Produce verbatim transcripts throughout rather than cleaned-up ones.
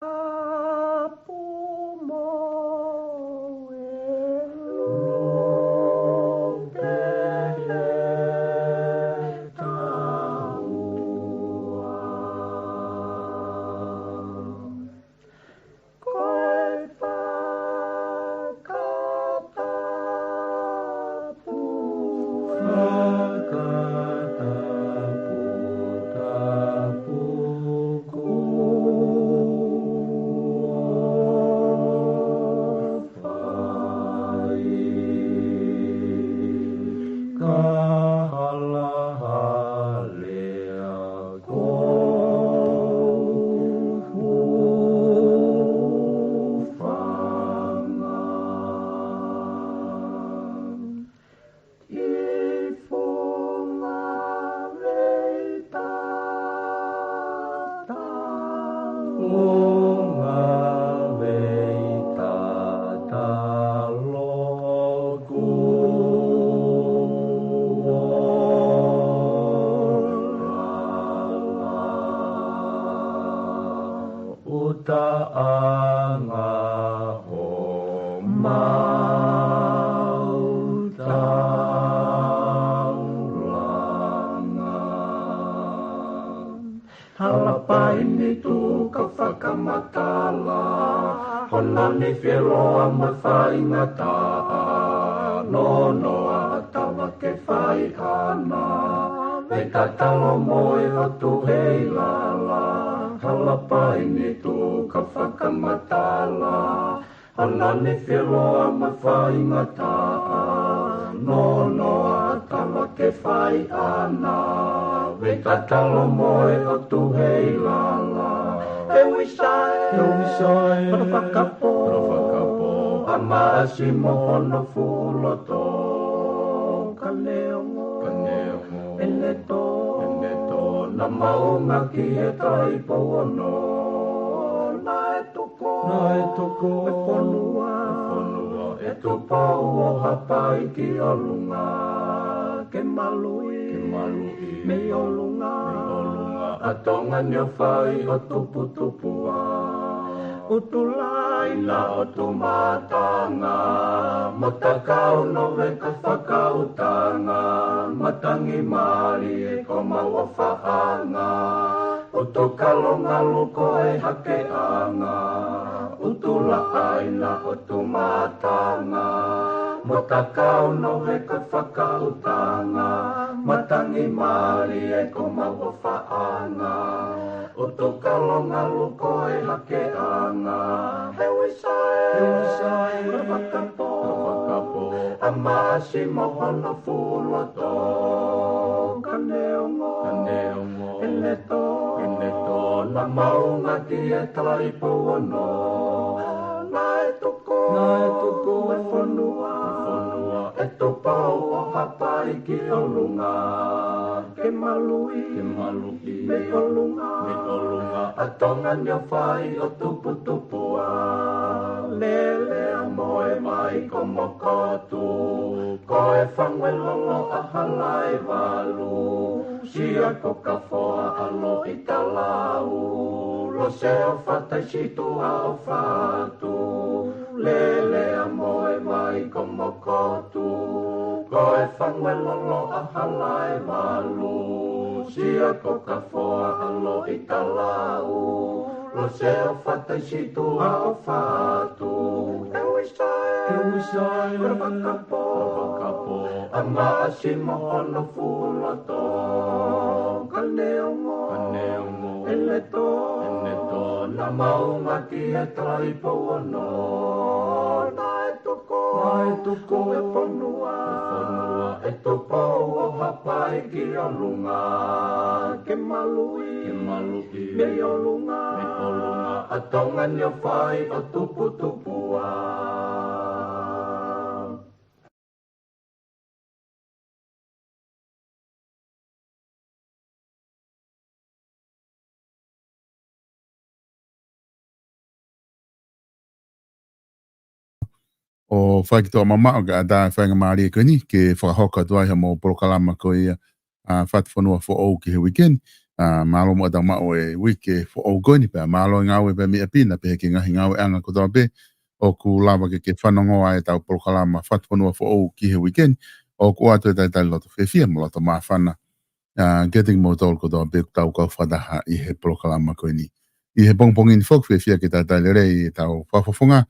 Tapu mo e lope he taua. Ko e fakatapu, fakatapu, tapu kuo fai. Ka halahalea ko hūfanga. ʻI funga vei tatalo. Funga vei tatalo kuo lala. ʻUtaʻanga homau taulanga. Halapai ni tuʻu ka fakamatala, hono ni fieloa mo faingataʻa, nonoa ʻa tava ke fai ʻana, vei tatalo mo e ʻOtu hei lala. Halapai ni tuʻu ka fakamatala, hono ni fieloa mo faingataʻa, nonoa ʻa tava ke fai ʻana, vei tatalo mo e ʻOtu hei lala. E uisae, e uisae, hono fakapō, hono fakapō, ʻa Maʻasi mo hono fuʻu loto. Ka neongo, ka neongo, ʻene tō, ʻene tō, naʻa maunga ki he Talaʻi Pouono. Naʻe tuku, naʻe tuku e fonua, e fonua ʻe Tupou ʻo Haʻapai ki ʻolunga. Ke maluʻi, ke maluʻi, mei ʻolunga, mei ʻolunga, ʻa Tonga ni ʻo fai ʻo tuputupu ā. ʻUtulāina ʻo Tumatanga, mo Takau Nove ka fakautanga, matangi mālie ko mau ʻofaʻanga, ʻUtukalongalu ko e hakeʻanga, ʻUtulāina ʻo Tumatanga, mo Takau Nove ka fakautanga, matangi mālie ko mau ʻofaʻanga, ʻUtukalongalu ko e hakeʻanga. He uisae, he uisae, hono fakapō, hono fakapō, ʻa Maʻasi mo hono fuʻu loto. Ka neongo, ka neongo, ʻene tō, ʻene tō, naʻa maunga ki he Talaʻi Pouono. Naʻe tuku, naʻe tuku e fonua, e fonua ʻe Tupou ʻo Haʻapai ki ʻolunga. Ke maluʻi, ke maluʻi, mei ʻolunga, mei ʻolunga, ʻa Tonga ni ʻo fai ʻo tuputupu ā. Lele ʻa Moevaikomokotu, ko e fangu ʻe lolo ʻa Halaevalu, Siakokafoa ʻa Loʻitalau, Lose ʻo Fataisituʻa ʻo Fatu, Lele ʻa Moevaikomokotu, ko e fangu ʻe lolo ʻa Halaevalu, Siakokafoa ʻa Loʻitalau, Lose ʻo Fataisituʻa ʻo Fatu. E uisae, e uisae, hono fakapō, hono fakapō, ʻa Maʻasi mo hono fuʻu loto. Ka neongo, ka neongo, ʻene tō, ʻene tō, naʻa maunga ki he Talaʻi Pouono. Naʻe tuku, naʻe tuku e fonua, e fonua ʻe Tupou ʻo Haʻapai ki ʻolunga. Ke maluʻi, ke maluʻi, mei ʻolunga, mei ʻolunga, ʻa Tonga ni ʻo fai ʻo tuputupu ā. ʻO fakatoʻa mamaʻo ka ʻatā e faingamālie ko eni ke fakahoko atu ai haʻamou polokalama ko ia ʻa Fatufonua Foʻou ki he uike ni. ʻA, mālō muʻa ʻetau maʻu e uike foʻou ko eni pea mālō e ngāue pea mei ʻapi na pehē ki he ngaahi ngāueʻanga kotoa pē ʻoku lava ke ke fanongoa ʻetau polokalama Fatufonua Foʻou ki he uike ni. ʻOku ʻoatu e talitali loto fiefia mo loto māfana ʻa, kiate kimoutolu kotoa pē ʻoku tau kau fakataha ʻi he polokalama ko eni. ʻI he pongipongi ni foki fiefia ke talitali lelei ʻetau fakafofonga,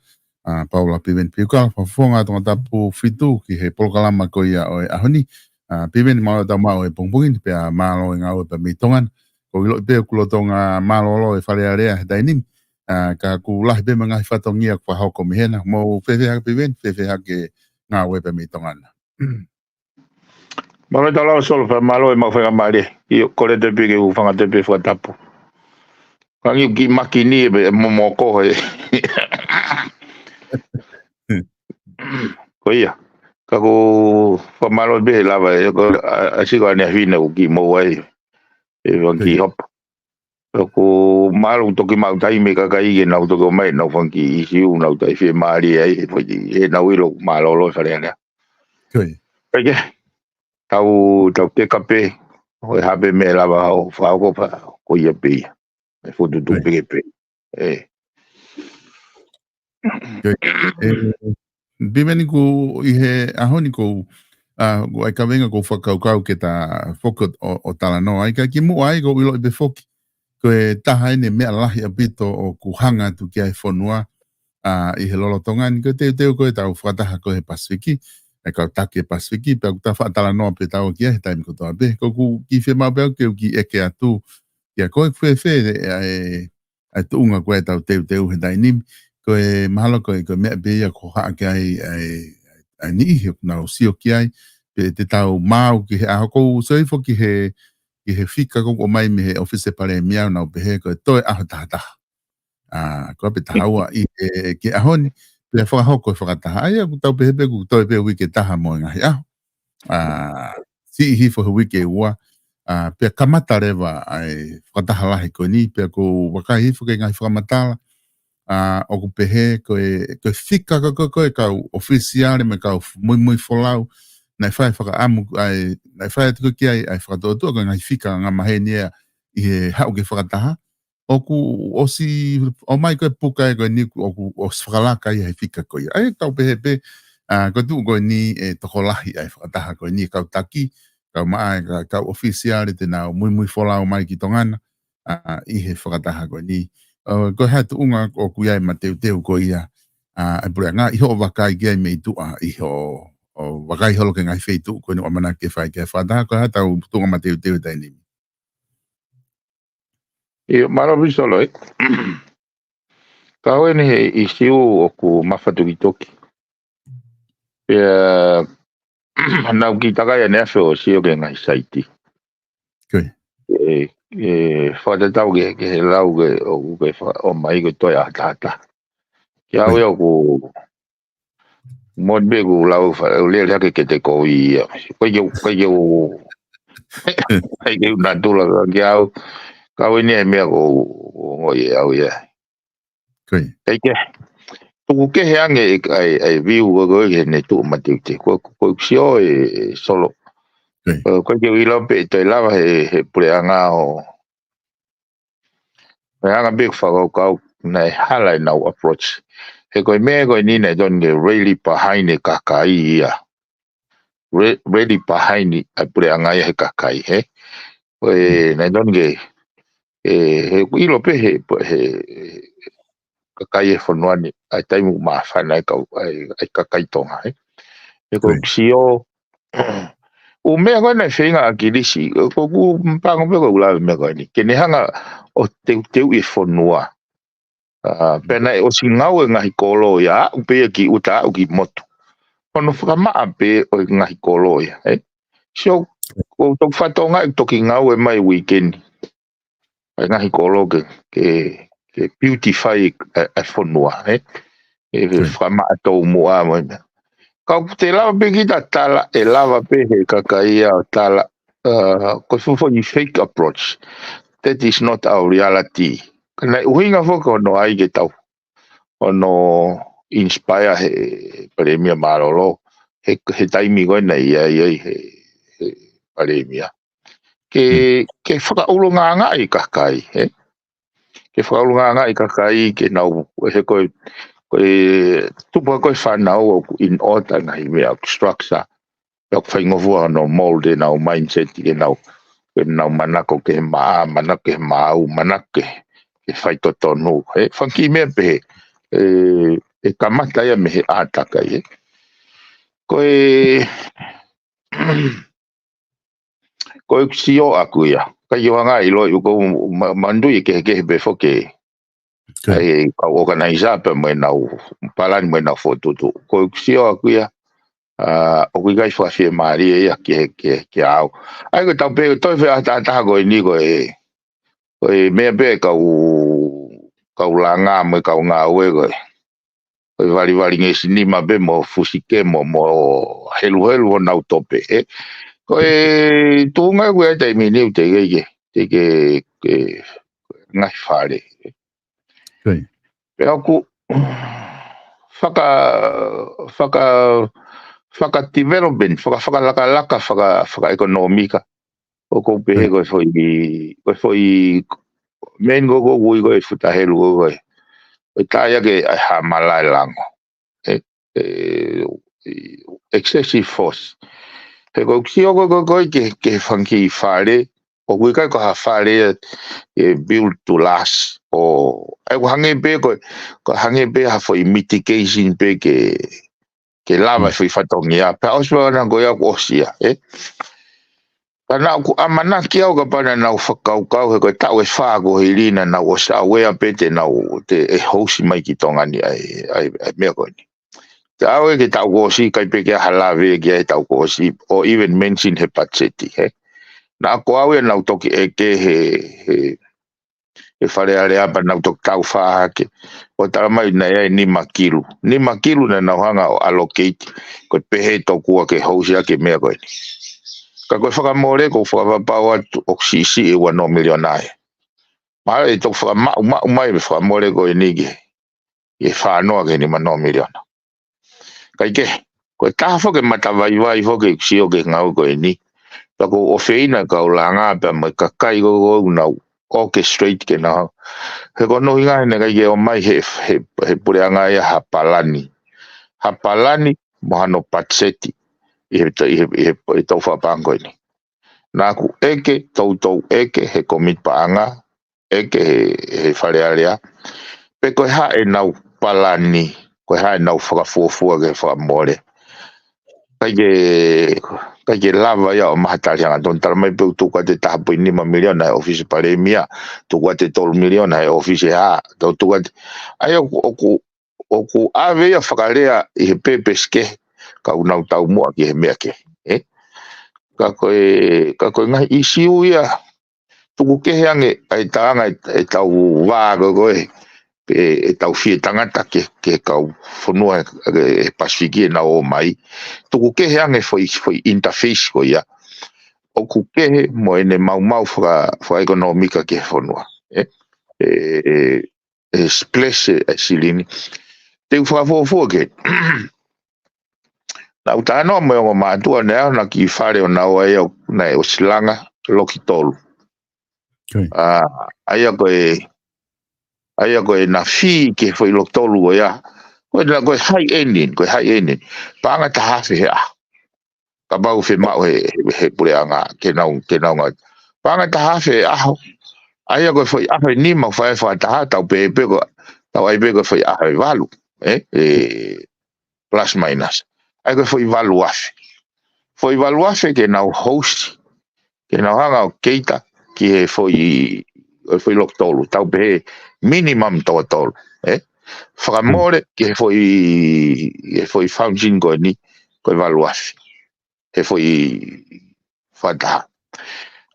ʻa, Paula Piveni Piukala, fakafofonga Tongatapu fitu ki he polokalama ko ia ʻo e ʻaho ni. ʻA, Piveni, mālō ʻetau maʻu e pongipongi ni pea mālō e ngāue pea mei Tonga na. ʻOku ou ʻiloʻi pē ʻoku lolotonga mālōlō e Fale Alea he taimi ni. ʻA, ka ʻoku lahi pē mo e ngaahi fatongia ʻoku fakahoko mei hena. Mou fēfē hake Piveni, fēfē hake ngāue pea mei Tonga na. Mālō e tau lau Solo, fakamālō e mau faingamālie. ʻIo, kole atu pē ke u hūfanga atu pē he fakatapu. Ka ngiu ki maki ni e pē momoko he. Ko ia. Ka ʻoku fakamālō pē he lava, ʻe ko, ʻa, ʻa siko ane a fina ʻoku kiʻi mou ai. ʻE fanga kiʻi hopa. ʻOku mālō toki maʻu taimi e kakai ke nau toki ō mai, nau fanga kiʻi ʻisiū, nau toe fiemālie ai, he fai, he nau ʻilo mālōlō e Fale Alea. Ko ia. Pea ke, tau, tau teka pē, ʻo e hā pē meʻa lava ʻo fakahoko pea, ko ia pē ia. ʻE fokotuʻutuʻu pē ke pē. ʻE. Ko ia. ʻE, Piveni, ʻoku ʻi he ʻaho ni ʻoku, ʻa, ʻoku ʻi ai e kaveinga ʻoku ou fakakaukau ke ta foki ʻo, ʻo talanoa ai, ka kimuʻa ai ʻoku ou ʻiloʻi pē foki ko e taha eni e meʻa lahi ʻaupito ʻoku hanga atu ki ai e fonua, ʻa, ʻi he lolotonga ni, ko e teuteu ko ē ʻetau fakataha ko ē he Pasifiki, e kau taki e Pasifiki, pea ʻoku ta faʻa talanoa pē ʻe taua ki ai he taimi kotoa pē. Ko ʻeku kiʻi fiemaʻu pē au ke u kiʻi ʻeke atu kia koe, ʻoku fēfē ʻa e, ʻa e tuʻunga ko ē ʻetau teuteu he taimi ni, ko e mahalo ko e, ko e meʻa pē ia ʻoku haʻa ki ai ʻa e, ʻa e niʻihi ʻoku nau sio ki ai, pe te tau maʻu ki he ʻaho, ʻoku ou sio hifo ki he, ki he fika ʻoku ʻomai mei he ʻOfisi Palēmia ʻoku nau pehē ko e toe ʻaho tahataha. ʻA, ko e pē taha ua ʻi he, ki he ʻaho ni, pea fakahoko e fakataha. ʻA ia ʻoku tau pehē pē ʻoku toe pē uike ʻe taha mo e ngaahi ʻaho. ʻA, siʻi hifo he uike ʻe ua, ʻa, pea kamata leva ʻa e fakataha lahi ko eni, pea ʻoku ou vakai hifo ki he ngaahi fakamatala, ʻa, ʻoku pehē ko e, ko e fika ko ē, ko e, ko e kau ʻofisiale mo e kau muimui folau, naʻe fai e fakaʻamu, ʻa e, naʻe fai atu ko ē ki ai ʻa e fakatuʻotuʻa ko e ngaahi fika angamaheni ia ʻi he haʻu ki he fakataha, ʻoku ʻosi ʻomai ko ē puka ē ko eni ʻoku ʻosi fakalaka ia he fika ko ia. ʻA ia ʻoku tau pehē pē, ʻa, ko e tuʻu ko eni ʻe tokolahi ʻa e fakataha ko eni e kau taki, kau maʻa e ka-, kau ʻofisiale te nau muimui folau mai ki Tonga na, ʻa, ʻi he fakataha ko eni. ʻO, ko e hā e tuʻunga ʻoku ʻi ai e mateuteu ko ia, ʻa, ʻa e puleʻanga ʻi hoʻo vakai ki ai mei tuʻa ʻi hoʻo, ʻo vakai holo ki he ngaahi feituʻu ko eni ʻoku ʻamanaki ke fai ki ai e fakataha, ko e hā ʻetau tuʻunga mateuteu he taimi ni? ʻIo, mālō Visolo, ē. Ka ʻoku ʻi ai eni he ʻisiū ʻoku mafatukituki. Pea, nau kiʻi takai ʻaneafi ʻo sio ki he ngaahi saiti. Ko ia. ʻE, ʻe, fakatatau ki he, ki he lau ke, ʻoku ke fa-, ʻomai ko e toe ʻaho tahataha. Ki au ia ʻoku, mo pē ʻeku lau fa-, ʻeku lele hake ke te ko ia. Ko ia, ko ia, ko ia natula ki au. Ka ʻoku ʻi ai e meʻa ʻoku, ʻoku ongoʻi ʻe au ia. Ko ia. ʻIkai ke, tuku kehe ange ʻa e, ʻa e, ʻa e view ko ē, ko ē ke ne tuʻu mateuteu. Ko, ko, ko e sio ē, ē Solo. Ko ia. Ko, ko ia ke u ʻilo pē ʻe toe lava he, he puleʻanga ʻo, ʻe hanga pē ʻeku fakakaukau naʻe hala ʻenau approach. He ko e meʻa ko eni naʻe tonu ke rally behind e kakai ia. Re-, rally behind ʻa e puleʻanga ia he kakai, hē? Ko e, naʻe tonu ke, ē, he ʻoku ʻilo pē he, he kakai e fonua ni, ʻa e taimi ʻoku māfana ai e kau, ʻa e, ʻa e kakai Tonga, hē? He ko e sio, ʻū meʻa ko ē naʻe feinga ʻa ʻAkilisi, ʻoku ou pango pē ko e ʻū lave meʻa ko eni. Ke ne hanga ʻo teuteuʻi e fonua. ʻA, pea naʻe ʻosi ngaue ngaahi kolo ia, aʻu pē ia ki ʻuta, aʻu ki motu. Hono fakamaʻa pē ʻo e ngaahi kolo ia, ē? So, ʻoku ou toki fatongia ʻeku toki ngaue mai uike ni. ʻA e ngaahi kolo ke, ke, ke beautify ʻa e, ʻa e fonua, ē? ʻE fakamaʻa tomuʻa mo e meʻa. Ka ʻoku te lava pē kita tala, ʻe lava pē he kakai ia ʻo tala, ʻa, ko e fuʻu foʻi fake approach. That is not our reality. Ka naʻe ʻuhinga foki hono ʻai ke tau hono inspire he Palēmia mālōlō, he, he taimi ko ē naʻe ʻi ai, ʻi ai he, he Palēmia. ke, ke fakaʻulungaanga ʻa e kakai, ē? Ke fakaʻulungaanga ʻa e kakai, ke nau, he ko e, ko e tupu ko e fānau ʻoku in order ngaahi meʻa ʻoku structure, ʻoku faingofua hono mold ʻenau mindset, ke nau, ke nau manako ke maʻa, manako ke maʻu, manako ke, ke faitotonu. He, fanga kiʻi meʻa pehē, ē, ʻe kamata ia mei he ʻātakai, ē. Ko e, ko e sio ʻaku ia. Ka ʻi ʻohanga ʻilo ʻi ko ma-, mandu i kehekehe pē foki. Ai, kau organizer pē mo ʻenau palani mo ʻenau fokotuʻutuʻu. Ko e sio ʻaku ia, ʻa, ʻoku ʻikai fakafiemālie ia ke, ke, ke au. Ai, ko e tau pē, toe fē ʻa e taha ko eni ko e, ko e meʻa pē kau, kau langa mo e kau ngāue ko e. Ko e valivali ngeʻesi nima pē mo fusi kemo mo heluhelu honau tope, ē. Ko e tuʻunga ko e taimi ni ʻoku teʻeki ke, teʻeki ke, ke ngaahi fale. Pea ʻoku faka, faka, faka development, faka, fakalakalaka, faka, fakaʻekonōmika. ʻOku ou pehē ko e foʻi, ko e foʻi, main ko ʻoku ui ko e futa helu ko e. Ko e taia ke ai ha malae lango. Ē, ē, excessive force. He ko e sio ko e, ko e, ko e ke, ke fanga kiʻi fale, ʻoku ʻikai ko ha fale ē, ē build to last, ʻo, ʻe ʻoku hangē pē ko e, ko e hangē pē ha foʻi mitigation pē ke, ke lava e foʻi fatongia, pea ʻosi pē ʻana ko ia ʻoku ʻosi ia, ē? Ka naʻa ku ʻamanaki au kapau naʻa nau fakakaukau he ko e taʻu ʻe fā ko hili naʻa nau ʻosi aware pē te nau, te ʻe host mai ki Tonga ni ʻa e, ʻa e, ʻa e meʻa ko eni. Te au ē ke taʻu kuo ʻosi, ʻikai pē ke ʻi ai ha lave ki ai he taʻu kuo ʻosi, or even mention he patiseti, ē? Naʻa ko au ia naʻa ku toki ʻeke he, he, he Fale Alea pea naʻa ku toki tau fā hake. ʻO tala mai naʻe ʻi ai e nima kilu. Nima kilu naʻa nau hanga ʻo allocate. Ko e pehē tokua ke host ʻaki e meʻa ko eni. Ka ko e fakamole ʻoku ou fakapapau atu ʻoku siʻisiʻi e ua noa miliona ia. Mahalo ʻe toki fakamaʻumaʻu mai e fakamole ko eni ke, ke fā noa ki he nima noa miliona. Kae kehe, ko e taha foki e matavaivai foki ʻeku sio ki he ngāue ko eni. Pea ʻoku ou ʻofeina e kau langa pea mo e kakai ko ē ʻoku nau orchestrate ke nau. He ko hono ʻuhinga he naʻe ʻikai ke ʻomai he, he, he puleʻanga ia ha palani. Ha palani mo hano patiseti ʻi he, ʻi he, ʻi he, ʻi he tau fakapaʻanga ko eni. Naʻa ku ʻeke, toutou ʻeke, he kōmiti paʻanga, ʻeke he, he Fale Alea. Pe ko e hā ʻenau palani, ko e hā ʻenau fakafuofua ki he fakamole. ʻIkai ke, ʻikai ke lava ia ʻo maʻu ha tali hangatonu, tala mai pē ʻoku tuku atu e taha poini nima miliona he ʻōfisi palēmia, tuku atu e tolu miliona he ʻōfisi hā, tau tuku atu. ʻA ia ʻoku, ʻoku, ʻoku ʻave ia fakalea ʻi he pēpesi kehe, ka ʻoku nau taumuʻa ki he meʻa kehe, ē? Ka ko e, ka ko e ngaahi ʻīsiu ia, tuku kehe ange ʻa e taʻanga ʻe, ʻe tau vā ko ē, ko ē, ʻe, ʻe tau fie tangata ke, ke kau fonua ʻe, ʻe Pasifiki ʻenau ō mai. Tuku kehe ange foʻi, foʻi interface ko ia. ʻOku kehe mo ʻene maumau faka, fakaʻekonōmika ki he fonua. Ē, ʻe, ʻe, ʻe splash e, e silini. Te u fakafuofua ke. Naʻa ku talanoa mo e ongo mātuʻa naʻe ʻi ai hona kiʻi fale ʻo nau ʻai au naʻe ʻosi langa loki tolu. ʻA, ʻa ia ko e, ʻa ia ko e naʻe fī ki he foʻi loki tolu ko ia. Ko e, ko e high ending, ko e high ending. Paʻanga taha afe he ʻaho. Kapau ʻe fiemaʻu he, he, he puleʻanga, ke nau, ke nau ngāue. Paʻanga taha afe he ʻaho. ʻA ia ko e foʻi ʻaho ʻe nima ʻoku fai fakataha, tau pehē pē ko, tau ʻai pē ko e foʻi ʻaho ʻe valu. Ē, ē, plus minus. ʻA ia ko e foʻi valu afe. Foʻi valu afe ke nau host, ke nau hanga ʻo cater ki he foʻi, foʻi loki tolu, tau pehē minimum toko tolu, ē? Fakamole ki he foʻi, he foʻi function ko eni, ko e valu afe. He foʻi fakataha.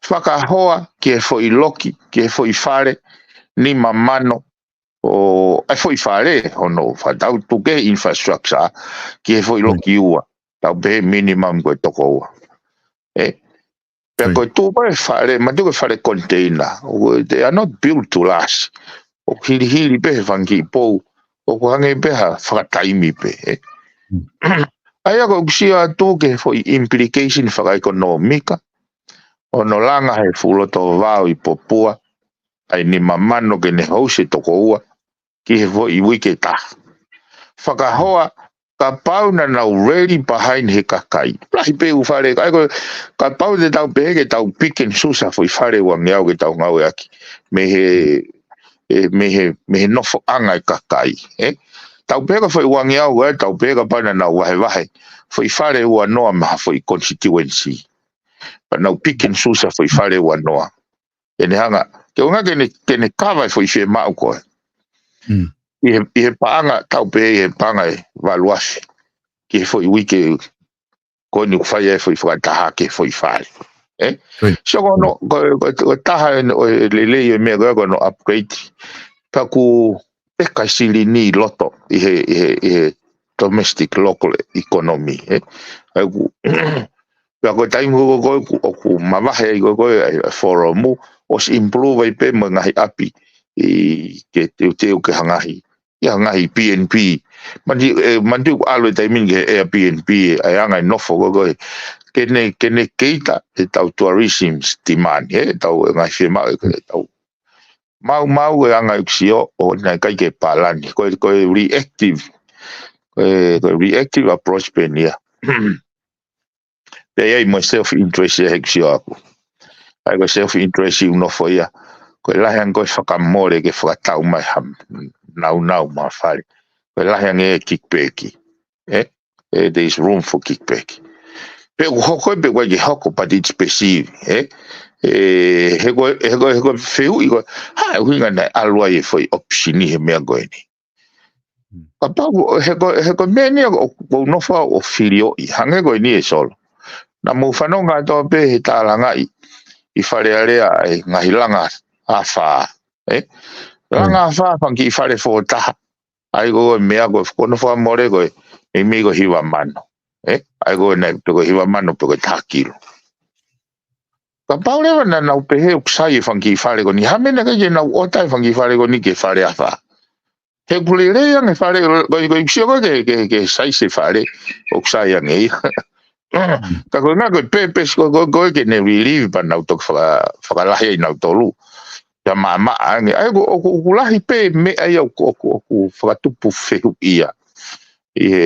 Fakahoa ki he foʻi loki, ki he foʻi fale, nima mano, ʻo, ʻa e foʻi fale, hono fakatau tuku e infrastructure, ki he foʻi loki ua, tau pehē minimum ko e toko ua. Ē? Pea ko e tuʻu pē fale, ma tuʻu ko e fale container, ʻo, they are not built to last. ʻOku hilihili pē he fanga kiʻi pou, ʻoku hangē pē ha fakataimi pē, ē. ʻA ia ko ʻeku sio atu ki he foʻi implication fakaʻekonōmika, ʻo ne langa he fuʻu loto vao ʻi Popua ʻa e nima mano ke ne housi e toko ua ki he foʻi uike ʻe taha. Fakahoa kapau naʻa nau rally behind he kakai. Lahi pē ʻū fale, ʻa ia ko e, kapau te tau pehē ke tau pick and choose ʻa e foʻi fale ʻe uangeau ke tau ngāueʻaki mei he, ʻe, mei he, mei he nofoʻanga ʻo e kakai, ē? Tau pehē ko e foʻi uangeau ko ē, tau pehē kapau naʻa nau vahevahe foʻi fale ʻe uanoa mei ha foʻi constituency. Pea nau pick and choose ʻa e foʻi fale ʻe uanoa. Ke ne hanga, ke ʻuhinga ke ne, ke ne kava e foʻi fiemaʻu ko ē. Mm. ʻI he, ʻi he paʻanga, tau pehē ʻi he paʻanga ʻe valu afe ki he foʻi uike ko eni ʻoku fai ai e foʻi fakataha ki he foʻi fale. Ē? Right. So ko hono, ko, ko, ko e taha ʻo e, ʻo e lelei ʻo e meʻa ko ē ko hono upgrade. Pea ʻoku peka e silini ʻi loto ʻi he, ʻi he, ʻi he domestic local economy, ē? ʻA ia ʻoku, pea ko e taimi ko ē ʻoku, ʻoku mavahe ai ko ē ʻa e, ʻa e foromu, ʻosi improve ai pē mo e ngaahi ʻapi ʻi, ke teuteu ke hangē ha ngaahi, ʻi ha ngaahi P N P. Manatuʻi, ē, manatuʻi ʻoku ʻalu e taimi ni ki he Airbnb, ʻa e anga e nofo ko ē ko ē. Ke ne, ke ne cater ʻetau tourism demand, ē, ʻetau ngaahi fiemaʻu, ʻetau maumau e anga ʻeku sio ʻo naʻe ʻikai ke palani. Ko e, ko e reactive, ko e, ko e reactive approach pē eni ia. Pea ʻi ai mo e self interest ia he ʻeku sio ʻaku. ʻA ia ko e self interest ʻi he nofo ia. Ko e lahi ange ko e fakamole ke fakatau mai ha nāunau mo ha fale. Ko e lahi ange e kickback. Ē? Ē, there is room for kickback. Pea ʻoku hoko ē, pea ʻoku ʻikai ke hoko, but it's perceived, ē? Ē, he ko e, he ko e, he ko e fehuʻi ko ē, ha, ʻuhinga naʻe ʻalu ai e foʻi option ʻi he meʻa ko eni. Kapau, he ko e, he ko e meʻa ni ʻoku, ʻoku ou nofo au ʻo filioʻi, hangē ko eni ē Solo. Naʻa mou fanongo kātoa pē he tālangaʻi ʻi Fale Alea e ngaahi langa afā, ē? Langa afā, fanga kiʻi fale foʻou taha. ʻA ia ko e meʻa ko ē, ko hono fakamole ko ē, meimei ko e hiva mano. Ē? ʻA ia ko e naʻe, pe ko e hiva mano, pe ko e taha kilu. Kapau leva naʻa nau pehē ʻoku sai e fanga kiʻi fale ko eni, ha meʻa naʻe ʻikai ke nau ʻota e fanga kiʻi fale ko eni ki he fale afā. He ʻoku lelei ange e fale, ko e, ko e sio ko ē ke, ke, ke size e fale, ʻoku sai ange ia. Ka ko e ʻuhinga ko e purpose ko ē, ko ē, ko ē ke ne relieve pea nau toki faka-, fakalahi ai nautolu. Pea maʻamaʻa ange. ʻA ia ʻoku, ʻoku, ʻoku lahi pē meʻa ia ʻoku, ʻoku, ʻoku fakatupu fehuʻi ia. ʻI he,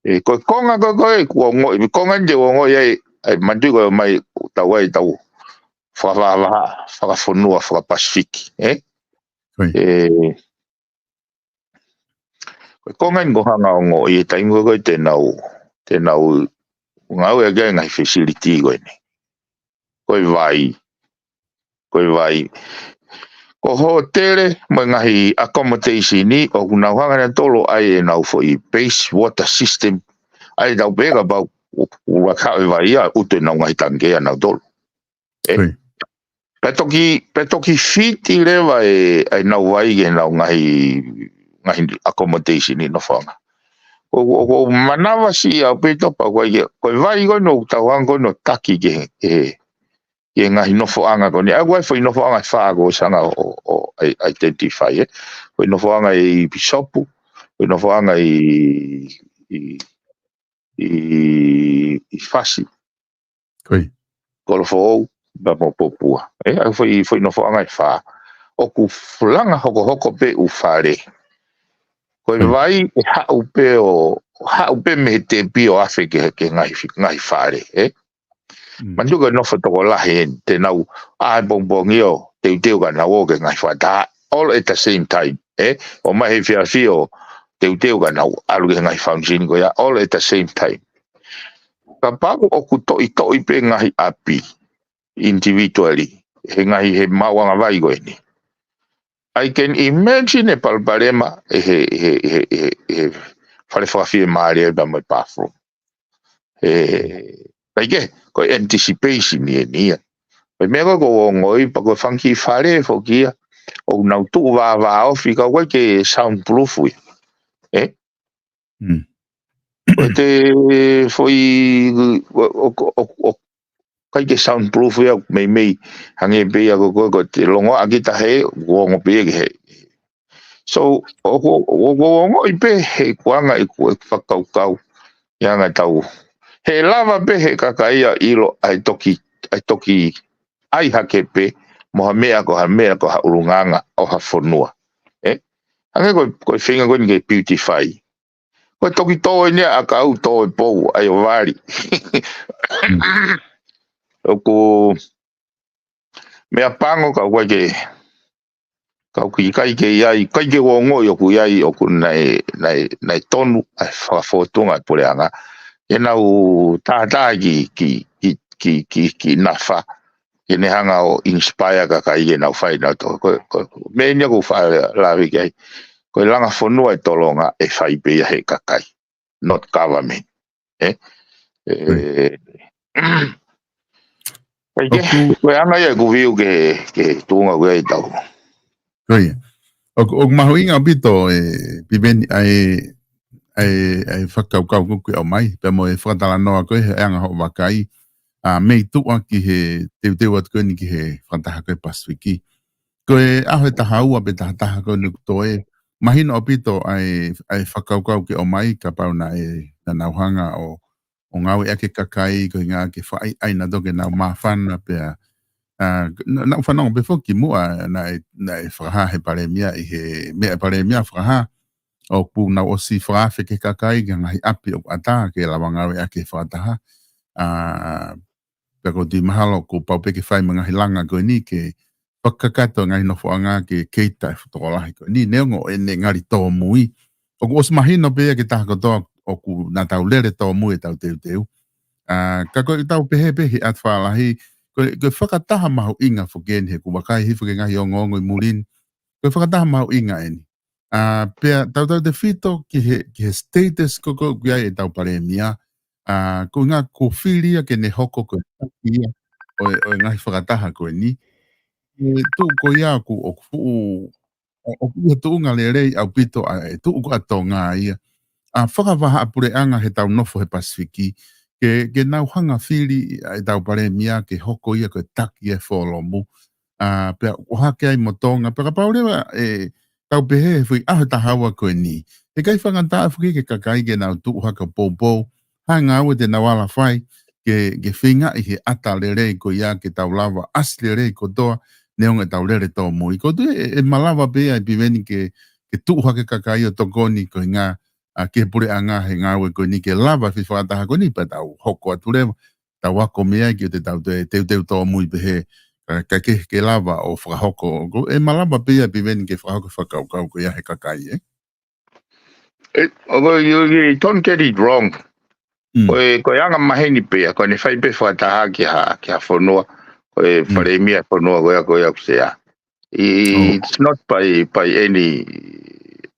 ē, ko e konga ko ē, ko ē, ʻoku ou ongoʻi, konga ni te u ongoʻi ai, ʻa e manatuʻi ko e mai, tau ai, tau fakavahavaha, fakafonua, fakaPasifiki, ē? Right. Ē, ko e konga ni ʻoku ou hanga ʻo ongoʻi he taimi ko ē ko ē te nau, te nau ngāueʻaki ai e ngaahi facility ko eni. Ko e vai. Ko e vai. Ko e hōtele mo e ngaahi accommodation ni, ʻoku nau hanga nautolu ʻo ʻai ʻenau foʻi base water system. ʻA ia tau pehē kapau ʻoku, ʻoku ʻuluaki haʻu e vai ia, ʻutu ʻenau ngaahi tangikē ʻanautolu. Ē? Right. Pea toki, pea toki fiti leva e, ʻenau vai ki heʻenau ngaahi, ngaahi accommodation ʻi nofoʻanga. ʻOku, ʻoku ou manavasiʻi ʻaupito pea ko e, ko e vai ko eni ʻoku tau hanga ko eni ʻo taki ki he, ki he, ki he ngaahi nofoʻanga ko eni. ʻA ia ko e foʻi nofoʻanga ʻe fā ʻoku ou ʻosi hanga ʻo, ʻo, ʻo identify, ē. Foʻi nofoʻanga ʻi Pīsopu, foʻi nofoʻanga ʻi, ʻi, ʻi, ʻi Fasi. Ko ia. Kolofoʻou, pea mo Popua. Ē, ʻa ia foʻi, foʻi nofoʻanga ʻe fā. ʻOku langa hokohoko pē ʻū fale. Ko e vai ʻe haʻu pē ʻo, haʻu pē mei he tepi ʻo afe ki he, ki he ngaahi fi-, ngaahi fale, ē? Mm. Manatuʻi ko e nofo tokolahi eni, te nau ʻā he pongipongi ʻo teuteu ka nau ō ki he ngaahi fakataha, all at the same time, ē? ʻOmai he efiafi ʻo teuteu ka nau ʻalu ki he ngaahi function ko ia, all at the same time. Kapau ʻoku toʻitoʻi pē ngaahi ʻapi, individually, he ngaahi, he maʻuʻanga vai ko eni. I can imagine e palopalema ʻe he, he, he, he, he fale fakafiemālie pea mo e bathroom. He, like, ko e anticipation eni ia. Ko e meʻa ko ē ʻoku ou ongoʻi pea ko e fanga kiʻi fale foki ia, ʻoku nau tuʻu vāvāofi ka ʻoku ʻikai ke soundproof ia. Ē? Mm. Ko e foʻi, ʻo, ʻo, ʻo, ʻo, ʻikai ke soundproof ia, meimei hangē pē ia ko, ko, ko e longoaʻa kita he, ʻoku ongo pē ia ki he. So, ʻoku, ʻoku, ʻoku ou ongoʻi pē he ʻoku anga ʻeku, ʻeku fakakaukau, ʻi he anga ʻetau, He lava pē he kakai ʻa ʻilo ʻa e toki, ʻa e toki ʻai hake pē mo ha meʻa ko ha meʻa ko ha ʻulungaanga ʻo ha fonua. Ē? Hangē ko e, ko e feinga ko eni ke beautify. Ko e toki tō eni ʻa kau tō e pou, ʻai ʻo vali. ʻOku meʻa pango ka ʻoku ʻikai ke, ka ʻoku ʻikai ke ʻi ai, ʻikai ke u ongoʻi ʻoku ʻi ai, ʻoku naʻe, naʻe, naʻe tonu ʻa e fakafōtunga ʻa e puleʻanga. Ke nau tātā ki, ki, ki, ki, ki, ki nafa. Ke ne hanga ʻo inspire kakai ke nau fai nau tō. Ko, ko, meʻa eni ʻoku faʻa lave ki ai. Ko e langa fonua ʻe tolonga ʻe fai pē ia he kakai. Not government. Ē? Ē, ʻai ke, ʻOku ko e anga ia ʻeku view ke, ke tuʻunga ko ia ʻetau. Ko ia. ʻOku, ʻoku mahuʻinga ʻaupito ē Piveni ʻa e, ʻa e, ʻa e fakakaukau ko ē ʻoku ke ʻomai. Pea mo e fakatalanoa ko ē he anga hoʻo vakai. ʻA, mei tuʻa ki he teuteu atu ko eni ki he fakataha ko ē Pasifiki. Ko e ʻaho ʻe taha ua pe taha taha ko eni ʻoku toe. Mahino ʻaupito ʻa e, ʻa e fakakaukau ke ʻomai kapau naʻe, naʻa nau hanga ʻo, ʻo ngāueʻaki e kakai ko e ʻuhinga ke fai ai naʻa toki nau māfana pea. ʻA, na, naʻa ku fanongo pē foki muʻa naʻe, naʻe fakahā he palēmia ʻi he meʻa palēmia fakahā. ʻOku nau ʻosi fakaafe ki he kakai ki he ngaahi ʻapi ʻoku ʻatā ke lava ngāueʻaki he fakataha. ʻA, pea ʻoku ou tui mahalo kuo pau pē ke fai mo e ngaahi langa ko eni ke fakakakato e ngaahi nofoʻanga ke keita e tokolahi ko eni. Neongo ʻene ngali tōmui. ʻOku ʻosi mahino pē ia ke taha kotoa ʻoku naʻa tau lele tōmui ʻetau teuteu. ʻA, ka ko ʻetau pehē pē he ʻatu faʻa lahi, ko e, ko e fakataha mahuʻinga foki eni he ʻoku vakai hifo ki he ngaahi ongoongo ʻi muli ni. Ko e fakataha mahuʻinga eni. ʻA, pea tautautefito ki he, ki he status ko ē ʻoku ʻi ai ʻetau palēmia. ʻA, ko e ʻuhinga kuo fili ia ke ne hoko ko e taki ia ʻo e, ʻo e ngaahi fakataha ko eni. ʻE tuʻu ko ia ʻoku, ʻoku fuʻu, ʻo, ʻoku ʻi he tuʻunga lelei ʻaupito ʻa e tuʻu ko ē ʻa Tonga ia. ʻA, fakavahaʻapuleʻanga heʻetau nofo he Pasifiki. Ke, ke nau hanga fili ʻa ʻetau palēmia ke hoko ia ko e taki e folomu. ʻA, pea ʻohake ai mo Tonga, pea kapau leva ʻe tau pehē he foʻi ʻaho ʻe taha ua ko eni. ʻE ʻikai faingataʻa foki ki he kakai ke nau tuʻu hake ʻo poupou, ha ngāue te nau ala fai, ke, ke feingaʻi he ʻata lelei ko ia ke tau lava ʻasi lelei kotoa, neongo ʻetau lele tōmui. ʻOku ou tui ʻe, ʻe malava pē ia ʻe Piveni ke, ke tuʻu hake kakai ʻo tokoni ko e ʻuhinga, ʻa, ki he puleʻanga he ngāue ko eni ke lava e foʻi fakataha ko eni pea tau hoko atu leva. Tau ako mei ai ki he ʻoku tau te-, teuteu tōmui pehē, ka, ka ke, ke lava ʻo fakahoko. ʻOku, ʻe malava pē ia ʻe Piveni ke fakahoko e fakakaukau ko ia he kakai, ē? ʻE, ʻoku, you, you don't get it wrong. Mm. Ko e, ko e anga maheni pē ia, ko ʻene fai pē fakataha ki ha, ki ha fonua, ko e Mm. palēmia fonua ko ia, ko ia ʻoku sea. I-, Oh. it's not by, by any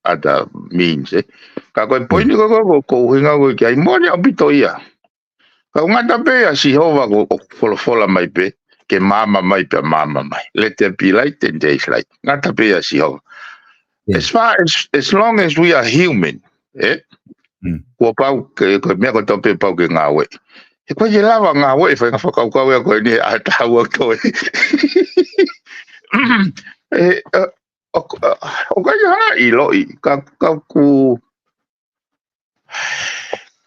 other means, ē? Ka ko e Mm. poini ko ē, ko, ko e ʻuhinga ko ē ki ai moʻoni ʻaupito ia. Ka ʻoku ngata pē ʻa Sihova ko, ʻoku folofola mai pē, ke maama mai pea maama mai. Let there be light and there is light. Ngata pē ʻa Sihova. Mm. As far as, as long as we are human, ē? Mm. Kuo pau ke, ko e meʻa kotoa pē pau ke ngāue. He ʻoku ʻikai ke lava ngāue, fai ngaahi fakakaukau ia ko eni ʻa e taha ua toe. ʻE, ʻa, ʻo, ʻa, ʻoku ʻikai ke hanga ʻiloʻi, ka, ka ʻoku,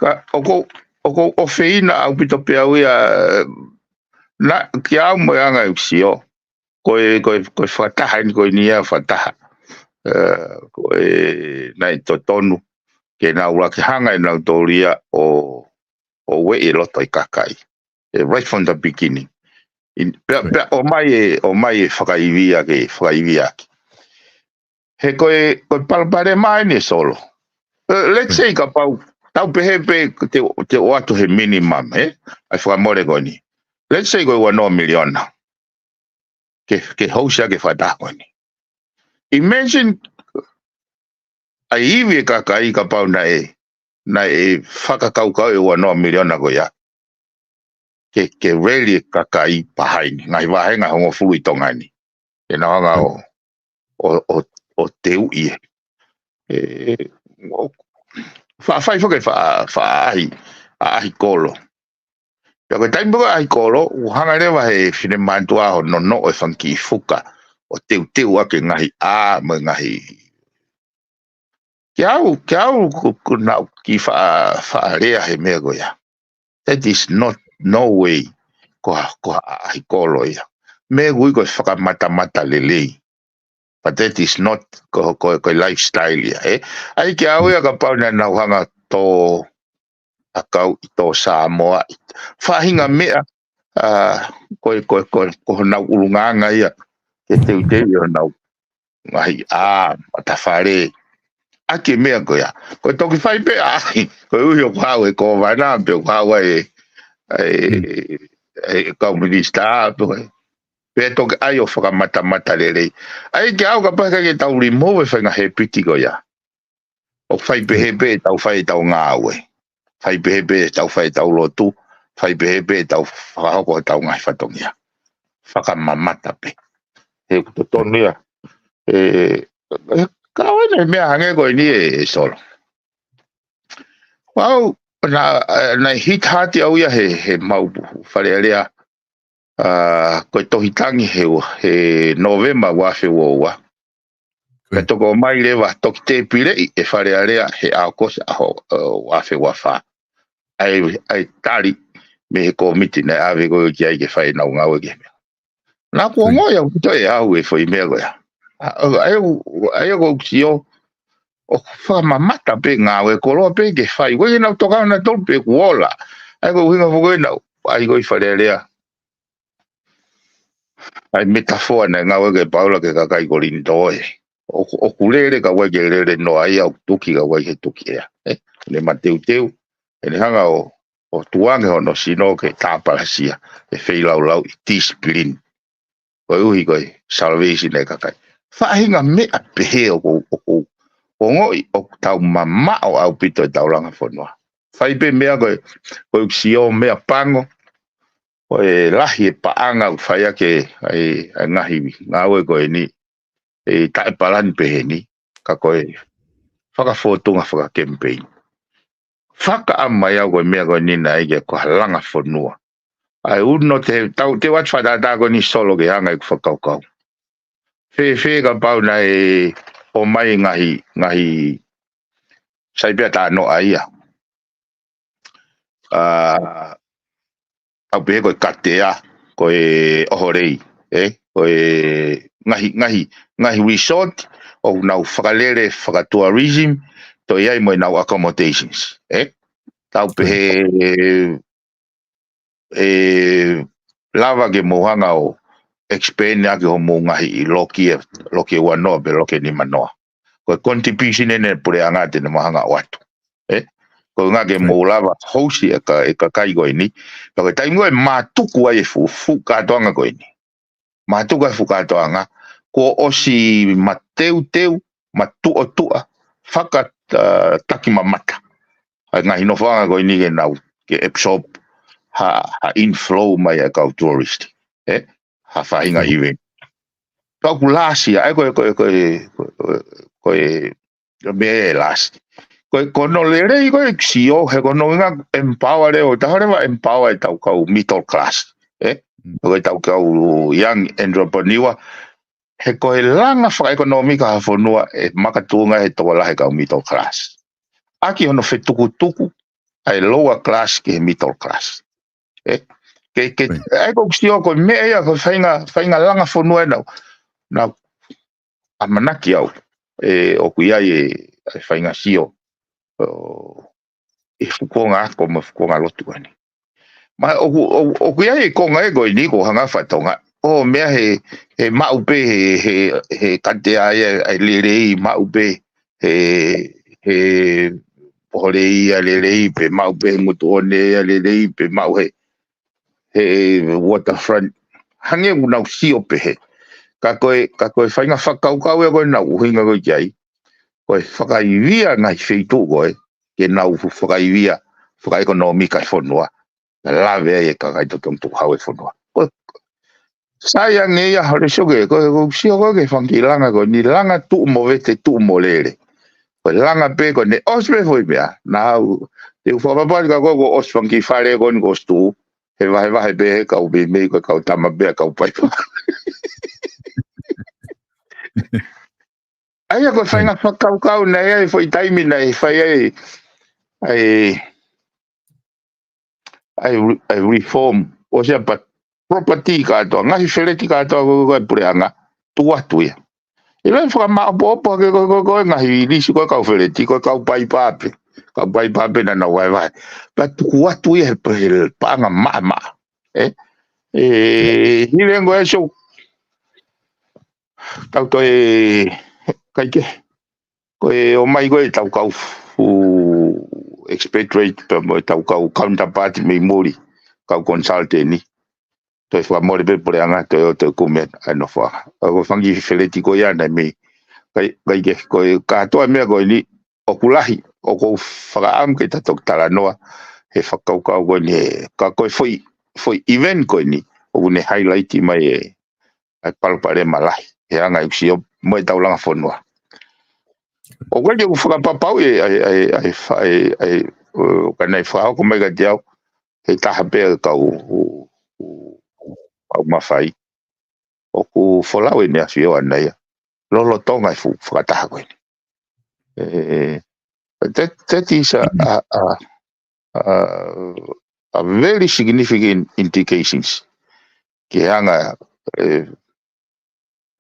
ka, ʻoku, ʻoku ʻofeina ʻaupito pē au ia, na, kia au mo e anga ʻeku sio. Ko e, ko e, ko e fakataha eni ko eni ia fakataha. Ē, ko e naʻe totonu ke nau lava ke hanga ʻe nautolu ia ʻo, ʻo ueʻi e loto ʻo e kakai. Ē, right from the beginning. In, pea, Right. pea ʻomai e, ʻomai e fakaivia ke, fakaivia ki. He ko e, ko e palopalema eni ʻe Solo. Ē, let's Right. say kapau, tau pehē pē te, te ʻoatu he minimum, ē? ʻA e fakamole ko eni. Let's say ko e ua noa miliona. Ke, ke housia ke fakataha ko eni. Imagine, ʻa e ivi e kakai kapau naʻe, naʻe fakakaukau e ua noa miliona ko ia. Ke, ke rally e kakai pahai ni, ngaahi vāhenga hongofulu ʻi Tonga ni. Ke nau hanga ʻo, ʻo, ʻo, ʻo teuʻi ē. Ē, ʻo, faʻa fai foki e faʻa, faʻa ʻaʻahi, ʻaʻahi kolo. Pea ko e taimi ko ē ʻaʻahi kolo, ʻoku hanga leva he finemātuʻa ʻo nonoʻo e fanga kiʻi fuka, ʻo teuteu ʻaki e ngaahi ʻā, mo e ngaahi. Ke au, ke au, ku, ku nau kiʻi faʻa, faʻa lea he meʻa ko ia. That is not, no way. Ko ha, ko ha ʻaʻahi kolo ia. Meʻa ʻoku ui ko e fakamatamata lelei. But that is not ko, ko, ko e lifestyle ia, ē? ʻAi ke au ia kapau naʻa nau hanga tō ʻakau ʻi tō Samoa. Faʻahinga meʻa, ʻa, ko e, ko e, ko e, ko honau ʻulungaanga ia. Ke teuteu ʻi honau ngaahi, ʻa, matafale. ʻAki e meʻa ko ia. Ko e toki fai pē ʻaʻahi. Koeʻuhi ʻoku haʻu e kōvana, pe ʻoku haʻu e, e, e kau minisitā, pe ko e. Pea toki ʻai ʻo fakamatamata lelei. ʻAi ke au kapau ʻikai ke tau remove e faʻahinga hepiti ko ia. ʻO fai pehē pē ʻetau fai ʻetau ngāue. Fai pehē pē ʻetau fai ʻetau lotu. Fai pehē pē ʻetau fakahoko ʻetau ngaahi fatongia. Fakamamata pē. He ʻoku totonu ia. E, e, ka ʻoua naʻe meʻa hangē ko eni ē, ē Solo. Au, naʻa, naʻe hit hati au ia he, he mau Fale Alea, ʻa, ko e tohi tangi he, he Nōvema ua afe ua ua. Pea toki ʻomai leva toki tepileʻi e Fale Alea he ʻAokosi ʻaho, ʻa, ua afe ua fā. ʻAi, ʻai tali mei he kōmiti naʻe ʻave ko ē ki ai ke fai ʻenau ngāue ki he meʻa. Naʻa ku ongoʻi au ki toe au e foʻi meʻa ko ia. ʻA, ʻa, ʻa, ʻa, ʻa, ko ʻeku sio, ʻoku fakamamata pē ngāue koloa pē ke fai. Ko e nau toka na tolu pē kuo ola. ʻAi ko e ʻuhinga foki ʻenau ʻai ko ē Fale Alea. ʻAi metafoa naʻe ngāue ki ai ʻa Paula ki he kakai Kolinitō ē. ʻOku, ʻoku lele ka ʻoua ke lele noa ia, ʻoku tuki ka ʻoua ke tuki ia. Ē? Ne mateuteu, ʻene hanga ʻo, ʻo tuku ange hono sino ke tāpalasia, ʻe feilaulau ʻi discipline. Koeʻuhi ko e salvation ʻa e kakai. Faʻahinga meʻa pehē ʻoku, ʻoku, ʻoku ongoʻi ʻoku tau mamaʻo ʻaupito ʻetau langa fonua. Fai pē meʻa ko e, ko e sio meʻa pango, ko e lahi e paʻanga ʻoku fai ʻaki ʻa e, ʻa e ngaahi ngāue ko eni, ʻe taʻepalani pehē ni, ka ko e fakafōtunga fakakemipeini. Fakaʻamu mai au ko e meʻa ko eni naʻe ʻai ke ko ha langa fonua. ʻAi uno te, tau, te u ʻatu fakatātā ko eni Solo ke hanga ʻeku fakakaukau. Fēfē kapau naʻe ʻomai ngaahi, ngaahi sai pea tā noa ia. ʻA, tau pehē ko e katea, ko e ʻoholei, ē? Ko e ngaahi, ngaahi, ngaahi resort, ʻoku nau fakalele fakatourism, toe ʻi ai mo ʻenau accommodations, ē? Tau pehē, ʻe lava ke mou hanga ʻo expand ʻaki hoʻomou ngaahi loki ē, loki ua noa pe loki nima noa. Ko e contribution eni ʻa e puleʻanga te ne mau hanga ʻo ʻatu. Ē? Ko e ʻuhinga ke mou lava host e ka, e kakai ko eni. Pea ko e taimi ko ē mātuku ai e fuʻu, fuʻu kātoanga ko eni. Mātuku ai e fuʻu kātoanga. Kuo ʻosi mateuteu, matuʻotuʻa, faka, ʻa, takimamata. ʻA e ngaahi nofoʻanga ko eni ke nau, ke absorb ha, ha inflow mai ʻa e kau tourist. Ē? Ha faʻahinga event. Ka ʻoku lasi ia, ʻa e ko e, ko e, ko e, ko e, ko e, ko e meʻa ʻe lasi. Ko e, ko hono lelei ko e sio, he ko hono ʻuhinga empower leo, ta hore wa empower ʻetau kau middle class. Ē? Ko ʻetau kau young entrepreneur, he ko e langa fakaʻekonōmika ha fonua ʻe makatuʻunga he tokolahi kau middle class. ʻAki hono fetukutuku ʻa e lower class ki he middle class. Ē? Ke, ke, ʻa e ko ʻeku sio ko e meʻa ia ko e faʻahinga, faʻahinga langa fonua ʻenau. Naʻa ku ʻamanaki au, ē, ʻoku ʻi ai e, e faʻahinga sio, ʻo, ʻi he fuʻu konga ako mo e fuʻu konga lotu ko eni. Ma ʻoku, ʻo, ʻoku ʻi ai e konga ē ko eni ko hanga fatonga. ʻO meʻa he, he maʻu pē he, he, he katea ia, ʻa e lelei maʻu pē he, he ʻoholei ia lelei pe maʻu pē he ngutu one ia lelei pe maʻu he, he waterfront. Hangē ʻoku nau sio pehē. Ka ko e, ka ko e faʻahinga fakakaukau ia ko ē naʻa ku ʻuhinga ko ē ki ai. Ko e fakaivia ngaahi feituʻu ko ē, ke nau fakaivia, fakaʻekonōmika e fonua. Ka lave ai e kakai totongi tukuhau e fonua. Ko e, sai ange ia, hore sio ke, ko e, ko e sio ko ē ki he fanga kiʻi langa ko eni langa tuʻu mo vete tuʻu mo lele. Ko e langa pē ko ē ne ʻosi pē foʻi meʻa. Naʻa ku, te u fakapapau ka ko e, ko e ʻosi fanga kiʻi fale ko eni ko ʻosi tuʻu. He vahevahe pē he kau meimei ko e kau tama pē ʻa e kau paipa. ʻA ia ko e faʻahinga fakakaukau naʻe ʻi ai foʻi taimi naʻe fai ai, ʻa e, ʻa e re-, ʻa e reform, ʻosi ia pea property kātoa, ngaahi feleti kātoa ko ē ʻa e puleʻanga, tuku atu ia. ʻIlo e fakamaʻopoʻopo hake ko ē, ko ē, ko ē ngaahi lisi ko ē kau feleti, ko e kau paipa pē, kau paipa pē naʻa nau vaevae. Pea tuku atu ia he, he paʻanga maʻamaʻa. Ē? Ē, hili ange ko ē, so, tau toe, kae kehe. Ko e ō mai ko ē ʻetau kau fu-, expatriate pea mo ʻetau kau counterpart mei muli, kau consultant ni. Toe fakamole pē puleʻanga, toe ō toe kumi ʻa e nofoʻanga. ʻA ko e fanga kiʻi feleti ko ia naʻe mei, kae, kae kehe, ko e kātoa meʻa ko eni, ʻoku lahi, ʻoku ou fakaʻamu ke ta toki talanoa he fakakaukau ko eni, he ka ko e foʻi, foʻi event ko eni, ʻoku ne highlight mai e, ʻa e palopalema lahi, he anga ʻeku sio mo e taulanga fonua. ʻOku ʻikai ke u fakapapauʻi ʻa e, ʻa e, ʻa e, ʻa e, ʻa e, ʻo, ka naʻe fakahoko mai kiate au, he taha pē ʻa e kau, ʻo, ʻo, ʻo mafai. ʻOku folau ʻEne ʻAfio ʻana ia. Lolotonga e fuʻu fakataha ko eni. Ē, that, that is a, a, a, a, a very significant indications ki he anga, ē,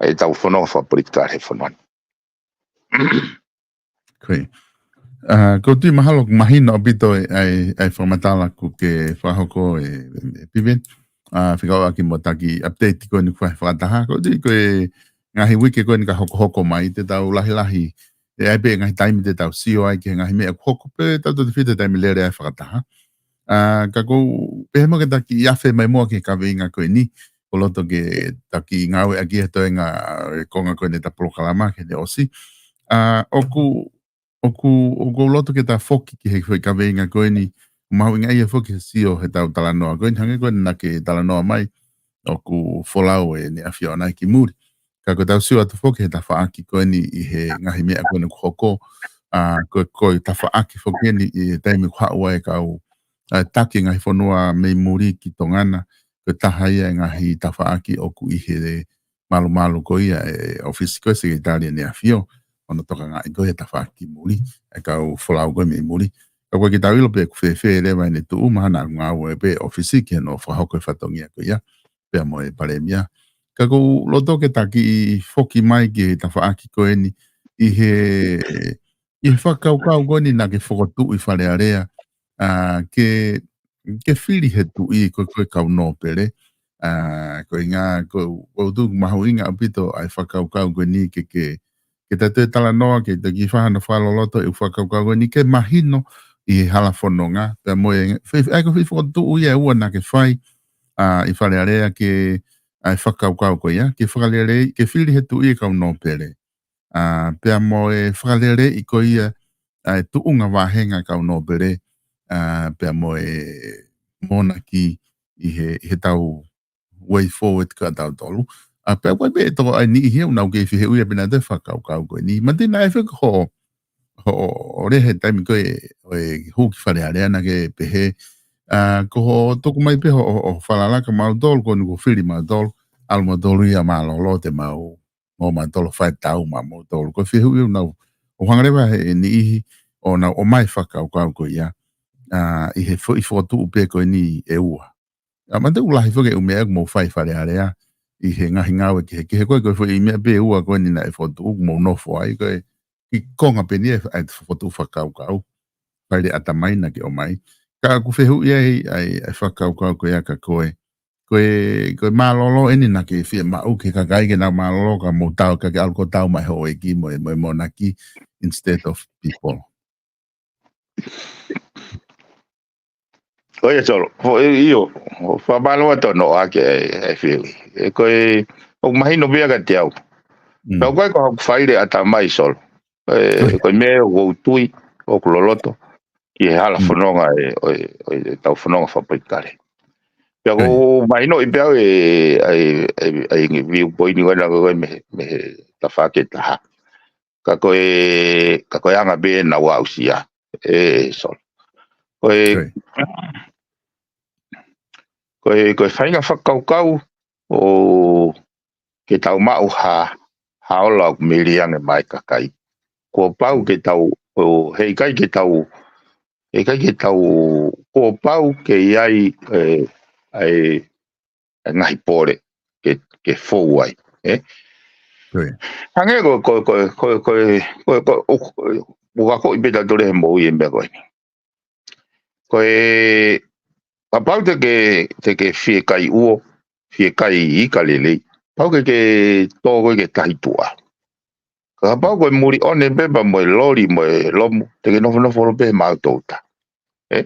ʻetau fononga fakapolitikale he fonua ni. Ko ia. ʻA, ʻoku ou tui mahalo ʻoku mahino ʻaupito ʻa e, ʻa e, ʻa e fakamatala ʻoku ke fakahoko ē, ē, ē, Piven. ʻA, fekauʻaki mo e taki update ko eni kuo fai fakataha. ʻOku ou tui ko e ngaahi uike ko eni ka hokohoko mai, te tau lahilahi. ʻE ʻi ai pē ngaahi taimi te tau sio ai ki he ngaahi meʻa ʻoku hoko pē, tautefito he taimi lele ai e fakataha. ʻA, ka ʻoku ou pehē mo ke taki afe mai muʻa ki he kaveinga ko eni, ʻoku ou loto ke taki ngāueʻaki e toenga, e konga ko eni ʻeta polokalama ki heʻene ʻosi. ʻA, ʻoku, ʻoku, ʻoku ou loto ke ta foki ki he foʻi kaveinga ko eni, mahuʻinga ia foki he sio heʻetau talanoa ko eni, hangē ko eni naʻa ke talanoa mai, ʻoku folau ʻEne ʻAfio ʻana ia ki muli. Ka ko ʻetau sio atu foki he tafaʻaki ko eni ʻi he ngaahi meʻa ko eni ʻoku hoko, ʻa, ko, ko e tafaʻaki foki eni ʻi he taimi ʻoku haʻu ai e kau, ʻa, taki e ngaahi fonua mei muli ki Tonga na, ko e taha ia e ngaahi tafaʻaki ʻoku ʻi he malumalu ko ia e ʻōfisi ko ē Sekelitali ʻEne ʻAfio, ʻo ne tokangaʻi ko ē he tafaʻaki ki muli, e kau folau ko ē mei muli. Ka ʻoku ʻikai ke tau ʻilo pe ʻoku fēfē leva ʻene tuʻu, mahalo naʻa ngāue pē ʻōfisi ki hono fakahoko e fatongia ko ia, pea mo e Palēmia. Ka ʻoku ou loto ke ta kiʻi foki mai ki he tafaʻaki ko eni ʻi he, ʻi he fakakaukau ko eni naʻa ke fokotuʻu ʻi Fale Alea, ʻa, ke, ke fili he tuʻi ko ē ko e kau nōpele. ʻA, ko e ʻuhinga, ko, ʻoku ou tui ʻoku mahuʻinga ʻaupito ʻa e fakakaukau ko eni ke, ke, ke ta toe talanoa, ke ta kiʻi fai hano fakaloloto e fakakaukau ko eni ke mahino ʻi he hala fononga, pea mo e, fe-, ʻa e ko e foʻi fokotuʻu ia ʻe ua naʻa ke fai, ʻa, ʻi Fale Alea ke, ʻa, e fakakaukau ko ia, ke fakalelei, ke fili he tuʻi e kau nōpele. ʻA, pea mo e fakaleleiʻi ko ia, ʻa, e tuʻunga vāhenga kau nōpele, ʻa, pea mo e monaki ʻi he, ʻi heʻetau way forward kia tautolu. ʻA, pea ʻoku ʻi ai pē toko ʻa e niʻihi ia ʻoku nau kei feheuʻia pe naʻa toe fakakaukau ko eni. Mahalo naʻe ʻi ai foki hoʻo, hoʻo, hoʻo lea he taimi ko ē ʻo e hū ki Fale Alea naʻa ke pehē, ʻa, ko hoʻo tuku mai pē hoʻo, hoʻo falala kia mautolu ko eni kuo fili mautolu, ʻalu mautolu ia mālōlō te mau, mo mautolu fai tau maʻa mautolu. Ko e fehuʻi ia ʻoku nau, ʻoku hanga leva he niʻihi ʻo nau ʻomai e fakakaukau ko ia, ʻa, ʻi he fo-, ʻi he fokotuʻu pē ko eni ʻe ua. ʻA, mahalo ʻoku lahi foki e ʻū meʻa ʻoku mou fai ʻi Fale Alea, ʻi he ngaahi ngāue kehekehe ko ē, ko e foʻi meʻa pē ʻe ua ko eni naʻe fokotuʻu ʻoku mou nofo ai, ko e kiʻi konga pē eni ʻa e, ʻa e fokotuʻu fakakaukau. Faileʻatamai naʻa ke ʻomai. Ka ʻoku fehuʻi ai, ʻa e, ʻa e fakakaukau ko ia kia koe. Ko e, ko e mālōlō eni naʻa ke fiemaʻu ki he kakai ke nau mālōlō ka mou tau, ka ke ʻalu koe ʻo tau maʻa e houʻeiki mo e, mo e monaki instead of people. ʻIo, Solo. Fo-, ʻio, fakamālō atu hono ʻohake ʻa e, ʻa e fehuʻi. ʻE ko e, ʻoku mahino pē ia kiate au. Mm. Pea ʻoku ʻikai ko haʻaku faileʻatamai, Solo. ʻE, ʻIo. Ko e meʻa ʻoku ou tui, ʻoku loloto ki he hala Mm. fononga ʻe, ʻo e, ʻo e, ʻetau fononga fakapolitikale. Pea ʻoku ʻIo. ou mahinoʻi pē au ʻe, ʻa e, ʻa e, ʻa e viewpoint ko ena ko ē mei he, mei he tafaʻaki ʻe taha. Ka ko e, ka ko e anga pē ʻenau aʻusia, ʻe Solo. Ko e, ʻIo. ko e, ko e faʻahinga fakakaukau ʻo ke tau maʻu ha, ha ola ʻoku meili ange maʻa e kakai. Kuo pau ke tau, ʻo, heʻikai ke tau ʻIkai ke tau, kuo pau ke ʻi ai, ē, ʻa e, ʻa e ngaahi pole ke, ke fou ai, ē? Hangē ko, ko, ko, ko, ko, ko, ko, ʻoku, ʻoku akoʻi pē tautolu he moʻui e meʻa ko eni. Ko e, kapau te ke, te ke fiekaʻi ʻuo, fiekaʻi ika lelei, pau ke ke tō koe ki he tahi tuʻa. Kapau ko e muli ʻone pē pea mo e loli mo e lomu, te ke nofonofo holo pē he maʻutouta. Ē?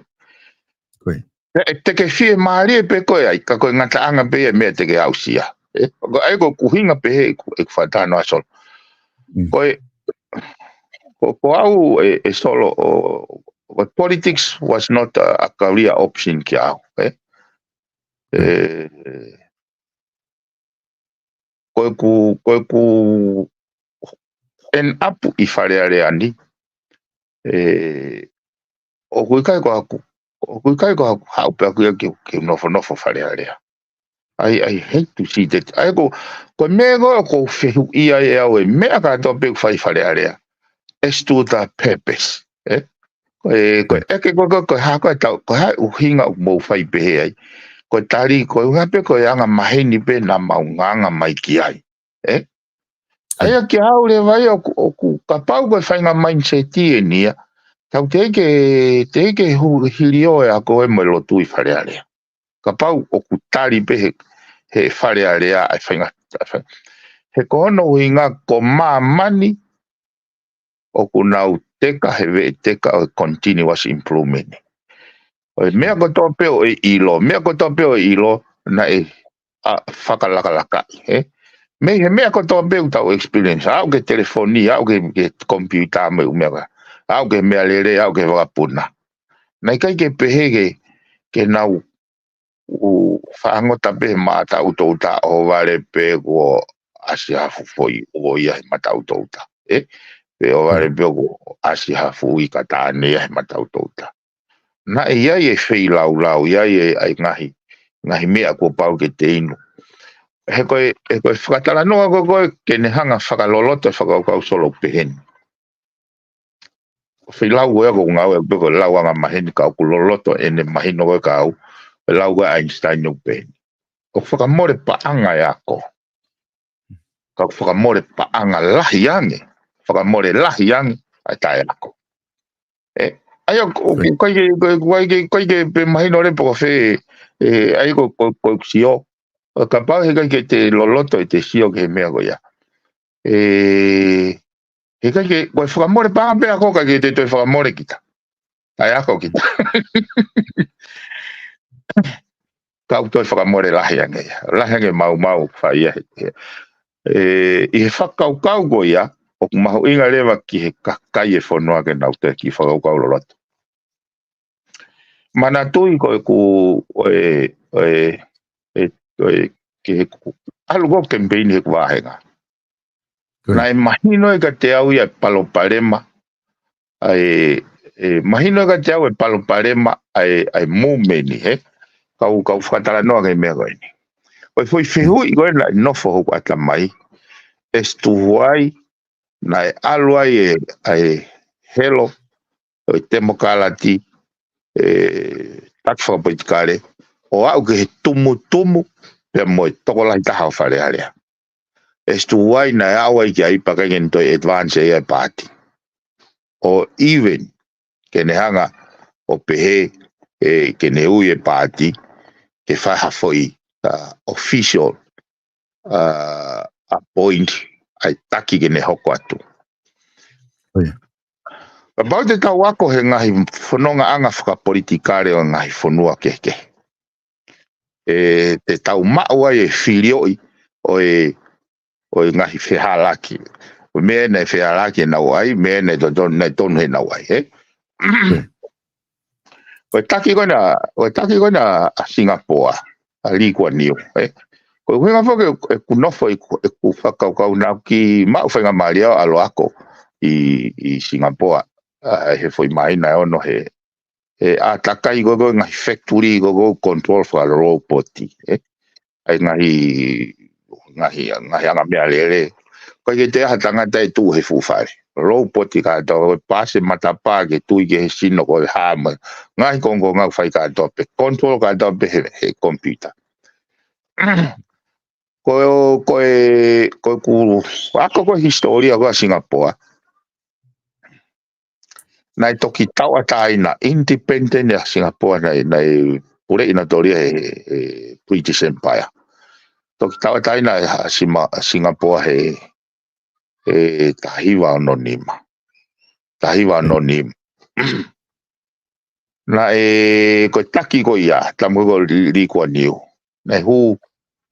Te, te ke fiemālie pē koe ai, ka ko e ngataʻanga pē ia e meʻa te ke aʻusia. Ē? Ko ai ko ʻeku ʻuhinga pē he ʻeku, ʻeku fakatalanoa Solo. Ko e, ko, ko au ē, ē Solo, ʻo, ʻo politics was not a, a career option kia au, ē? Ē, ko ʻeku, ko ʻeku end up ʻi Fale Alea ni, ē, ʻoku ʻikai ko haʻaku, ʻoku ʻikai ko haʻaku, haʻu pē ʻaku ia ke, ke nofonofo Fale Alea. I, I hate to see that. ʻA ia ko, ko e meʻa ko ē ʻoku ou fehuʻia ai ʻe au e meʻa kātoa pē ʻoku fai Fale Alea. As to the purpose. Ē? Ko e, ko e ʻeke ko, ko, ko e hā ko e tau, ko e hā e ʻuhinga ʻoku mou fai pehē ai. Ko e tali, ko e ʻuhinga pē ko e anga maheni pē naʻa mau ngāngā mai ki ai. Ē? ʻA ia kia au leva ia ʻoku, ʻoku kapau ko e faʻahinga mindset eni ia, tau teʻeki, teʻeki hu-, hilio e ako ē mo e lotu ʻi Fale Alea. Kapau ʻoku tali pē he, he Fale Alea ʻa e faʻahinga, ʻa e faʻahinga. He ko hono ʻuhinga ko māmani ʻoku nau teka he veʻeteka ʻo e continuous improvement. ʻO e meʻa kotoa pē ʻoku ʻilo, meʻa kotoa pē ʻoku ʻilo, naʻe, ʻa, fakalakalakaʻi, ē? Mei he meʻa kotoa pē ʻoku tau experience, aʻu ki he telefoni, aʻu ki he, ki he computer mo e ʻū meʻa, aʻu ki he meʻalele, aʻu ki he vakapuna. Naʻe ʻikai ke pehē ke, ke nau ʻū fangota pē he mataʻutouta ʻo vale pē kuo ʻasi ha fuʻu foʻi ʻuo ia he mataʻutouta. Ē? Pe ʻo vale pē kuo ʻasi ha fuʻu ika taʻane ia he mataʻutouta. Naʻe ʻi ai e feilaulau, ʻi ai e, ʻa e ngaahi, ngaahi meʻa kuo pau ke te inu. He ko e, he ko e fakatalanoa ko ē ko ē ke ne hanga fakaloloto e fakakaukau Solo pehē ni. Ko e feilau ko ē ʻoku ngāue pē ko e lau anga maheni ka ʻoku loloto ʻene mahino ko ē kia au, ko e lau ko ē ʻa Einstein ʻoku pehē ni. ʻOku fakamole paʻanga e ako. Ka ʻoku fakamole paʻanga lahi ange. Fakamole lahi ange ʻa e taʻeako. Ē, ʻa ia ʻoku, ʻoku ʻikai ke, ʻoku ʻikai ke, ʻikai ke pē mahino leva pe ko fē, ē, ʻa ia ko, ko, ko e sio. ʻO kapau he ʻikai ke te loloto ʻete sio ki he meʻa ko ia. Ē, he ʻikai ke, ko e fakamole paʻanga pē ako ʻikai ke te toe fakamole kita. Taʻeako kita. Ka ʻoku toe fakamole lahi ange ia. Lahi ange maumau fai ia he, he. Ē, ʻi he fakakaukau ko ia, ʻoku mahuʻinga leva ki he kakai e fonua ke nau toe kiʻi fakakaukau loloto. Manatuʻi ko ʻeku, ʻo e, ʻo e, ʻe, ʻo e, ke he ku-, ʻalu ko ē ʻo kemipeini heʻeku vāhenga. Naʻe mahino ʻiate au ia e palopalema, ʻa e, ʻe, mahino ʻiate au e palopalema ʻa e, ʻa e movement, ē? Kau, kau fakatalanoa ki he meʻa ko eni. Ko e foʻi fehuʻi ko ē naʻe nofo hoku ʻatamai, as to why naʻe ʻalu ai e, ʻa e helo ʻo e temokalati, ē, taki fakapolitikale, ʻo aʻu ki he tumutumu, pea mo e tokolahi taha ʻo Fale Alea. As to why naʻe aʻu ai ki ai pea ʻikai ke ne toe advance ia e paati. Or even, ke ne hanga ʻo pehē, ē, ke ne ui e paati, ke fai ha foʻi, ā, official, ā, appoint ʻa e taki ke ne hoko atu. Kapau te tau ako he ngaahi fonongaʻanga fakapolitikale ʻo e ngaahi fonua kehekehe. Ē, te tau maʻu ai e filioʻi ʻo e, ʻo e ngaahi fehālaaki. ʻO e meʻa naʻe fehālaaki ʻenau ʻai, meʻa naʻe totonu, naʻe tonu heʻenau ʻai, ē? Ko e taki ko ena, ko e taki ko ena ʻa Singapoa, ʻa Lee Kuan Yew, ē? Ko e ʻuhinga foki ʻeku nofo ʻi, ʻeku fakakaukau naʻa ku kiʻi maʻu faingamālie ʻo ʻalu ako ʻi, ʻi Singapoa, ā, he foʻi māhina ʻe ono he, he ʻātakai ko ē ko e ngaahi factory ko ē ko e control fakalolopoti, ē? ʻA e ngaahi, ngaahi, ngaahi anga meʻalele. ʻIkai ke toe ʻi ai ha tangata ʻe tuʻu he fuʻu fale. lou poti kātoa, ko e paasi matapā ke tui ki he sino ko e hā mai. Ngaahi kongokonga ʻoku fai kātoa pē, control kātoa pē he, he computer. Ko, ko e, ko e ku, ako ko e hisitōlia ko ē ʻa Singapore. Naʻe toki tauʻatāina, independent ʻa Singapore, naʻe, naʻe puleʻi nautolu ia he, he British Empire. Toki tauʻatāina ʻa Sima-, Singapore he, he taha hiva ono nima. Taha hiva ono nima. Naʻe, ko e taki ko ia, tamu ko Li-, Lee Kuan Yew. Naʻe hū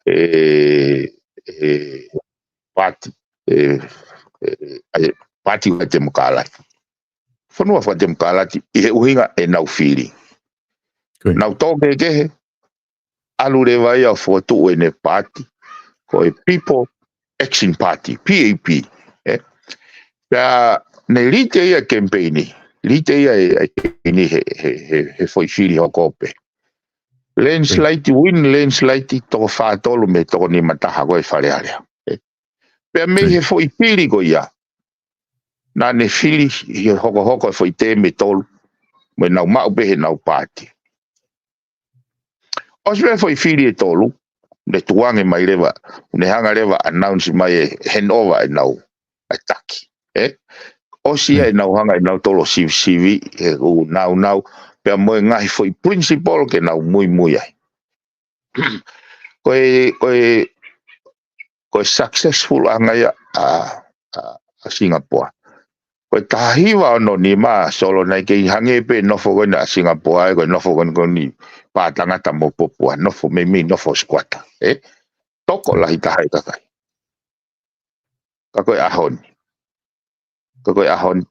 e, e paati, e, e, e paati fakatemokalati. Fonua fakatemokalati, ʻi he ʻuhinga ʻenau fili. Ko ia. Nau tō kehekehe, ʻalu leva ia ʻo fokotuʻu ʻene paati, ko e People Action Party, P A P. ʻE? Pea ne lite ia kemipeini, lite ia e, e kemipeini he, he, he, he foʻi fili hoko pē. Landslide, win landslide, toko fā tolu mei he toko nima taha ko ē Fale Alea. ʻE? Pea mei he foʻi fili ko ia, naʻa ne fili ʻi he hokohoko e foʻi tēmi ʻe tolu, mo ʻenau maʻu pē heʻenau paati. ʻOsi pē foʻi fili ʻe tolu, ne tukuange mai leva, ne hanga leva announce mai e hand over ʻenau, ʻa e taki. ʻE? ʻOsi ia ʻenau hanga ʻenau tolo sivisivi, he ʻū naunau, pea mo e ngaahi foʻi principle ke nau muimui ai. Ko e, ko e, ko e successful ʻanga ia ʻa, ʻa, ʻa Singapore. Ko e taha hiva ono nima Solo, naʻe kei hangē pē nofo ko ena ʻa Singapore, ʻa e ko e nofo ko ena ko eni pā tangata mo popua, nofo meimei nofo squatter, ʻe? Tokolahi taha e kakai. Ka ko e ʻaho ni. Ka ko e ʻaho ni.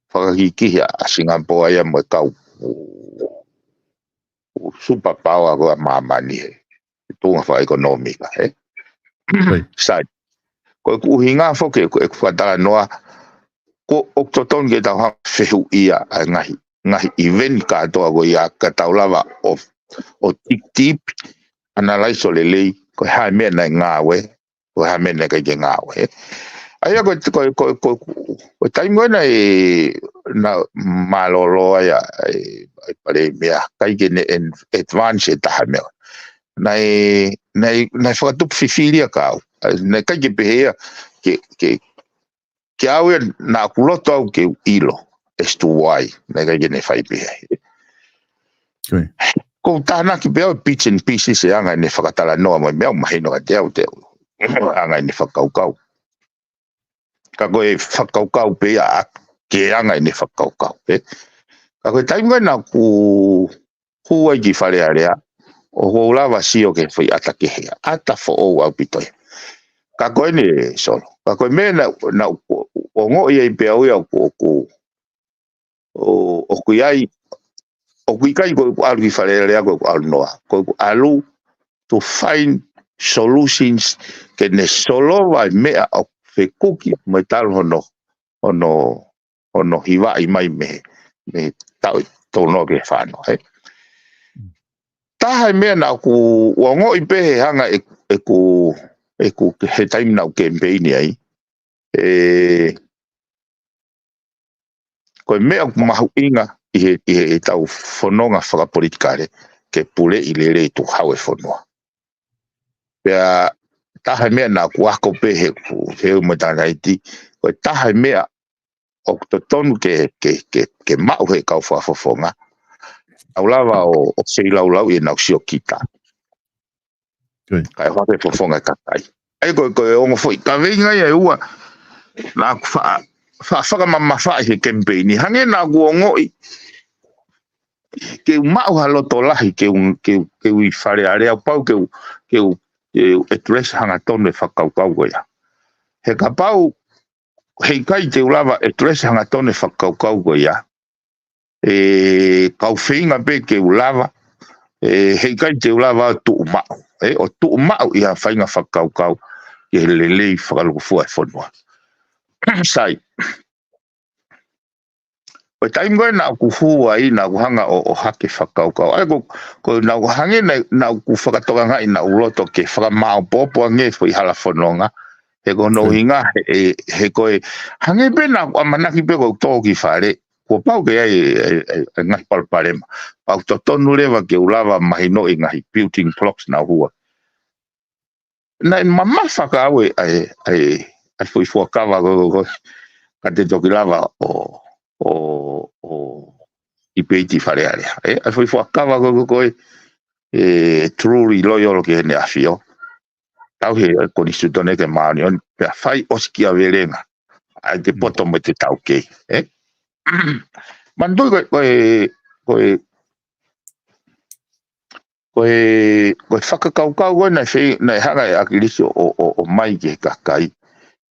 Fakakikihi ʻa Singapore ia mo e kau ʻū, ʻū superpower ko ē ʻa māmani he, he tuʻunga fakaʻekonōmika, ʻe? Sai. Ko e ʻuhinga foki ʻeku, ʻeku fakatalanoa, ko ʻoku totonu ke tau hanga fehuʻia ʻa e ngaahi, ngaahi event kātoa ko ia ka tau lava ʻo, ʻo tiki tipi, analyze ʻo lelei, ko e hā e meʻa naʻe ngāue, ko e hā e meʻa naʻe ʻikai ke ngāue. ʻA ia ko, ko, ko, ko, ko e taimi ko ē naʻe, naʻe mālōlō ai ʻa e, ʻa e palēmia, ʻikai ke ne en-, advance e taha meʻa. Naʻe, naʻe, naʻe fakatupu fifili ia kia au. ʻA ia, naʻe ʻikai ke pehē ia, ke, ke, kia au ia naʻa ku loto au ke u ʻilo, as to why, naʻe ʻikai ke ne fai pehē. Ko ia. Ko u tānaki pē au bits and pieces e anga ʻene fakatalanoa mai meʻa ʻoku mahino kiate au te u anga ʻene fakakaukau. Ka ko e fakakaukau pē ia ʻaʻaku ke anga ʻene fakakaukau, ʻe? Ka ko e taimi ko ē naʻa ku hū ai ki Fale Alea, ʻoku ou lava sio ki he foʻi ʻata kehe, ʻata foʻou ʻaupito ia. Ka ko eni Solo. Ka ko e meʻa naʻa, naʻa ku ongoʻi ai pē au ia ʻoku, ʻoku, ʻo, ʻoku ʻi ai, ʻoku ʻikai ko ʻeku ʻalu ki Fale Alea ko ʻeku ʻalu noa. Ko ʻeku ʻalu to find solutions ke ne solova e meʻa ʻoku fekuki mo e talu hono, hono, hono hivaʻi mai mei, mei he taʻu ʻe tolu noa ki he fā noa, ʻe? Taha e meʻa naʻa ku ongoʻi pē he hanga ʻe, ʻeku, ʻeku, he taimi naʻa ku kemipeini ai, ʻe, ko e meʻa ʻoku mahuʻinga ʻi he, ʻi he, ʻetau fononga fakapolitikale ke puleʻi lelei tukuhau e fonua. Pea taha e meʻa naʻa ku ako pē he, he u mo tanaiti, ko e taha e meʻa ʻoku totonu ke, ke, ke, ke maʻu he kau fakafofonga, ʻo lava ʻo, ʻo feilaulauʻi ʻenau siokita. Ko ia. Kae ʻohake fofonga e kakai. ʻA ia ko e, ko e ongo foʻi kaveinga ia ʻe ua naʻa ku fa-, fa-, fakamamafaʻi he kemipeini. Hangē naʻa ku ongoʻi ke u maʻu ha loto lahi ke u, ke u, ke u ʻi Fale Alea, pau ke u, ke u, ke u address hangatonu e fakakaukau ko ia. He kapau heʻikai te u lava address hangatonu e fakakaukau ko ia, ʻe, kau feinga pē ke u lava, ʻe, heʻikai te u lava ʻo tuʻu maʻu, ʻe, ʻo tuʻu maʻu ʻi ha faʻahinga fakakaukau ke lelei fakalūkufua e fonua. Sai. Ko e taimi ko ē naʻa ku hū ai, naʻa ku hanga ʻo, ʻohake fakakaukau. ʻA ia ko, ko naʻa ku hangē naʻa, naʻa ku fakatokangaʻi naʻa ku loto ke fakamāʻopoʻopo ange foʻi hala fononga. He ko hono ʻuhinga, he, he ko e, hangē pē naʻa ku ʻamanaki pē ko u tō ki fale, kuo pau ke ʻi ai e, e, e, e ngaahi palopalema. Pea ʻoku totonu leva ke u lava mahinoʻi e ngaahi building blocks naʻa ku hua. Naʻe mamafa ka au e, ʻa e, ʻa e, ʻa e foʻi fuakava ko, ko, ko, ka te toki lava ʻo, ʻo, ʻo, ʻi pē ʻi Fale Alea. ʻE, ʻa e foʻi fuakava ko, ko, ko e, e, Drury Loyal ki Heʻene ʻAfio. Tauhi e Konisitūtone ke māʻoniʻoni, pea fai ʻosikiavelenga ʻa e te poto mo te taukei, ʻe? Manatuʻi ko e, ko e, ko e, ko e, ko e fakakaukau ko ē naʻe fei, naʻe hanga ʻe ʻAkilisi ʻo, ʻo, ʻo mai ki he kakai.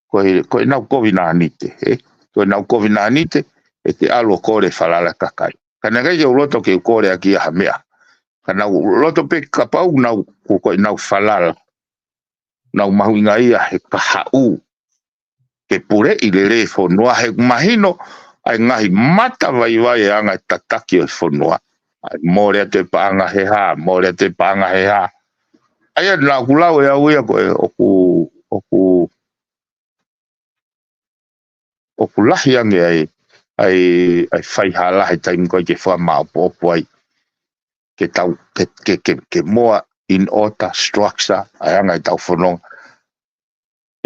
Ko e, ko ʻenau kovinānite, ʻe? Ko ʻenau kovinānite, ʻe te ʻalu ʻo kole falala kakai. Ka naʻe ʻikai ke u loto ke u kole ʻaki ia ha meʻa. Ka naʻa ku loto pē kapau naʻa ku, ko ʻenau falala. Naʻa ku mahuʻingaʻia he kahaʻu. Ke puleʻi lelei e fonua he ʻoku mahino ʻa e ngaahi matavaivai e anga e tataki ʻo e fonua. ʻA e mole atu e paʻanga he hā, mole atu e paʻanga he hā. ʻA ia naʻa ku lau ʻe au ia ko e ʻoku, ʻoku, ʻoku lahi ange ʻa e, ʻa e, ʻa e faihala he taimi ko ē ke fakamāʻopoʻopo ai. Ke tau, ke, ke, ke, ke more in order structure, ʻa e anga ʻetau fononga.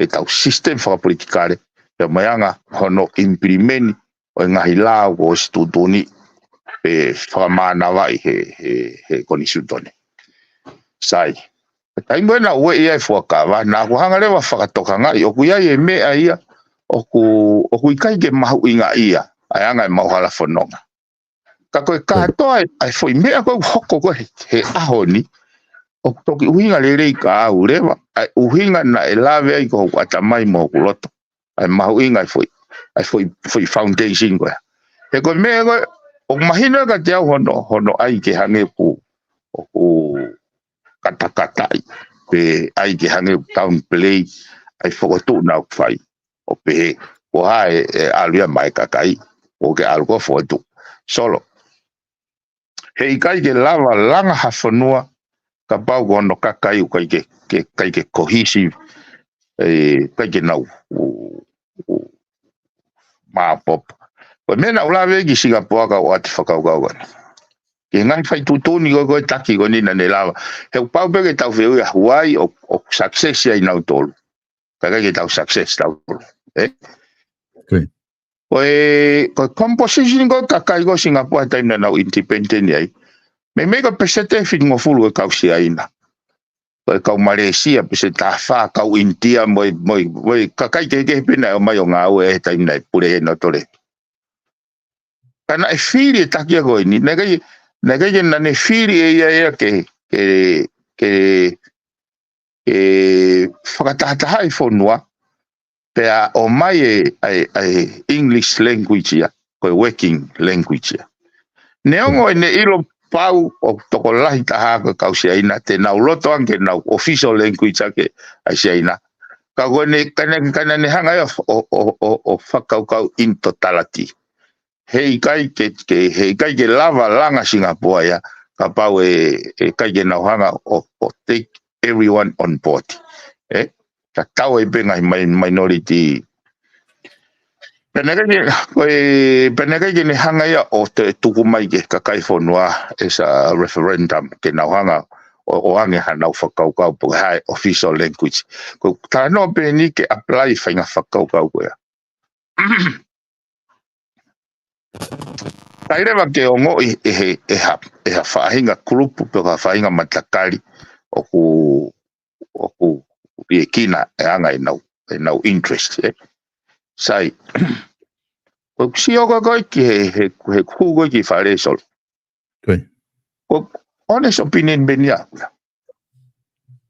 ʻEtau system fakapolitikale, pea mo e anga hono implement ʻo e ngaahi lao kuo ʻosi tuʻutuʻuni, pe fakamānavaʻi he, he, he Konisitūtone. Sai. Taimi ko ē naʻa ku ueʻi ai e fuakava, naʻa ku hanga leva ʻo fakatokangaʻi, ʻoku ʻi ai e meʻa ia, ʻoku, ʻoku ʻikai ke mahuʻingaʻia, ʻa e anga e mau hala fononga. Ka ko e kātoa e, ʻa e foʻi meʻa ko ē ʻoku hoko ko ē he, he ʻaho ni, ʻoku toki ʻuhinga lelei kia au leva, ʻa e ʻuhinga naʻe lave ai ko hoku ʻatamai mo hoku loto. ʻA e mahuʻinga ʻa e foʻi, ʻa e foʻi, foʻi foundation ko ē. He ko e meʻa ko ē, ʻoku mahino kiate au hono, hono ʻai ke hangē ʻoku, ʻoku katakataʻi, pe ʻai ke hangē ʻoku downplay, ʻa e fokotuʻu naʻa ku fai. ʻO pehē, ko hai e ʻalu ia mai kakai, ʻoku ke ʻalu ko ē ʻo fokotuʻu. Solo. He ʻikai ke lava langa ha fonua, kapau ko hono kakai ʻoku ʻikai ke, ke, ʻikai ke cohesive, ʻe, ʻikai ke nau, ʻu, ʻu, māʻopoʻopo. Ko e meʻa naʻa ku lave ki Singapoa ka u ʻoatu e fakakaukau ko eni. Ki he ngaahi fai tuʻutuʻuni ko ē, ko e taki ko eni naʻa ne lava. He ʻoku pau pē ke tau fehuʻi ʻa Huai ʻo, ʻoku success ia ʻi nautolu. Ka ʻikai ke tau success tautolu. ʻE? Ko e, ko e composition ko ē kakai ko ē Singapoa he taimi naʻa nau independent ai. Meimei ko e peseti ʻe fitungofulu e kau Siaina. Ko e kau Malaysia, peseti taha fā, kau India, mo e, mo e, mo e kakai kehekehe pē naʻe ʻomai ʻo ngāue he taimi naʻe pule ai nautolu. Ka naʻe fili e taki ko eni, naʻe ʻikai, naʻe ʻikai ke naʻa ne fili ʻe ia ia ke, ke, ke, ke fakatahatahaʻi e fonua, pea ʻomai e, ʻa e, ʻa e English language ia, ko e working language ia. Neongo ʻene ʻilo pau ʻoku tokolahi taha ko e kau Siaina, te nau loto ange ke nau official language ʻaki ʻa e Siaina. Ka ko ʻene, ka naʻa ne, ka naʻa ne hanga ia ʻo, ʻo, ʻo, ʻo fakakaukau in totality. He ʻikai ke, ke, he ʻikai ke lava langa Singapoa ia, kapau ʻe, ʻe ʻikai ke nau hanga ʻo, ʻo take everyone on board. ʻE? Ka tau ai pē ngaahi mai-, minority. Pea naʻe ʻikai ke, ko e, pea naʻe ʻikai ke ne hanga ia ʻo te tuku mai ki he kakai e fonua ʻi ha referendum ke nau hanga ʻo, ʻoange hanau fakakaukau pe ko e hā e official language. Ko e talanoa pē eni ke apply e faʻahinga fakakaukau ko ia. Kae lava ke ongoʻi ʻe he, ʻe ha, ʻe ha faʻahinga kulupu pe ko ha faʻahinga matakali ʻoku, ʻoku liʻekina e anga ʻenau, ʻenau interest, ʻe. Sai, ko e sio ko ē ki he, he, he hū ko ē ki Fale, Solo. Ko e honest opinion pē eni ia.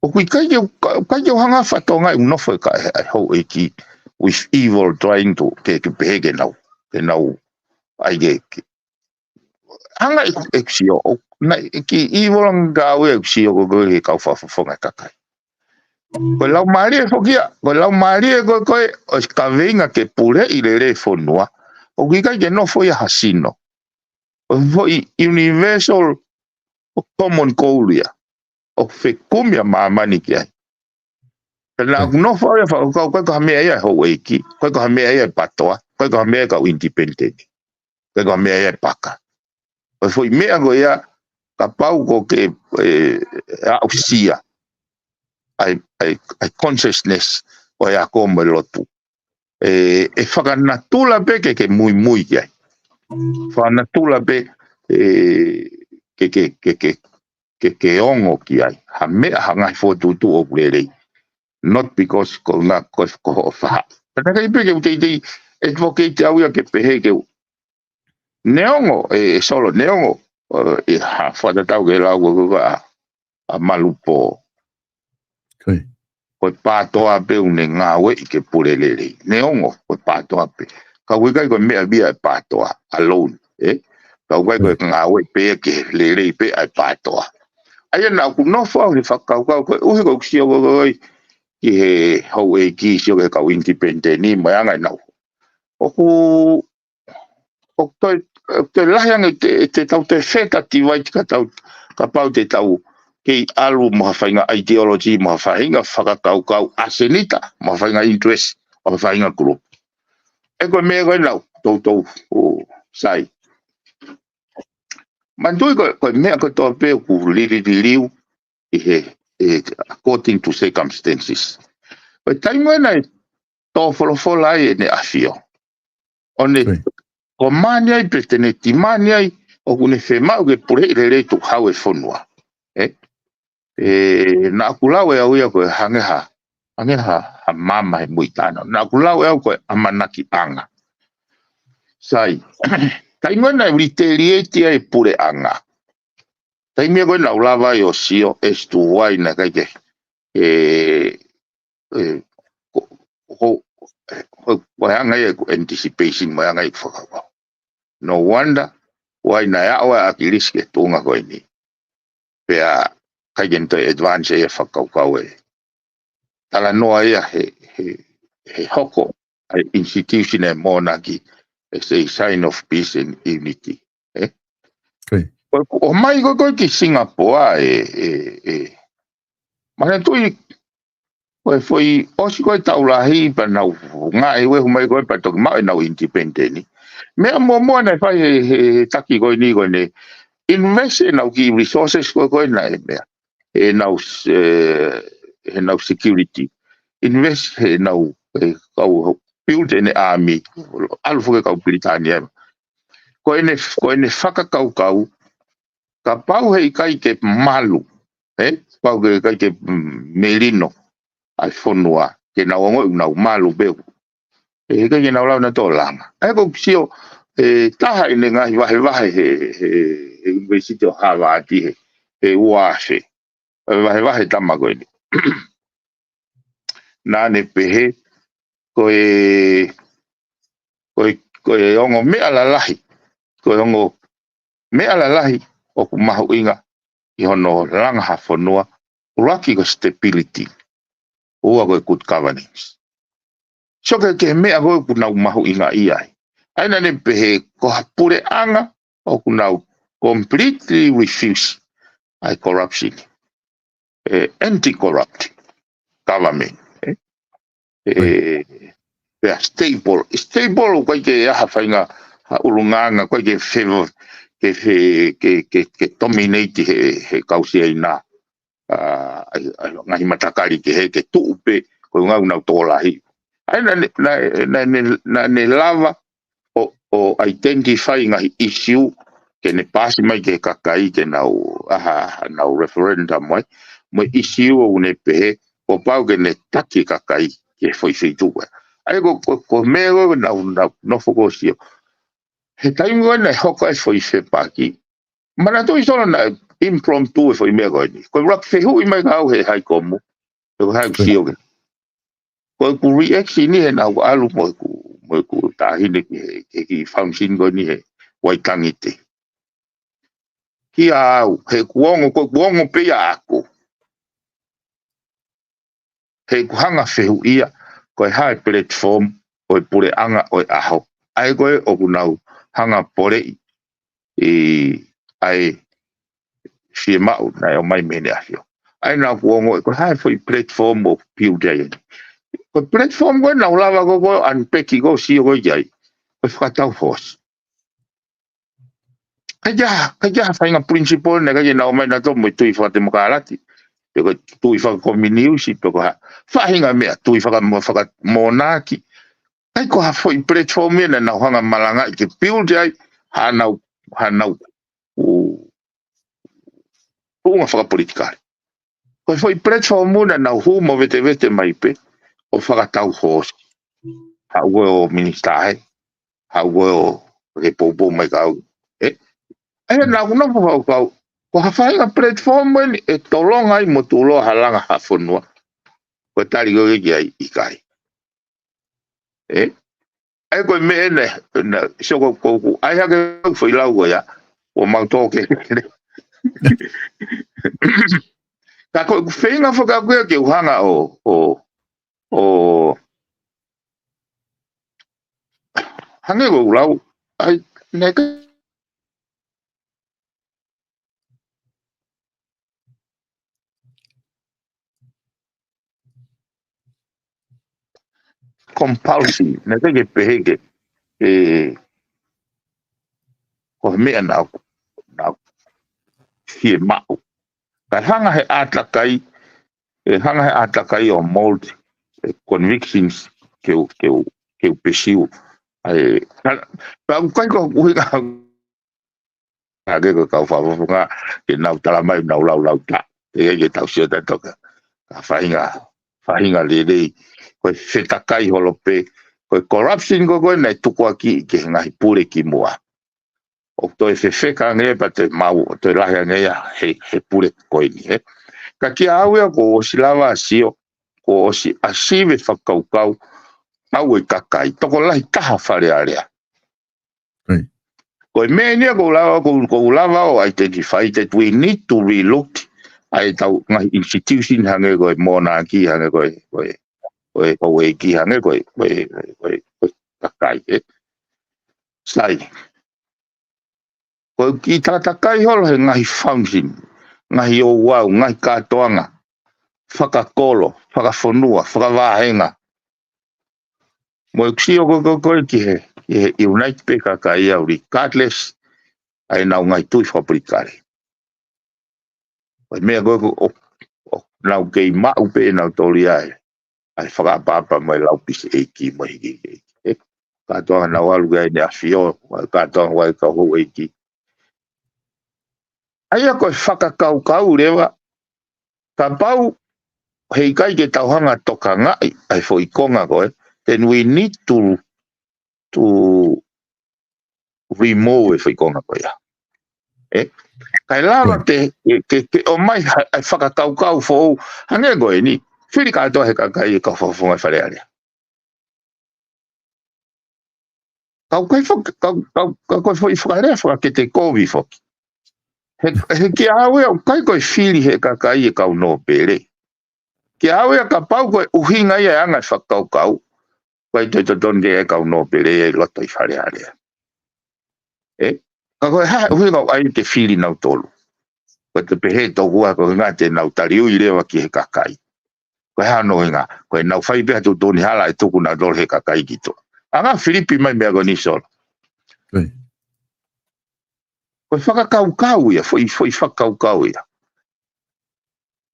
ʻOku ʻikai ke, ʻikai ke u hanga ʻo fakatokangaʻi ʻoku nofo e ka, e, e houʻeiki with evil trying to, ke, ke pehē ke nau, ke nau, ʻai ke, ke. Hanga ʻeku, ʻeku sio, ʻo, naʻe ʻikai ke evil ange kiate au ʻeku sio ko ē ki he kau fakafofonga e kakai. Ko e laumālie foki ia, ko e laumālie ko ē, ko ē, ʻo e kaveinga ke puleʻi lelei e fonua, ʻoku ʻikai ke nofo ia ha sino. ʻO e foʻi universal ʻo common goal ia. ʻOku fekumi ʻa māmani ki ai. Pea naʻa ku nofo au ia fakakaukau, ʻikai ko ha meʻa ia ʻa e houʻeiki, ʻikai ko ha meʻa ia ʻa e PATOA, ʻikai ko ha meʻa ia ʻa e kau independent, ʻikai ko ha meʻa ia ʻa e paka. Ko e foʻi meʻa ko ia, kapau ʻoku ke, ē, aʻusia ʻa e, ʻa e, ʻa e consciousness ʻo e ako mo e lotu, ē, ʻe fakanatula pē ke ke muimui ki ai. Fakanatula pē, ē, ke, ke, ke, ke, ke, ke ongo ki ai ha meʻa, ha ngaahi fokotuʻutuʻu ʻoku lelei. Not because ko nga ko, ko hoʻo faʻahi. Pea naʻe ʻikai pē ke u teitei, ʻe foki te au ia ke pehē ke u. Neongo, ē, ē Solo, neongo, ē, ʻi ha fakatatau ki he lau ko ē ʻa, ʻa Malu Pō. Ko e. Ko e PATOA pē ʻoku ne ngāueʻi ke pule lelei. Neongo, ko e PATOA pē. Ka ʻoku ʻikai ko e meʻa ia ʻa e PATOA alone, ē? Ka ʻoku ʻikai ko e ngāueʻi pē ke lelei pē ʻa e PATOA. ʻA ia naʻa ku nofo au he fakakaukau, koeʻuhi ko ʻeku sio ko ē ki he houʻeiki, sio ki he kau independent ni, mo e anga ʻenau. ʻOku, ʻoku toe, ʻoku toe lahi ange te, te tau toe feta tivaiti ka tau, kapau te tau kei ʻalu mo ha faʻahinga ideology, mo ha faʻahinga fakakaukau ʻasenita, mo ha faʻahinga interest, mo ha faʻahinga group. ʻE ko e meʻa ko ē naʻa ku toutou, ʻo, sai. Manatuʻi ko, ko e meʻa kotoa pē ʻoku lili, liliu ʻi he, ē, according to circumstances. Ko e taimi ē naʻe tō folofola ai ʻEne ʻAfio, ʻo ne, ko e mani ai pē te ne timani ai, ʻoku ne fiemaʻu ke puleʻi lelei tukuhau e fonua. Ē? Ē, naʻa ku lau ʻe au ia ko e hangē ha, hangē ha, ha mama he muitano. Naʻa ku lau ʻe au ko e ʻamanakiʻanga. Sai, taimi ē naʻe retaliate ai e puleʻanga. Taimi ē ko ē naʻa ku lava ai ʻo sio, as to why naʻe ʻikai ke, ē, ē, ko, ko, ko, ko e anga ia ʻeku anticipation, mo e anga ia ʻeku fakakaukau. No wonder why naʻe aʻu ʻa ʻAkilisi ki he tuʻunga ko eni. Pea ʻikai ke ne toe advance ia fakakaukau ē. Talanoa ia he, he, he hoko ʻa e institution ʻa e monarchy as a sign of peace and unity. Ē? Ko ia. Ko e, ʻomai ko ē ko ē ki Singapore ē, ē, ē. Manatuʻi, ko e foʻi ʻosi ko ē taʻu lahi pea nau ngāue ʻo ʻomai ko ē pea toki maʻu ʻenau independent. Meʻa muʻomuʻa naʻe fai he, he, he taki ko eni ko ʻene invest ʻenau kiʻi resources ko ē ko ē naʻe meʻa. ʻEnau, ē, ʻenau security. Invest ʻenau, ē, kau build ʻene army. ʻAlu foki e kau Pilitānia. Ko ʻene, ko ʻene fakakaukau, kapau he ʻikai ke malu, ē? Kapau he ʻikai ke, mm, melino ʻa e fonua, ke nau ongoʻi ʻoku nau malu pē. Ē, he ʻikai ke nau lava nautolu ʻo langa. ʻA ia ko ʻeku sio, ē, taha ʻene ngaahi vahevahe he, he, he University of Harvard he, he ua afe. Ē, vahevahe tama ko eni. Naʻa ne pehē, ko e, ko e, ko e ongo meʻa lalahi, ko e ongo meʻa lalahi ʻoku mahuʻinga ʻi hono langa ha fonua, ʻuluaki ko e stability, ua ko e good governance. Sio ki he, ki he meʻa ko ē ʻoku nau mahuʻingaʻia ai. ʻA ia naʻa ne pehē ko ha puleʻanga ʻoku nau completely refuse ʻa e corruption. Ē, anti-corrupt government, ē? Ē, pea stable. Stable ʻoku ʻikai ke ʻi ai ha faʻahinga, ha ʻulungaanga, ʻoku ʻikai ke favor, ke fe-, ke, ke, ke dominate he, he kau Siaina. ʻA, ʻa, ʻa, ngaahi matakali kehe, ke tuʻu pē, ko e ngaahi nau tokolahi. ʻA ia naʻa ne, naʻa, naʻa ne, naʻa ne lava ʻo, ʻo identify ngaahi issue ke ne paasi mai ki he kakai ke nau, ʻa, ʻa, nau referendum mai, mo e issue ʻoku ne pehē, kuo pau ke ne taki e kakai ki he foʻi feituʻu ko ē. ʻA ia ko, ko, ko e meʻa ko ē naʻa ku, naʻa ku nofo ʻo sio. He taimi ko ē naʻe hoko ai e foʻi fepaki. Manatuʻi Solo naʻe impromptu e foʻi meʻa ko eni. Ko e ʻuluaki fehuʻi mai kia au he High Comm, pe ko e hā ʻeku sio ki ai. Ko ʻeku reaction ni he naʻa ku ʻalu mo ʻeku, mo ʻeku taʻahine ki he, ki he kiʻi function ko eni he Waitangi Day. Kia au, he ʻoku ongo, ko ʻeku ongo pē ia ʻaʻaku. He ʻoku hanga fehuʻia, ko e hā e platform ʻo e puleʻanga ʻo e ʻaho. ʻA ia ko ē ʻoku nau hanga poleʻi ʻi ai fiemaʻu naʻe ʻomai mei heʻene ʻAfio. ʻA ia naʻa ku ongoʻi, ko e hā e foʻi platform ʻoku build ai eni. Ko e platform ko ē naʻa ku lava ko ē ʻo unpack ko ē ʻo sio ko ē ki ai, ko e fakatau hoosi. ʻIkai ke ʻi ai ha, ʻikai ke ʻi ai ha faʻahinga principle naʻe ʻikai ke nau ō mai nautolu mo e tui fakatemokalati, pe ko e tui fakakominiusi, pe ko ha faʻahinga meʻa, tui faka-, mo-, fakamonaki. ʻIkai ko ha foʻi platform ia naʻa nau hanga ʻo malangaʻi ke build ai haʻanau, haʻanau, ʻū, tuʻunga fakapolitikale. Ko e foʻi platform naʻa nau hū mo vetevete mai pē ʻo fakatau hoosi. Haʻu ko ē ʻo minisitā ē, haʻu ko ē ʻo ke poupou mai kau. Ē? ʻA ia naʻa ku nofo fakakaukau, ko ha faʻahinga platform eni ʻe tolonga ai mo tuʻuloa ha langa ha fonua? Ko e tali ko ē ki ai, ʻikai. Ē? ʻA ia ko e meʻa ena, na, sio ko, ko, ko, ʻai hake au foʻi lau ko ia, ʻo mau tō ke. Ka ko ʻeku feinga fakakaukau ke u hanga ʻo, ʻo, ʻo, hangē ko ʻeku lau, ʻai, ne ka compulsion, naʻe ʻikai ke pehē ke, ē, ko e meʻa naʻa ku, naʻa ku fiemaʻu. Ka hanga he ʻātakai, ē, hanga he ʻātakai ʻo mold e convictions ke u, ke u, ke u pursue. ʻA ia, ka, ka ʻoku ʻikai ko e ʻuhinga hake ko e kau fakafofonga ke nau tala mai ʻenau laulau taʻe, ʻikai ke tau sio tautolu ki ha faʻahinga, faʻahinga lelei. Ko e fetakai holo pē, ko e corruption ko ē ko ē naʻe tukuakiʻi ki he ngaahi pule kimuʻa. ʻOku toe fefeka ange pea toe maʻu, ʻo toe lahi ange ia he, he pule ko eni, ē. Ka kiate au ia kuo u ʻosi lava ʻo sio, kuo u ʻosi ʻasi he fakakaukau ʻa e kakai, tokolahi taha Fale Alea. Right. Ko e meʻa eni ia ʻoku ou lava, ʻoku ou, ʻoku ou lava ʻo identify that we need to relook ʻa ʻetau ngaahi institution hangē ko e monarchy, hangē ko e, ko e, ko e houʻeiki, hangē ko e, ko e, ko e, ko e kakai, ē. Sai. Ko e kiʻi takatakai holo he ngaahi function, ngaahi ouau, ngaahi kātoanga, fakakolo, fakafonua, fakavāhenga. Mo e sio ko ē ko ē ki he, ki he unite pē kakai au regardless ʻa ʻenau ngaahi tui fakapolitikale. Ko e meʻa ko ē ko ē ʻo, ʻo nau kei maʻu pē ʻenau toli ai ʻa e fakaʻapaʻapa mo e laupisi ʻeiki mo e hiki ʻeiki. Ē, kātoanga naʻa nau ʻalu ki ai ʻEne ʻAfio, kātoanga ʻa e kau houʻeiki. ʻA ia ko e fakakaukau leva, kapau heʻikai ke tau hanga ʻo tokangaʻi ʻa e foʻi konga ko ē, then we need to, to remove e foʻi konga ko ia. Ē? Kae lava ke, ke, ke, ke ʻomai ha, ʻa e fakakaukau foʻou, hangē ko eni, fili kātoa he kakai e kau fakafofonga ʻi Fale Alea. Ka ʻoku ʻikai foki, ka, ka, ka ko e foʻi fakalea fakakete kovi foki. He, he kiate au ia ʻoku ʻikai ko e fili he kakai e kau nōpele. Kiate au ia kapau ko e ʻuhinga ia e anga e fakakaukau, ʻoku ʻikai toe totonu ke ʻi ai e kau nōpele ʻi loto ʻi Fale Alea. Ē? Ka ko e hā e ʻuhinga ʻoku ʻai ke fili nautolu? Ko e te pehē tokua ko e ʻuhinga te nau taliui leva ki he kakai. Ko e hā hono ʻuhinga? Ko ʻenau fai pē ha tuʻutuʻuni hala ʻe tuku nautolu he kakai ki tuʻa. Anga Filipi mai meʻa ko eni Solo. Ko e fakakaukau ia, foʻi, foʻi fakakaukau ia.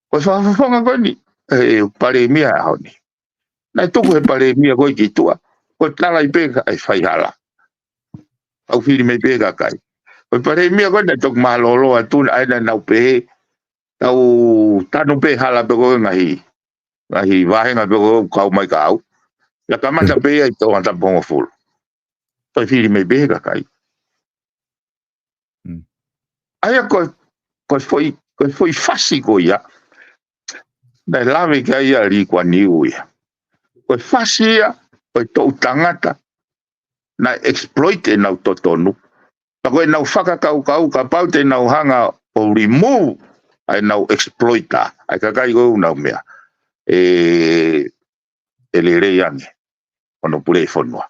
Ko e fakafofonga ko eni, ē, palēmia ʻaho ni. Naʻe tuku he palēmia ko ē ki tuʻa, ko e tala ai pē ʻa e faihala. Tau fili mai pē kakai. Ko e palēmia ko ē naʻe toki mālōlō atu, naʻe ʻai naʻa nau pehē, tau tanu pē hala pē ko ē ngaahi, ngaahi vāhenga pē ko ē ʻoku kau mai ka au. Ia kamata pē ia ʻi he taʻu hongofulu. Toe fili mai pē kakai. Mm. ʻA ia ko e, ko e foʻi, ko e foʻi fasi ko ia. Naʻe lave ki ai ʻa Lī Kuan Iu ia. Ko e fasi ia, ko e toʻu tangata naʻe exploit ʻenau totonu. Pea ko ʻenau fakakaukau kapau te nau hanga ʻo remove ʻa ʻenau exploiter, ʻa e kakai ko ē ʻoku nau meʻa, ē, ʻe lelei ange hono pule e fonua.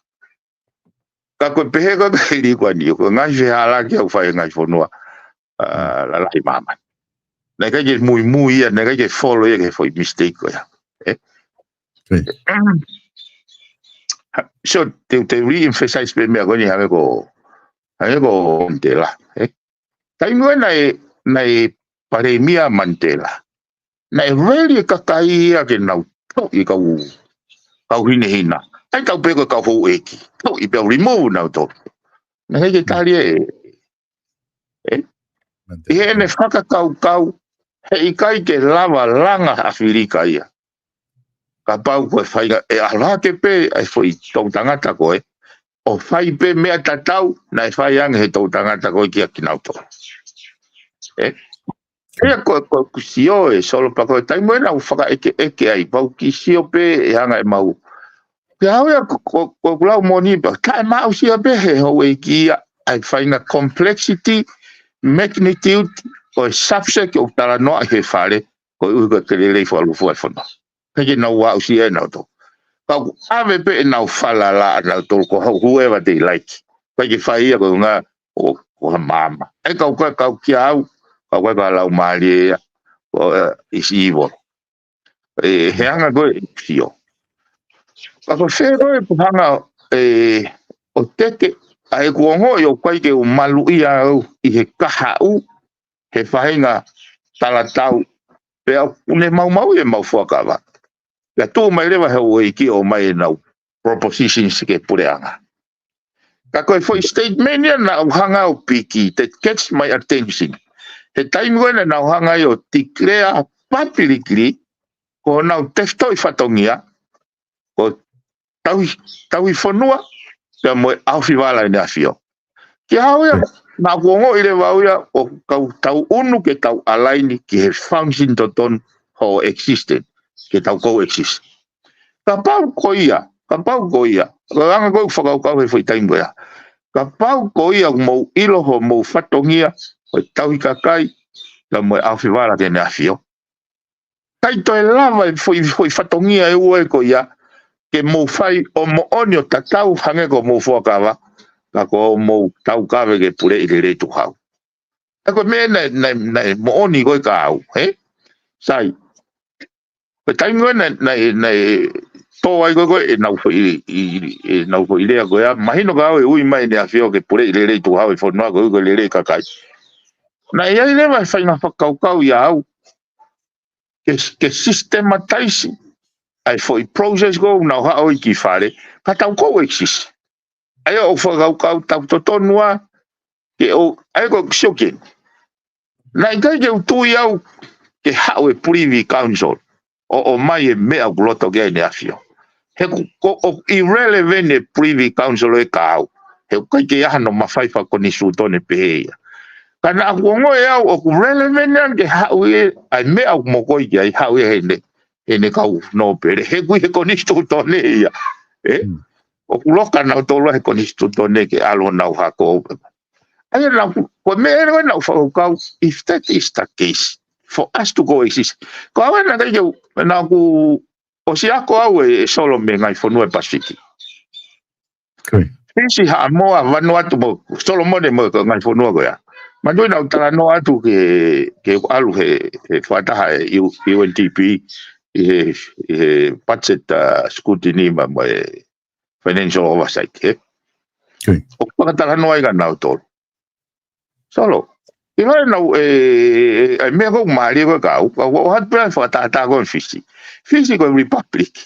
Ka ko e pehē ko ē ʻa Lī Kuan Iu, ko e ngaahi fehālaaki ʻoku fai he ngaahi fonua, ā, lalahi ʻi māmani. Naʻe ʻikai ke muimui ia, naʻe ʻikai ke follow ia ki he foʻi mistake ko ia. Ē? Good. So, te, te re-emphasize pē meʻa ko eni hangē ko, hangē ko Mandela. Ē? Taimi ko ē naʻe, naʻe palēmia Mandela. Naʻe reli e kakai ia ke nau tauʻi e kau, kau hinehina. ʻAi tau pē ko e kau houʻeiki. Tauʻi pē ʻo remove nautolu. Naʻe ʻikai ke tali ē. Ē? ʻI heʻene fakakaukau, heʻikai ke lava langa ʻAfilika ia. Kapau ko e fai ʻe ala ke pē, ʻai foʻi toʻutangata ko ē. ʻO fai pē meʻa tatau, naʻe fai ange he toʻutangata ko ē kia kinautolu. Ē? Ia ko, ko, ko sio ē, Solo pea ko e taimi ē naʻa ku fakaʻekeʻeke ai, pea u kiʻi sio pē ʻe hanga ʻe mau. Ke au ia ko, ko, ko kulau moni pea, taʻe maʻu sia pē he houʻeiki ia, ʻai faʻahinga complexity, magnitude, ʻo e subject ʻoku talanoa he fale, koeʻuhi ko e ke lelei fakalūkufua e fonua. ʻIkai ke nau aʻusia ʻe nautolu. Ka ʻoku ʻave pē ʻenau falala ʻanautolu ko whoever they like. ʻIkai ke fai ia ko e ʻuhinga ʻo, ʻo ha maama. ʻE kau ka, kau kia au, kau ka, ka lau mālie ia, ʻo, ē, is evil. Ē, he anga ko ē sio. Ka ko e fē ko ē ʻoku hanga, ē, ʻo teke, ʻa ʻeku ongoʻi ʻoku ʻikai ke u maluʻia au ʻi he kahaʻu, he faʻahinga talatau, pea ʻoku ne maumauʻi ʻemau fuakava. Pea tuʻu mai leva he houʻeiki ʻo ʻomai ʻenau propositions ki he puleʻanga. Ka ko e foʻi statement ia naʻa ku hanga ʻo piki, that catch my attention. He taimi ko ē naʻa nau hanga ai ʻo declare publicly, ko honau tefitoʻi fatongia, ko e tauhi, tauhi fonua, pea mo e ʻaofi vala ʻEne ʻAfio. Kia au ia, naʻa ku ongoʻi leva au ia, ʻoku tau ʻunu ke tau align ki he function totonu ʻo e existence, ke tau coexist. Kapau ko ia, kapau ko ia, ko e anga ko ē ʻeku fakakaukau he foʻi taimi ko ia. Kapau ko ia ʻoku mou ʻilo homou fatongia, ʻo e tauhi kakai, pea mo e ʻaofi vala ki Heʻene ʻAfio. ʻIkai toe lava e foʻi, foʻi fatongia ʻe ua ē ko ia, ke mou fai ʻo moʻoni ʻo tatau hangē ko hoʻomou fuakava, ka ko hoʻomou taukave ke puleʻi lelei e tukuhau. ʻA ko e meʻa naʻe, naʻe, naʻe moʻoni ko ē kia au, ē? Sai. Ko e taimi ko ē naʻe, naʻe, naʻe tō ai ko ē, ko ē ʻenau foʻi, ʻi, ʻi, ʻenau foʻi lea ko ia, mahino kia au ʻe ui mai ʻEne ʻAfio ke puleʻi lelei e tukuhau e fonua koeʻuhi ko e lelei e kakai. Naʻe ʻi ai leva e faʻahinga fakakaukau ʻia au, ke, ke systematize ʻa e foʻi process ko ē ʻoku nau haʻu ai ki fale, ka tau coexist. ʻA ia ʻoku ou fakakaukau ʻoku totonu ā, ke ʻo, ʻa ia ko e sio ki heni. Naʻe ʻikai ke u tui au, ke haʻu e Privy Council, ʻo, ʻomai e meʻa ʻoku loto ki ai ʻEne ʻAfio. He ʻoku, ko, ʻoku irrelevant e Privy Council ē kia au. He ʻoku ʻikai ke ʻi ai hano mafai fakakonisitūtone pehē ia. Ka naʻa ku ongoʻi ʻe au ʻoku relevant ange ke haʻu ia, ʻa e meʻa ʻoku mokoi ki ai haʻu ia heʻene, heʻene kau nōpele. He ʻoku ʻi he konisitūtone ia. Ē? Hmm. ʻOku loka nautolu he konisitūtone ke ʻalu ʻo nau hako. ʻA ia naʻa ku, ko e meʻa ē naʻa ku fakakaukau, if that is the case, for us to coexist. Ko au ē naʻe ʻikai ke u, naʻa ku ʻosi ako au ē, ʻe Solo mei he ngaahi fonua ʻo e Pasifiki. Good. Fisi, Haʻamoa, Vanuatu mo Solomone mo e ngaahi fonua ko ia. Manatuʻi naʻa ku talanoa atu ke, ke ʻalu he, he fakataha ʻa e U-, U N D P ʻi he, ʻi he budget, uh, scrutiny mo, mo e financial oversight, ē? Good. ʻOku fakatalanoa ai kia nautolu. Solo. ʻIlo ʻenau, ē, ē, ē, meʻa ko ē ʻoku mālie ko ē kia au, ka ʻoku ʻoatu pē ʻa e fakatātā ko ē Fisi. Fisi ko e republic.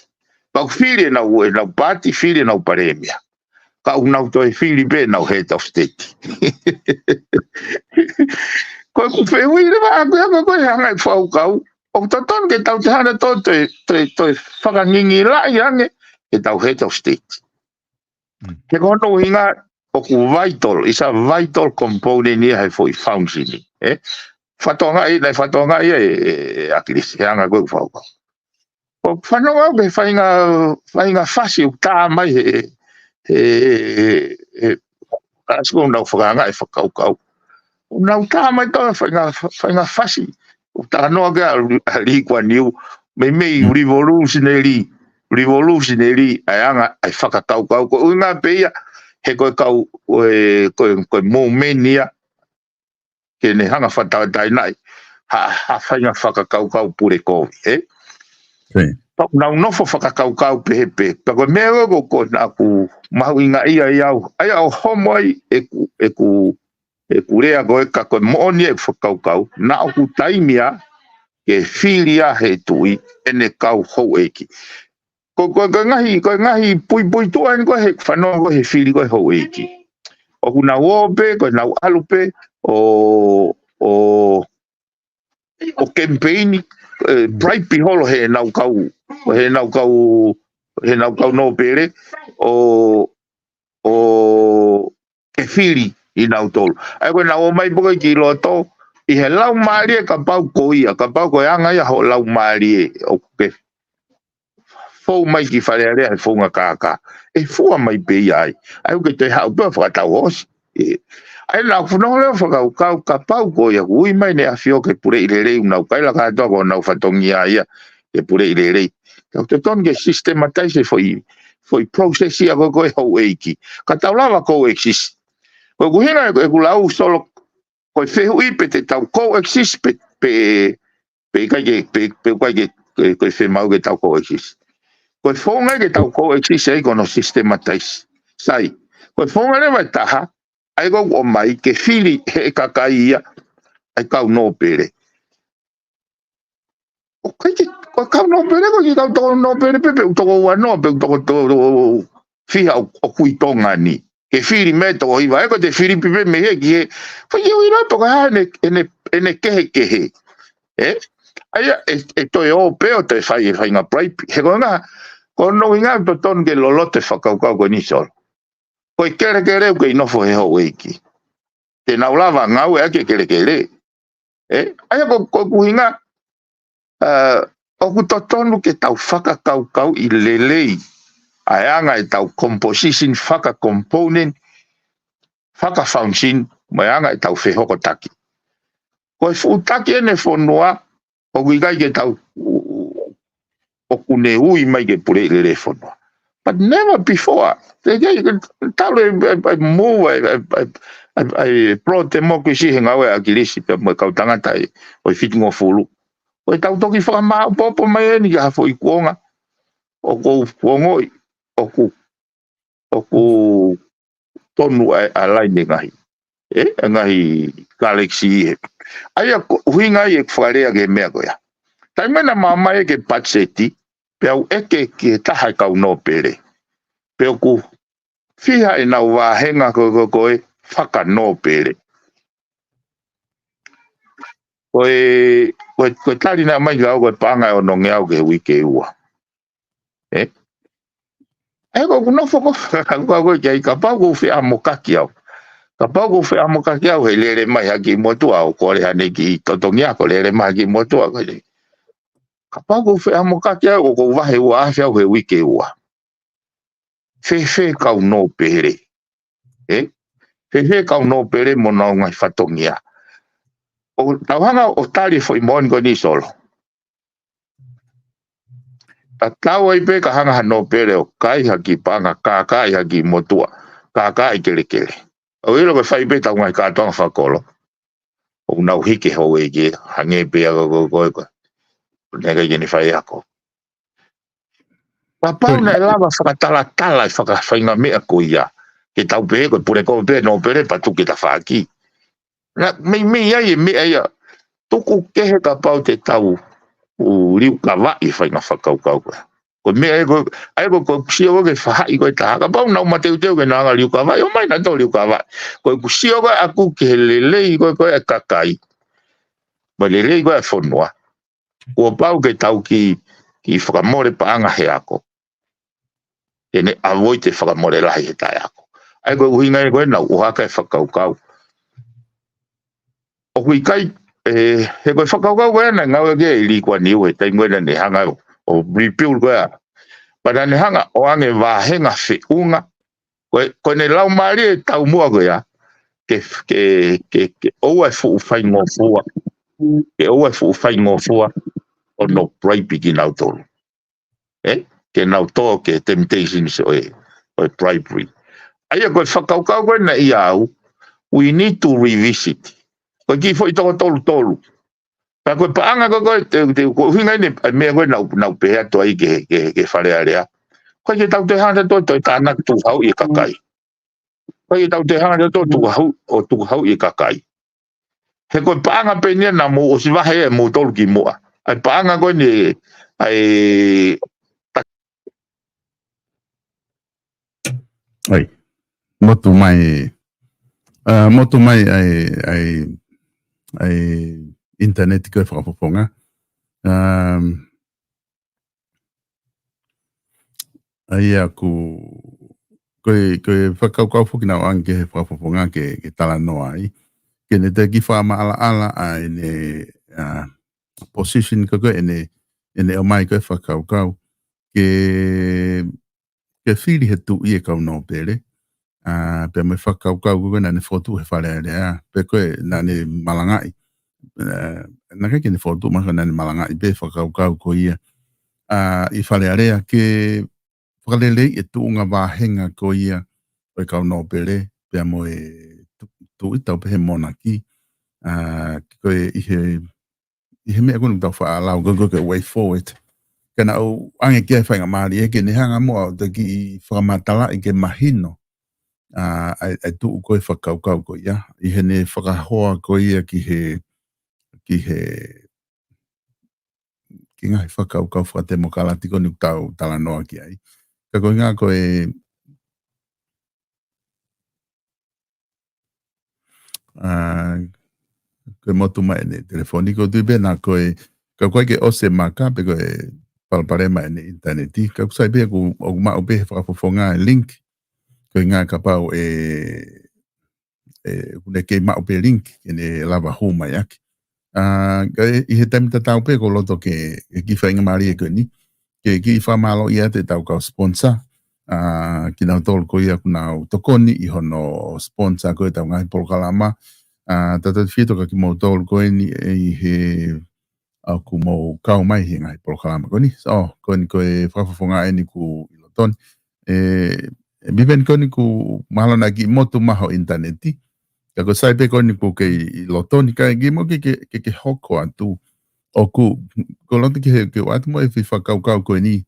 Ka ʻoku fili ʻenau, ʻenau paati, fili ʻenau palēmia. Ka ʻoku nau toe fili pē ʻenau head of state. Ko ʻeku fehuʻi leva ʻaʻaku ia ko e hanga ʻe he fakakaukau. ʻOku totonu ke tau te hana toe, toe, toe, toe fakangingilaʻi ange, ke tau head of state. Mm. He ko hono ʻuhinga ʻoku vital, is a vital component ia he foʻi function, ē? Fatongia, naʻe fatongia ia ē, ē, ē, ʻAkilisi, he anga ko ē ʻeku fakakaukau. ʻOku fanongo au ki he faʻahinga, faʻahinga fasi ʻoku tā mai he, he, he, he, ka siko nau fakaanga e fakakaukau. Nau tā mai tau faʻahinga, faʻahinga fasi. ʻOku talanoa ki ai ʻa Lee Kuan Yew, meimei revolutionary, revolutionary, ʻa e anga, ʻa e fakakaukau. Ko e ʻuhinga pē ia, he ko e kau, ko e, ko e, ko e movement ia, ke ne hanga fakatauʻatāinaʻi. ha, ha faʻahinga fakakaukau pule kovi, ē? Pea ʻoku nau nofo fakakaukau pehē pē. Pea ko e meʻa ko, ko naʻa ku mahuʻingaʻia ai au. ʻA ia ʻo homo ai ʻeku, ʻeku, ʻeku lea ko ē ka ko e moʻoni ʻeku fakakaukau. Naʻa ʻoku taimi ia ke fili ʻa e tuʻi ʻene kau houʻeiki. Ko, ko, ko e ngaahi, ko e ngaahi puipuituʻa eni ko ē he fanongo ko ē he fili ko ē houʻeiki. ʻOku nau ō pē, ko e nau ʻalu pē, ʻo, ʻo, ʻo kemipeini, ē, bribe holo he nau kau, he nau kau, he nau kau nōpele, ʻo, ʻo ke fili ʻi nautolu. ʻA ia ko e nau ō mai pē ko ē ki loto, ʻi he laumālie kapau ko ia, kapau ko e anga ia hoʻo laumālie, ʻoku ke fou mai ki Fale Alea he founga kākā. ʻE fua mai pē ia ai. ʻA ia ʻoku ke toe haʻu pē ʻo fakatau hoosi. ʻE. ʻA ia naʻa ku fanongo leva fakakaukau kapau ko ia ʻoku ui mai ʻEne ʻAfio ke puleʻi lelei, ʻoku nau kaila kātoa ko honau fatongia ia ke puleʻi lelei. Ka ʻoku totonu ke systematize e foʻi, foʻi process ia ko ē ko ē houʻeiki. Ka tau lava coexist. Ko ʻeku ʻuhinga ʻeku, ʻeku lau Solo, ko e fehuʻi pe te tau coexist pe, pe, pe ʻikai ke, pe, pe ʻikai ke, ke, ke fiemaʻu ke tau coexist. Ko e founga ke tau coexist ai ko hono systematize. Sai, ko e founga leva ʻe taha, ʻa ia ko ē ʻoku ʻomai ke fili he kakai ia, ʻa e kau nōpele. ʻOku ʻikai ke, ko e kau nōpele, ko e kiʻi kau toko nōpele pē, pe ʻoku toko uanoa, pe ʻoku toko, toko fiha ʻo, ʻoku ʻi Tonga ni. Ke fili mei he toko hiva, ʻe ko te fili pē mei he ki he. Fai ʻe ui la pe ko e hā ʻene, ʻene, ʻene kehekehe. Ē? ʻA ia, ʻe, ʻe toe ō pē ʻo toe fai, ʻe fai ngaahi bribe. He ko e ngaahi, ko hono ʻuhinga ʻoku totonu ke loloto e fakakaukau ko eni Solo. Ko e kelekele ʻoku kei nofo he houʻeiki. Te nau lava ngāueʻaki e kelekele. Ē? ʻA ia ko, ko ʻeku ʻuhinga, ā, ʻoku totonu ke tau fakakaukauʻi lelei ʻa e anga ʻetau composition, faka-component, faka-function, mo e anga ʻetau fehokotaki. Ko e fuʻu taki ʻene fonua, ʻoku ʻikai ke tau, ʻoku ne ui mai ke puleʻi lelei e fonua. But never before. Te ke, ke talu e, e, e move, e, e, e, e, e pro-democracy he ngāue ʻa ʻAkilisi pea mo e kau tangata ʻi, ʻo e fitungofulu. Ko e tau toki fakamaʻopoʻopo mai eni ki ha foʻi kuonga. ʻOku ou ongoʻi, ʻoku, ʻoku tonu ʻa e, ʻa e laine ngaahi. Ē, ʻa e ngaahi galaxy ē. ʻA ia ko e ʻuhinga ia ʻeku fakalea ki he meʻa ko ia. Taimi naʻa ma ō mai ke patiseti, pea u ʻeke ki he taha e kau nōpele. Pe ʻoku fiha ʻenau vāhenga ko, ko, ko e fakanōpele. Ko e, ko e, ko e tali naʻe ʻomai kiate au ko e paʻanga ʻe onongeau ki he uike ʻe ua. Ē? Ē, ko ʻeku nofo ko, ka, ka, ka, ko e kei, kapau ʻoku ou feʻamokaki au. Kapau ʻoku ou feʻamokaki au he lele mai ha kiʻi motuʻa ʻo kole haʻane kiʻi totongi ako, lele mai ha kiʻi motuʻa ko ē. Kapau ʻoku ou feʻamokaki au, ʻoku ou vahe ua afe au he uike ʻe ua. Fēfē kau nōpele. Ē? Fēfē kau nōpele mo honau ngaahi fatongia. ʻO tau hanga ʻo tali e foʻi moʻoni ko eni Solo. Tatau ai pē ka hanga ha nōpele ʻo kai ha kiʻi paʻanga, kākaaʻi ha kiʻi motuʻa, kākaaʻi kelekele. ʻOku ʻilo ko e fai pē ʻetau ngaahi kātoanga fakakolo. ʻOku nau hiki e houʻeiki, hangē pē ia ko, ko, ko, ko. Naʻe ʻikai ke ne fai ako. Kapau naʻe lava fakatalatala e fakafaingameʻa ko ia. Ke tau pehē ko e pule kovi pē nōpele pea tuku ki tafaʻaki. Naʻe meimei ai e meʻa ia. Tuku kehe kapau te tau ʻū liukavaʻi e faʻahinga fakakaukau ko ē. Ko e meʻa ē ko, ʻa ia ko, ko e sio ko ē ki he faʻahi ko ē ʻe taha. Kapau naʻa nau mateuteu ke nau hanga ʻo liukavaʻi, ʻomai nautolu liukavaʻi. Ko ʻeku sio ko ē ʻaʻaku ki he lelei ko ē, ko ē ʻa e kakai. Mo e lelei ko ē ʻa e fonua. Kuo pau ke tau kiʻi, kiʻi fakamole paʻanga he ako. Ke ne avoid e fakamole lahi he taʻeako. ʻA ia ko e ʻuhinga ia ko ē naʻa ku ʻohake e fakakaukau. ʻOku ʻikai, ē, he ko e fakakaukau ko ē naʻe ngāueʻaki ʻe Lee Kuan Yew he taimi ko ē naʻa ne hanga ʻo, ʻo rebuild ko ē. Pea naʻa ne hanga ʻo ʻoange vāhenga feʻunga. Ko e, ko ʻene laumālie e taumuʻa ko ia. Ke, ke, ke, ke ʻoua e fuʻu faingofua. Ke ʻoua e fuʻu faingofua. ʻO nau bribe kinautolu. Ē? Ke nau tō ki he temptations ʻo e, ʻo e bribery. ʻA ia ko e fakakaukau ko ē naʻe ʻiate au, we need to revisit. Ko e kiʻi foʻi toko tolu tolu. Pea ko e paʻanga ko ē, ko e, te, te, ko e ʻuhinga eni, ʻa e meʻa ko ē naʻa ku, naʻa ku pehē atu ai ki he, ki he, ki he Fale Alea. ʻOku ʻikai ke tau toe hanga ʻo toe, toe tānaki tukuhauʻi e kakai. ʻOku ʻikai ke tau toe hanga ʻo toe tukuhau-, ʻo tukuhauʻi e kakai. He ko e paʻanga pē eni ia naʻa mou ʻosi vahe ʻe moutolu kimuʻa. ʻA e paʻanga ko eni, ʻa e ʻAi. Motu mai, ʻa, motu mai ʻa e, ʻa e, ʻa e ʻinitaneti ko e fakafofonga. Um, ʻa ia ʻoku, ko e, ko e fakakaukau foki naʻa ku ʻoange ki he fakafofonga ke, ke talanoa ai. Ke ne toe kiʻi fakamaʻalaʻala ʻa ʻene, ʻa, position ko ē, ʻene, ʻene ʻomai ko e fakakaukau. Ke, ke fili he tuʻi e kau nōpele, ʻa, pea mo e fakakaukau ko ē naʻa ne fokotuʻu he Fale Alea, pe ko ē naʻa ne malangaʻi. ʻA, naʻe ʻikai ke ne fokotuʻu, mahalo naʻa ne malangaʻi pē fakakaukau ko ia, ʻa, ʻi Fale Alea ke fakaleleiʻi e tuʻunga vāhenga ko ia ʻo e kau nōpele, pea mo e tu-, tuʻi tau pehē monarchy, ʻa, ko e ʻi he ʻi he meʻa ko eni ʻoku tau faʻa lau, ko, ko, ko e way forward. Ka naʻa ku ʻoange ki ai e faingamālie ke ne hanga muʻa ʻo toe kiʻi fakamatalaʻi ke mahino, ʻa, ʻa e, ʻa e tuʻu ko e fakakaukau ko ia. ʻI heʻene fakahoa ko ia ki he, ki he, ki he ngaahi fakakaukau fakatemokālati ko eni ʻoku tau talanoa ki ai. Ka ko e ʻuhinga ko e, ʻa, ko e motu mai ʻene telefoni, ʻoku ou tui pē naʻa ko e, ka ʻoku ʻikai ke ʻosi e maka, pe ko e palopalema ʻene ʻinitaneti. Ka ʻoku sai pē ʻoku, ʻoku maʻu pē he fakafofonga e link. Ko e ʻuhinga kapau ʻe, ʻe, ʻoku ne kei maʻu pē link, ke ne lava hū mai ʻaki. ʻA, ka ʻi he taimi tatau pē ʻoku ou loto ke, ke kiʻi faingamālie ko eni ke kiʻi fakamālōʻia atu ʻetau kau sponsor, ʻa, kinautolu ko ia ʻoku nau tokoni ʻi hono sponsor ko ē ʻetau ngaahi polokalama. ʻA, tautautefito kia kimoutolu ko eni ʻi he, ʻa, ʻoku mou kau mai he ngaahi polokalama ko eni. So, ko eni ko e fakafofonga eni ʻoku ʻi loto ni. ʻE, ʻe Vivian, ko eni ʻoku mahalo naʻe kiʻi motu mai hoʻo ʻinitaneti. Ka ʻoku sai pē ko eni ʻoku kei ʻi loto ni, kae kiʻi mo ke, ke, ke, ke hoko atu. ʻOku, ʻoku ou loto ke, ke ʻoatu mo e foʻi fakakaukau ko eni.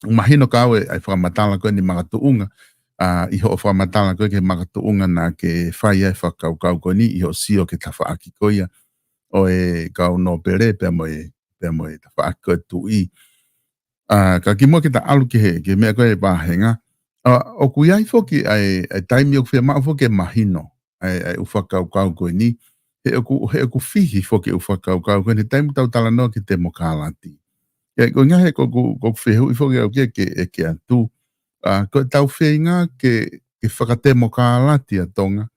Mahino kiate au ʻa e fakamatala ko eni makatuʻunga. ʻA, ʻi hoʻo fakamatala ko ē ki he makatuʻunga naʻa ke fai ai e fakakaukau ko eni ʻi hoʻo sio ki he tafaʻaki ko ia ʻo e kau nōpele pea mo e, pea mo e tafaʻaki ko e tuʻi. ʻA, ka kimuʻa ke ta ʻalu ki he, ki he meʻa ko e vāhenga. ʻA, ʻoku ʻi ai foki ʻa e, ʻa e taimi ʻoku fiemaʻu foki ke mahino ʻa e, ʻa e ʻū fakakaukau ko eni. He ʻoku, he ʻoku fihi foki e ʻū fakakaukau ko eni he taimi ʻoku tau talanoa ki he temokālati. ʻIo, ko e ʻuhinga he ʻoku, ʻoku fehuʻi foki au ke, ke, ke ʻeke atu. ʻA, ko ʻetau feinga ke, ke fakatemokālati ʻa Tonga.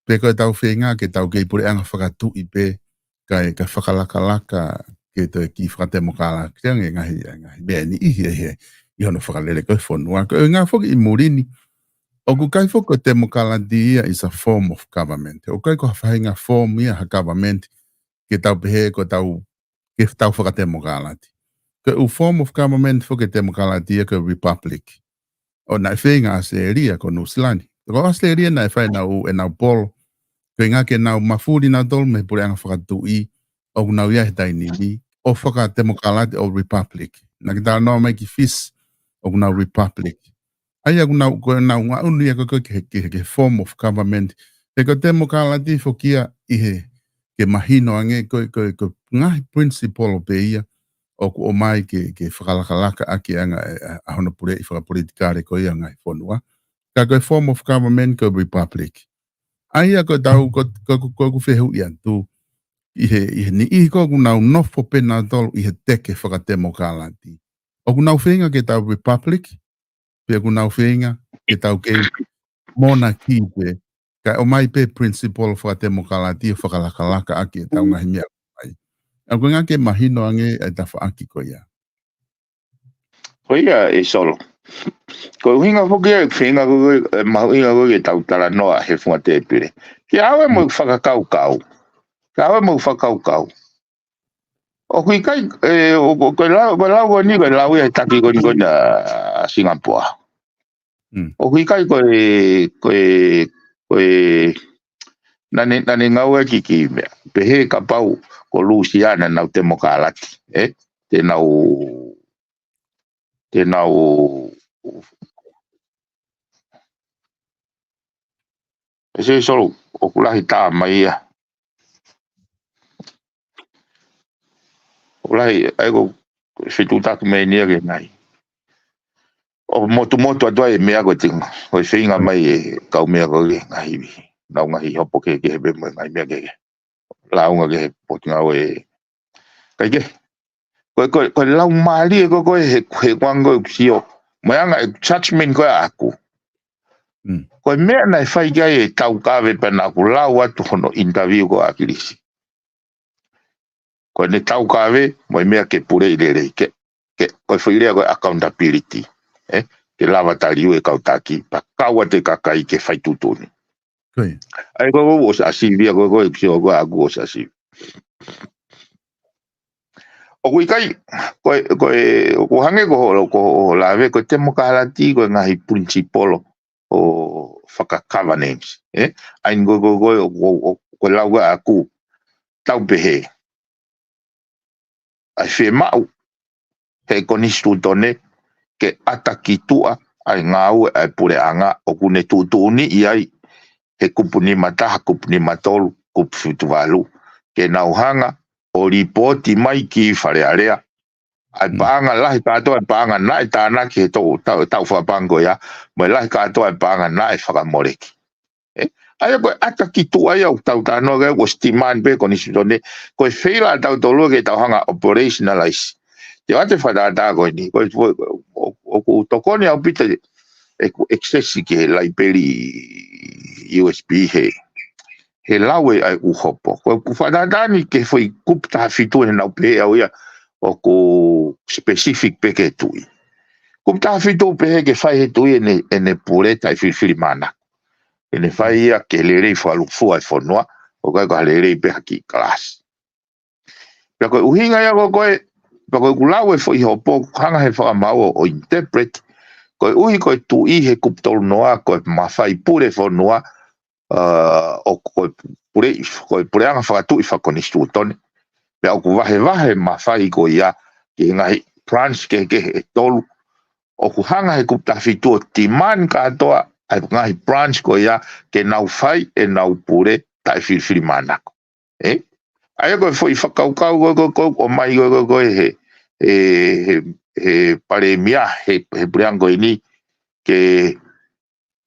Pe ko ʻetau feinga ke tau kei puleʻanga fakatuʻi pē, kae, kae fakalakalaka ke toe kiʻi fakatemokālati ange ngaahi, ngaahi meʻa ʻe niʻihi ʻi he, ʻi hono fakalele ko e fonua. Ko e ʻuhinga foki ʻi muli ni, ʻoku ʻikai foki ko e temokālati ia is a form of government. ʻOku ʻikai ko ha faʻahinga form ia ha government ke tau pehē ko ʻetau, ke tau fakatemokālati. Ko e ʻū form of government foki e temokālati ia ko e republic. ʻO naʻe feinga ʻAositelēlia ko Nuʻusila ni. Ko ʻAositelēlia naʻe fai ʻenau, ʻenau polo. Ko e ʻuhinga ke nau mafuli nautolu mei he puleʻanga fakatuʻi ʻoku nau ʻi ai he taimi ni, ʻo fakatemokālati ʻo republic. Naʻa ke talanoa mai ki Fisi ʻoku nau republic. ʻA ia ʻoku nau, ko ʻenau ngaʻunu ia ko ē ki he, ki he, ki he form of government. He ko e temokālati foki ia ʻi he, ke mahino ange ko e, ko e, ko e ngaahi principle pē ia ʻoku ʻomai ke, ke fakalakalaka ʻaki ʻa e anga, ʻa, ʻa hono puleʻi fakapolitikale ko ia ngaahi fonua. Ka ko e form of government ko e republic. ʻA ia ko ʻetau, ko, ko, ko, ko ʻeku fehuʻi atu. ʻI he, ʻi he niʻihi ko ē ʻoku nau nofo pē nautolu ʻi he teke fakatemokālati. ʻOku nau feinga ke tau republic, pe ʻoku nau feinga ke tau kei monarchy pē, kae ʻomai pē principle fakatemokālati ʻo fakalakalaka ʻaki ʻetau ngaahi meʻa mai. ʻA, ko e ʻuhinga ke mahino ange ʻa e tafaʻaki ko ia. Ko ia ʻe Solo. Ko e ʻuhinga foki ia, feinga ko ē, ʻe mahuʻinga ko ē ke tau talanoa he funga tēpile. Ke ʻave mo e fakakaukau. Ke ʻave mo e fakakaukau. ʻOku ʻikai, ʻe, ʻo, ʻo, ko e lau, ko e lau ko eni, ko e lau ia he taki ko eni ko eni ʻa Singapore. Mm. ʻOku ʻikai ko e, ko e, ko e, Naʻa ne, naʻa ne ngāueʻaki e kiʻi meʻa. Pehē kapau ko Lūsia naʻa nau temokalati, ē? Te nau, te nau, ʻe se solo, ʻoku lahi tā mai ia. ʻOku lahi, ʻa ia ko e fetuʻutaki mai eni ia ke ngai. ʻO motumotu atu ai e meʻa ko e tinga, ko e feinga mai e kau meʻa ko e ngaahi, nau ngaahi hopo kehekehe pē mo e ngaahi meʻa kehekehe. Lāunga kehe Potungāue. Kae kehe, ko e, ko e, ko e laumālie ko e, ko e he, he kuango e sio. Mo e anga e judgment ko ē ʻaʻaku. Mm. Ko e meʻa naʻe fai ki ai e taukave pea naʻa ku lau atu hono interview ko ʻAkilisi. Ko ʻene taukave, mo e meʻa ke puleʻi lelei, ke, ke, ko e foʻi lea ko e accountability, ē? Ke lava taliui e kau taki, pea kau atu e kakai ke fai tuʻutuʻuni. Ko ia. ʻA ia ko e, ko e ʻosi ʻasi ia, ko e, ko e, sio ko e ʻaku ʻosi ʻasi. ʻOku ʻikai, ko e, ko e, ʻoku hangē ko hoʻo, ko hoʻo lave, ko e temokalati, ko e ngaahi principle ʻo faka-governance, ē? ʻA ia ko e, ko e, ko e, ko e, ko e lau ʻaʻaku, tau pehē. ʻA e fiemaʻu he konisitūtone ke ʻata ki tuʻa ʻa e ngāue ʻa e puleʻanga ʻoku ne tuʻutuʻuni ai he kupu nima taha, kupu nima tolu, kupu fitu valu, ke nau hanga ʻo lipooti mai ki Fale Alea ʻa e paʻanga lahi kātoa, ʻa e paʻanga naʻe tānaki he tau, tau, tau fakapaʻanga ko ia, mo e lahi kātoa ʻa e paʻanga naʻe fakamoleki. Ē? ʻA ia ko e ʻata ki tuʻa ia ʻoku tau talanoa ki ai, ʻoku ʻosi demand pē konisitūtone, ko e feilaulau ʻatautolu ke tau hanga operationalize. Te u ʻoatu e fakatātā ko eni, ko e, ko e, ʻo, ʻoku tokoni ʻaupito ʻeku access ki he laipeli U S B he, he lau ʻa e ʻū hopo. Ko ʻeku fakatātā ni ki he foʻi kupu taha fitu he naʻa ku pehē au ia ʻoku specific pē ki he tuʻi. Kupu taha fitu pehē ke fai he tuʻi ʻene, ʻene pule taʻefilifilimānako. ʻEne fai ia ke lelei fakalūkufua e fonua, ʻoku ʻikai ko ha lelei pē ha kiʻi kalasi. Pea ko e ʻuhinga ia ko e, pea ko ʻeku lau e foʻi hopo, hanga he fakamaau ʻo interpret, koeʻuhi ko e tuʻi he kupu tolu noa, ko e mafai pule fonua, ʻa, ʻo ko e pule, ko e puleʻanga fakatuʻi fakakonisitūtone. Pea ʻoku vahevahe mafai ko ia ki he ngaahi branch kehekehe ʻe tolu. ʻOku hanga he kupu taha fitu ʻo demand kātoa ʻa e ngaahi branch ko ia ke nau fai ʻenau pule taʻefilifilimānako. Ē? ʻA ia ko e foʻi fakakaukau ko e, ko e, ko e, ʻomai ko e, ko e, ko e he, he, he, he palēmia, he, he puleʻanga ko eni, ke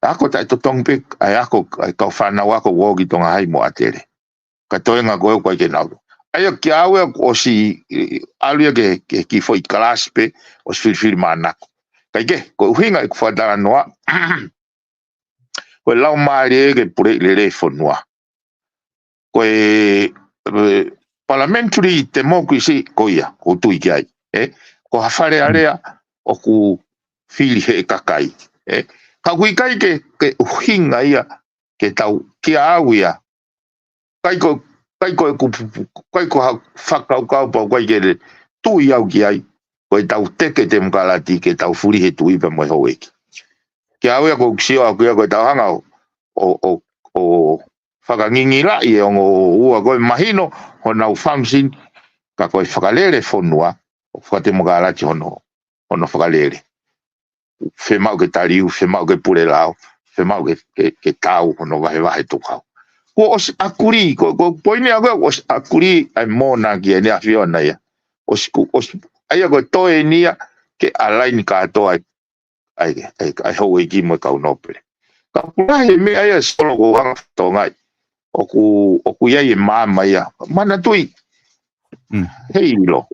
ako taʻetotongi pē, ʻa e ako, ʻa e kau fānau ako ʻoku ō ki Tonga Hai mo ʻAtele. Ka toenga ko e ʻoku ʻikai ke nau. ʻA ia kia au ia kuo ʻosi, ē, ʻalu ia ke, ke kiʻi foʻi kalasi pē, ʻosi filifilimānako. Kae kehe, ko e ʻuhinga ʻeku fakatalanoa, ko e laumālie ke puleʻi lelei e fonua. Ko e, ē, parliamentary democracy ko ia, ʻoku ou tui ki ai, ē? Ko ha Fale Alea ʻoku fili he kakai, ē? Ka ʻoku ʻikai ke, ke ʻuhinga ia ke tau kia au ia. ʻIkai ko, ʻikai ko ʻeku, ʻikai ko ha fakakaukau pau ʻikai ke le tui au ki ai. Ko e tau teke temokalati ke tau fuli he tuʻi pea mo e houʻeiki. Kia au ia ʻoku ou sio au ia ko e tau hanga ʻo, ʻo, ʻo, ʻo fakangingilaʻi e ongo ua ko e mahino honau function ka ko e fakalele fonua, ʻo fakatemokalati hono, hono fakalele. Fiemaʻu ke taliu, fiemaʻu ke pule lao, fiemaʻu ke, ke, ke tau hono vahevahe tukau. Kuo ʻosi ʻakuli, ko, ko e poini ʻaʻaku ia, ʻosi ʻakuli ʻa e mona ki ʻEne ʻAfio na ia. ʻOsi ku, ʻosi, ʻa ia ko e toe eni ia ke align kātoa ʻa e, ʻa e, ʻa e, ʻa e houʻeiki mo e kau nōpele. Ka ʻoku lahi e meʻa ia Solo ʻoku ou hanga ʻo fakatokangaʻi. ʻOku, ʻoku ʻi ai e maama ia. Manatuʻi. Mm. Heiʻilo.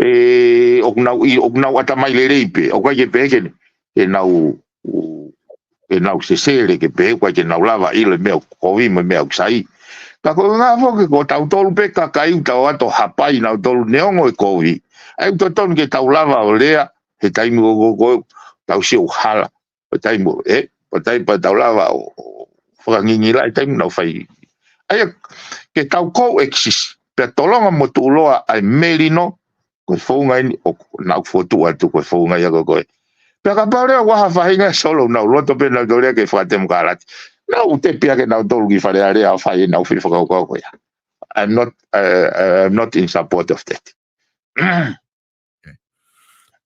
Ē, ʻoku nau ʻi, ʻoku nau ʻatamai lelei pē. ʻOku ʻikai ke pehē ke, ke nau, ʻenau sesele ke pehē, ʻoku ʻikai ke nau lava ʻilo e meʻa ʻoku kovi mo e meʻa ʻoku sai. Ka ko e ʻuhinga foki ko tautolu pē kakai ʻoku tau ʻalu ʻo hapai nautolu neongo e kovi. ʻA ia ʻoku totonu ke tau lava ʻo lea, he taimi ʻoku, ʻoku, ʻoku tau sio ʻoku hala. ʻO taimi ʻoku, ē, ʻo taimi pea tau lava ʻo, ʻo fakangingilaʻi taimi ʻoku nau fai. ʻA ia, ke tau coexist, pea tolonga mo tuʻuloa ʻa e melino, ko e founga eni ʻoku nau fotu atu, ko e founga ia ko e ko e. Pea kapau leva ʻoku ʻi ai ha faʻahinga Solo ʻoku nau loto pē nautolu ia ke fakatemokalati. Nau tepi hake nautolu ki Fale Alea ʻo fai ʻenau foʻi fakakaukau ko ia. I'm not, uh, I'm not in support of that.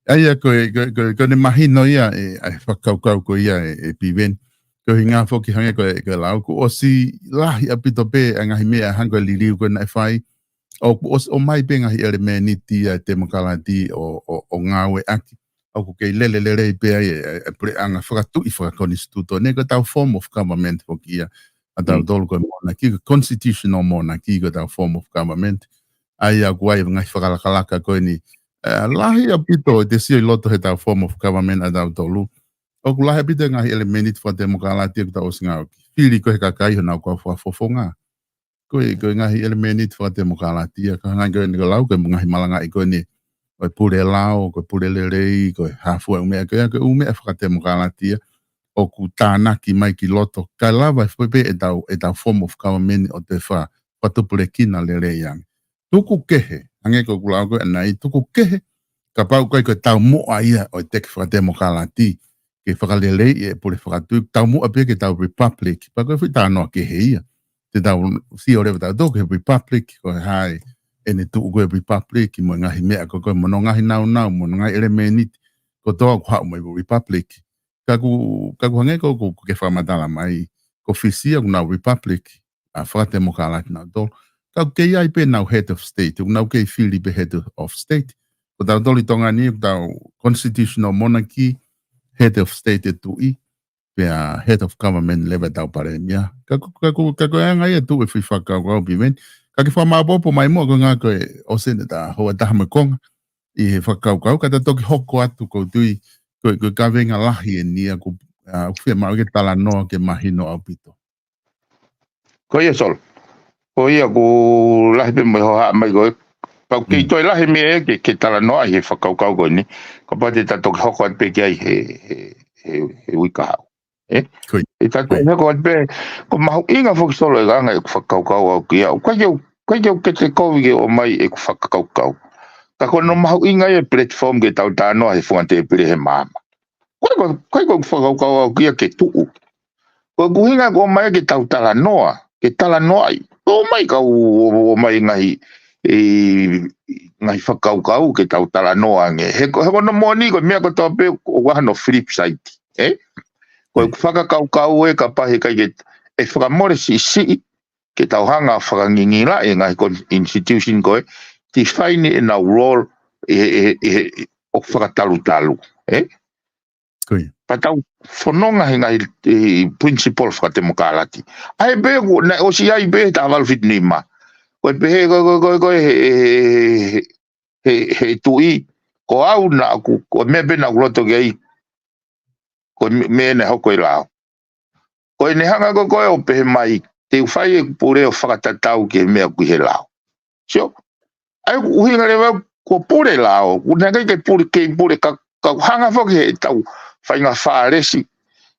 ʻA ia ko e, ko e, ko e, ko ʻene mahino ia e, ʻa e fakakaukau ko ia e, e Piveni. Ko e ʻuhinga foki hangē ko e, ko e lau kuo ʻosi lahi ʻaupito pē ʻa e ngaahi meʻa hangē ko e liliu ko ē naʻe fai. ʻOku ʻosi ʻomai pē ngaahi ʻelemēniti ʻa e temokalati ʻo, ʻo, ʻo ngāueʻaki. ʻOku kei lele lelei pē ai e, e, e puleʻanga fakatuʻi fakakonisitūtone ko ʻetau form of government foki ia. ʻA tautolu ko e monarchy, ko e constitutional monarchy ko ʻetau form of government. ʻA ia ʻoku ʻi ai e ngaahi fakalakalaka ko eni. ʻE, lahi ʻaupito ʻete sio ʻi loto heʻetau form of government ʻa tautolu. ʻOku lahi ʻaupito e ngaahi ʻelemēniti fakatemokalati ʻoku tau ʻosi ngāueʻaki. Fili ko ē he kakai honau kau fakafofonga. Ko e, ko e ngaahi ʻelemēniti fakatemokalati ia, ka hangē ko eni ko e lau ko e ngaahi malangaʻi ko eni, ko e pule lao, ko e pule lelei, ko e hā fua e ʻū meʻa ko ia, ko e ʻū meʻa fakatemokalati ia, ʻoku tānaki mai ki loto, kae lava foki pē ʻetau, ʻetau form of government ʻo toe fa-, fakatupulekina lelei ange. Tuku kehe, hangē ko ʻeku lau ko ē ʻanenai, tuku kehe, kapau ʻoku ʻikai ko e taumuʻa ia ʻo e teki fakatemokalati, ke fakaleleiʻi e pule fakatuʻi, taumuʻa pē ke tau republic, pea ko e foʻi talanoa kehe ia. Te tau sio leva tautolu ki he republic, ko e hā ʻene tuʻu ko ē e republic, mo e ngaahi meʻa ko ē, ko e mo hono ngaahi nāunau, mo hono ngaahi ʻelemēniti, kotoa ʻoku haʻu mei he republic. Ka ʻoku, ka ʻoku hangē ko ē ʻoku ke fakamatala mai, ko Fisi ia ʻoku nau republic, ʻa fakatemokalati nautolu. Ka ʻoku kei ʻi ai pē ʻenau head of state, ʻoku nau kei fili pē head of state. Ko tautolu ʻi Tonga ni, ʻoku tau constitutional monarchy, head of state e tuʻi, pea head of government leva ʻetau palēmia. Ka ʻoku, ka ʻoku, ka ʻoku ʻi ai e ngaahi tuʻu e foʻi fakakaukau Piveni. Ka ke fakamāʻopoʻopo mai muʻa ko e ʻuhinga ko e ʻosi eni ʻeta houa ʻe taha mo e konga ʻi he fakakaukau, ka ta toki hoko atu ʻoku ou tui, ko e, ko e kaveinga lahi eni ia ʻoku, ʻa, ʻoku fiemaʻu ke talanoa ke mahino ʻaupito. Ko ia Solo. Ko ia ʻoku lahi pē mo e hohaʻa mai ko ē. Ka ʻoku kei toe lahi meʻa ke, ke talanoa ʻi he fakakaukau ko eni. Kapau te ta toki hoko atu pē ki ai he, he, he, he uike kahaʻu. ʻE? Ko ia. ʻE ta toki hoko atu pē, ko e mahuʻinga foki Solo e anga ʻeku fakakaukau au ki ai. ʻOku ʻikai ke u, ʻikai ke u kete kovi ke ʻomai ʻeku fakakaukau. Ka ko hono mahuʻinga ia e platform ke tau talanoa he funga tēpile he maama. Ko e, ko e, ko e, ko ʻeku fakakaukau au ki ai ke tuʻu. Ko e ʻuhinga ʻoku ʻomai ke tau talanoa, ke talanoaʻi. ʻOmai kau ʻo, ʻomai ngaahi, e, ngaahi fakakaukau ke tau talanoa ange. He ko, he ko hono moʻoni ko e meʻa kotoa pē ʻoku ʻi ai hono flip side, ʻe? Ko ʻeku fakakaukau ē kapau he ʻikai ke, ʻe fakamole siʻisiʻi, ke tau hanga ʻo fakangingilaʻi e ngaahi kon-, institution ko ē, define ʻenau role ʻi he, ʻi he, ʻi he, ʻoku fakatalutalu, ʻe? Ko ia. Pea tau fononga he ngaahi, e, principle fakatemokalati. ʻA ē pē ʻoku, naʻe ʻosi ʻi ai pē he taha valu fitu nima. Ko e pehē ko, ko, ko, ko, he, he, he, he, he tuʻi, ko au naʻa ku, ko e meʻa pē naʻa ku loto ki ai, ko e me-, meʻa naʻe hoko ʻi he lao. Ko ʻene hanga ko ē ʻo pehē mai, te u fai ʻeku pule ʻo fakatatau ki he meʻa ʻoku ʻi he lao. Sio, ʻa ia ʻoku ʻuhinga leva ko e pule lao, ʻoku ʻikai ke pule, kei pule ka, ka hanga foki heʻetau faʻahinga fālesi,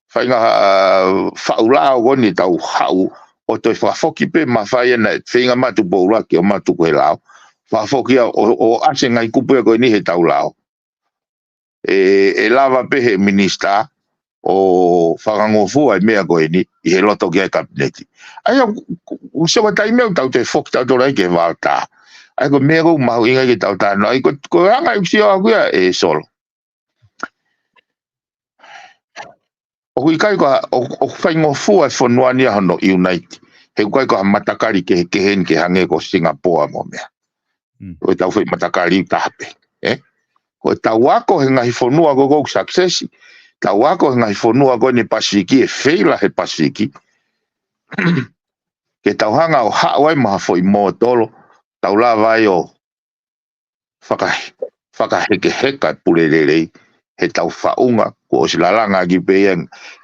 faʻahinga, ʻa, faʻu lao ko eni ʻetau haʻu, ʻo toe fakafoki pē mafai ʻana, feinga mai Tupou ʻUluaki ʻo mātuku he lao. Fakafoki ʻo, ʻo, ʻo ʻasi e ngaahi kupu ia ko eni heʻetau lao. ʻE, ʻe lava pē he minisitā ʻo fakangofua e meʻa ko eni ʻi he loto ki ai e kapineti. ʻA ia, ʻoku, ʻoku, ʻoku sio ki he taimi ʻoku tau toe foki tautolu ai ki he vaotā. ʻA ia ko e meʻa ʻoku mahuʻinga ke tau talanoa. ʻA ia ko, ko e anga ʻeku sio ʻaʻaku ia ē Solo. ʻOku ʻikai ko ha, ʻo, ʻoku faingofua e fonua ni ʻa hono unite. He ʻoku ʻikai ko ha matakali kehekehe ni ke hangē ko Singapoa mo e meʻa. Mm. Ko ʻetau foʻi matakali ʻe taha pē, ʻe? Ko ʻetau ako he ngaahi fonua ko ē ʻoku success, tau ako he ngaahi fonua ko eni Pasifiki ʻe feila he Pasifiki. Ke tau hanga ʻo haʻu ai mo ha foʻi mōtolo, tau lava ai ʻo faka-, fakahekeheka e pule lelei, heʻetau faʻunga, kuo ʻosi lalanga ʻaki pē ia,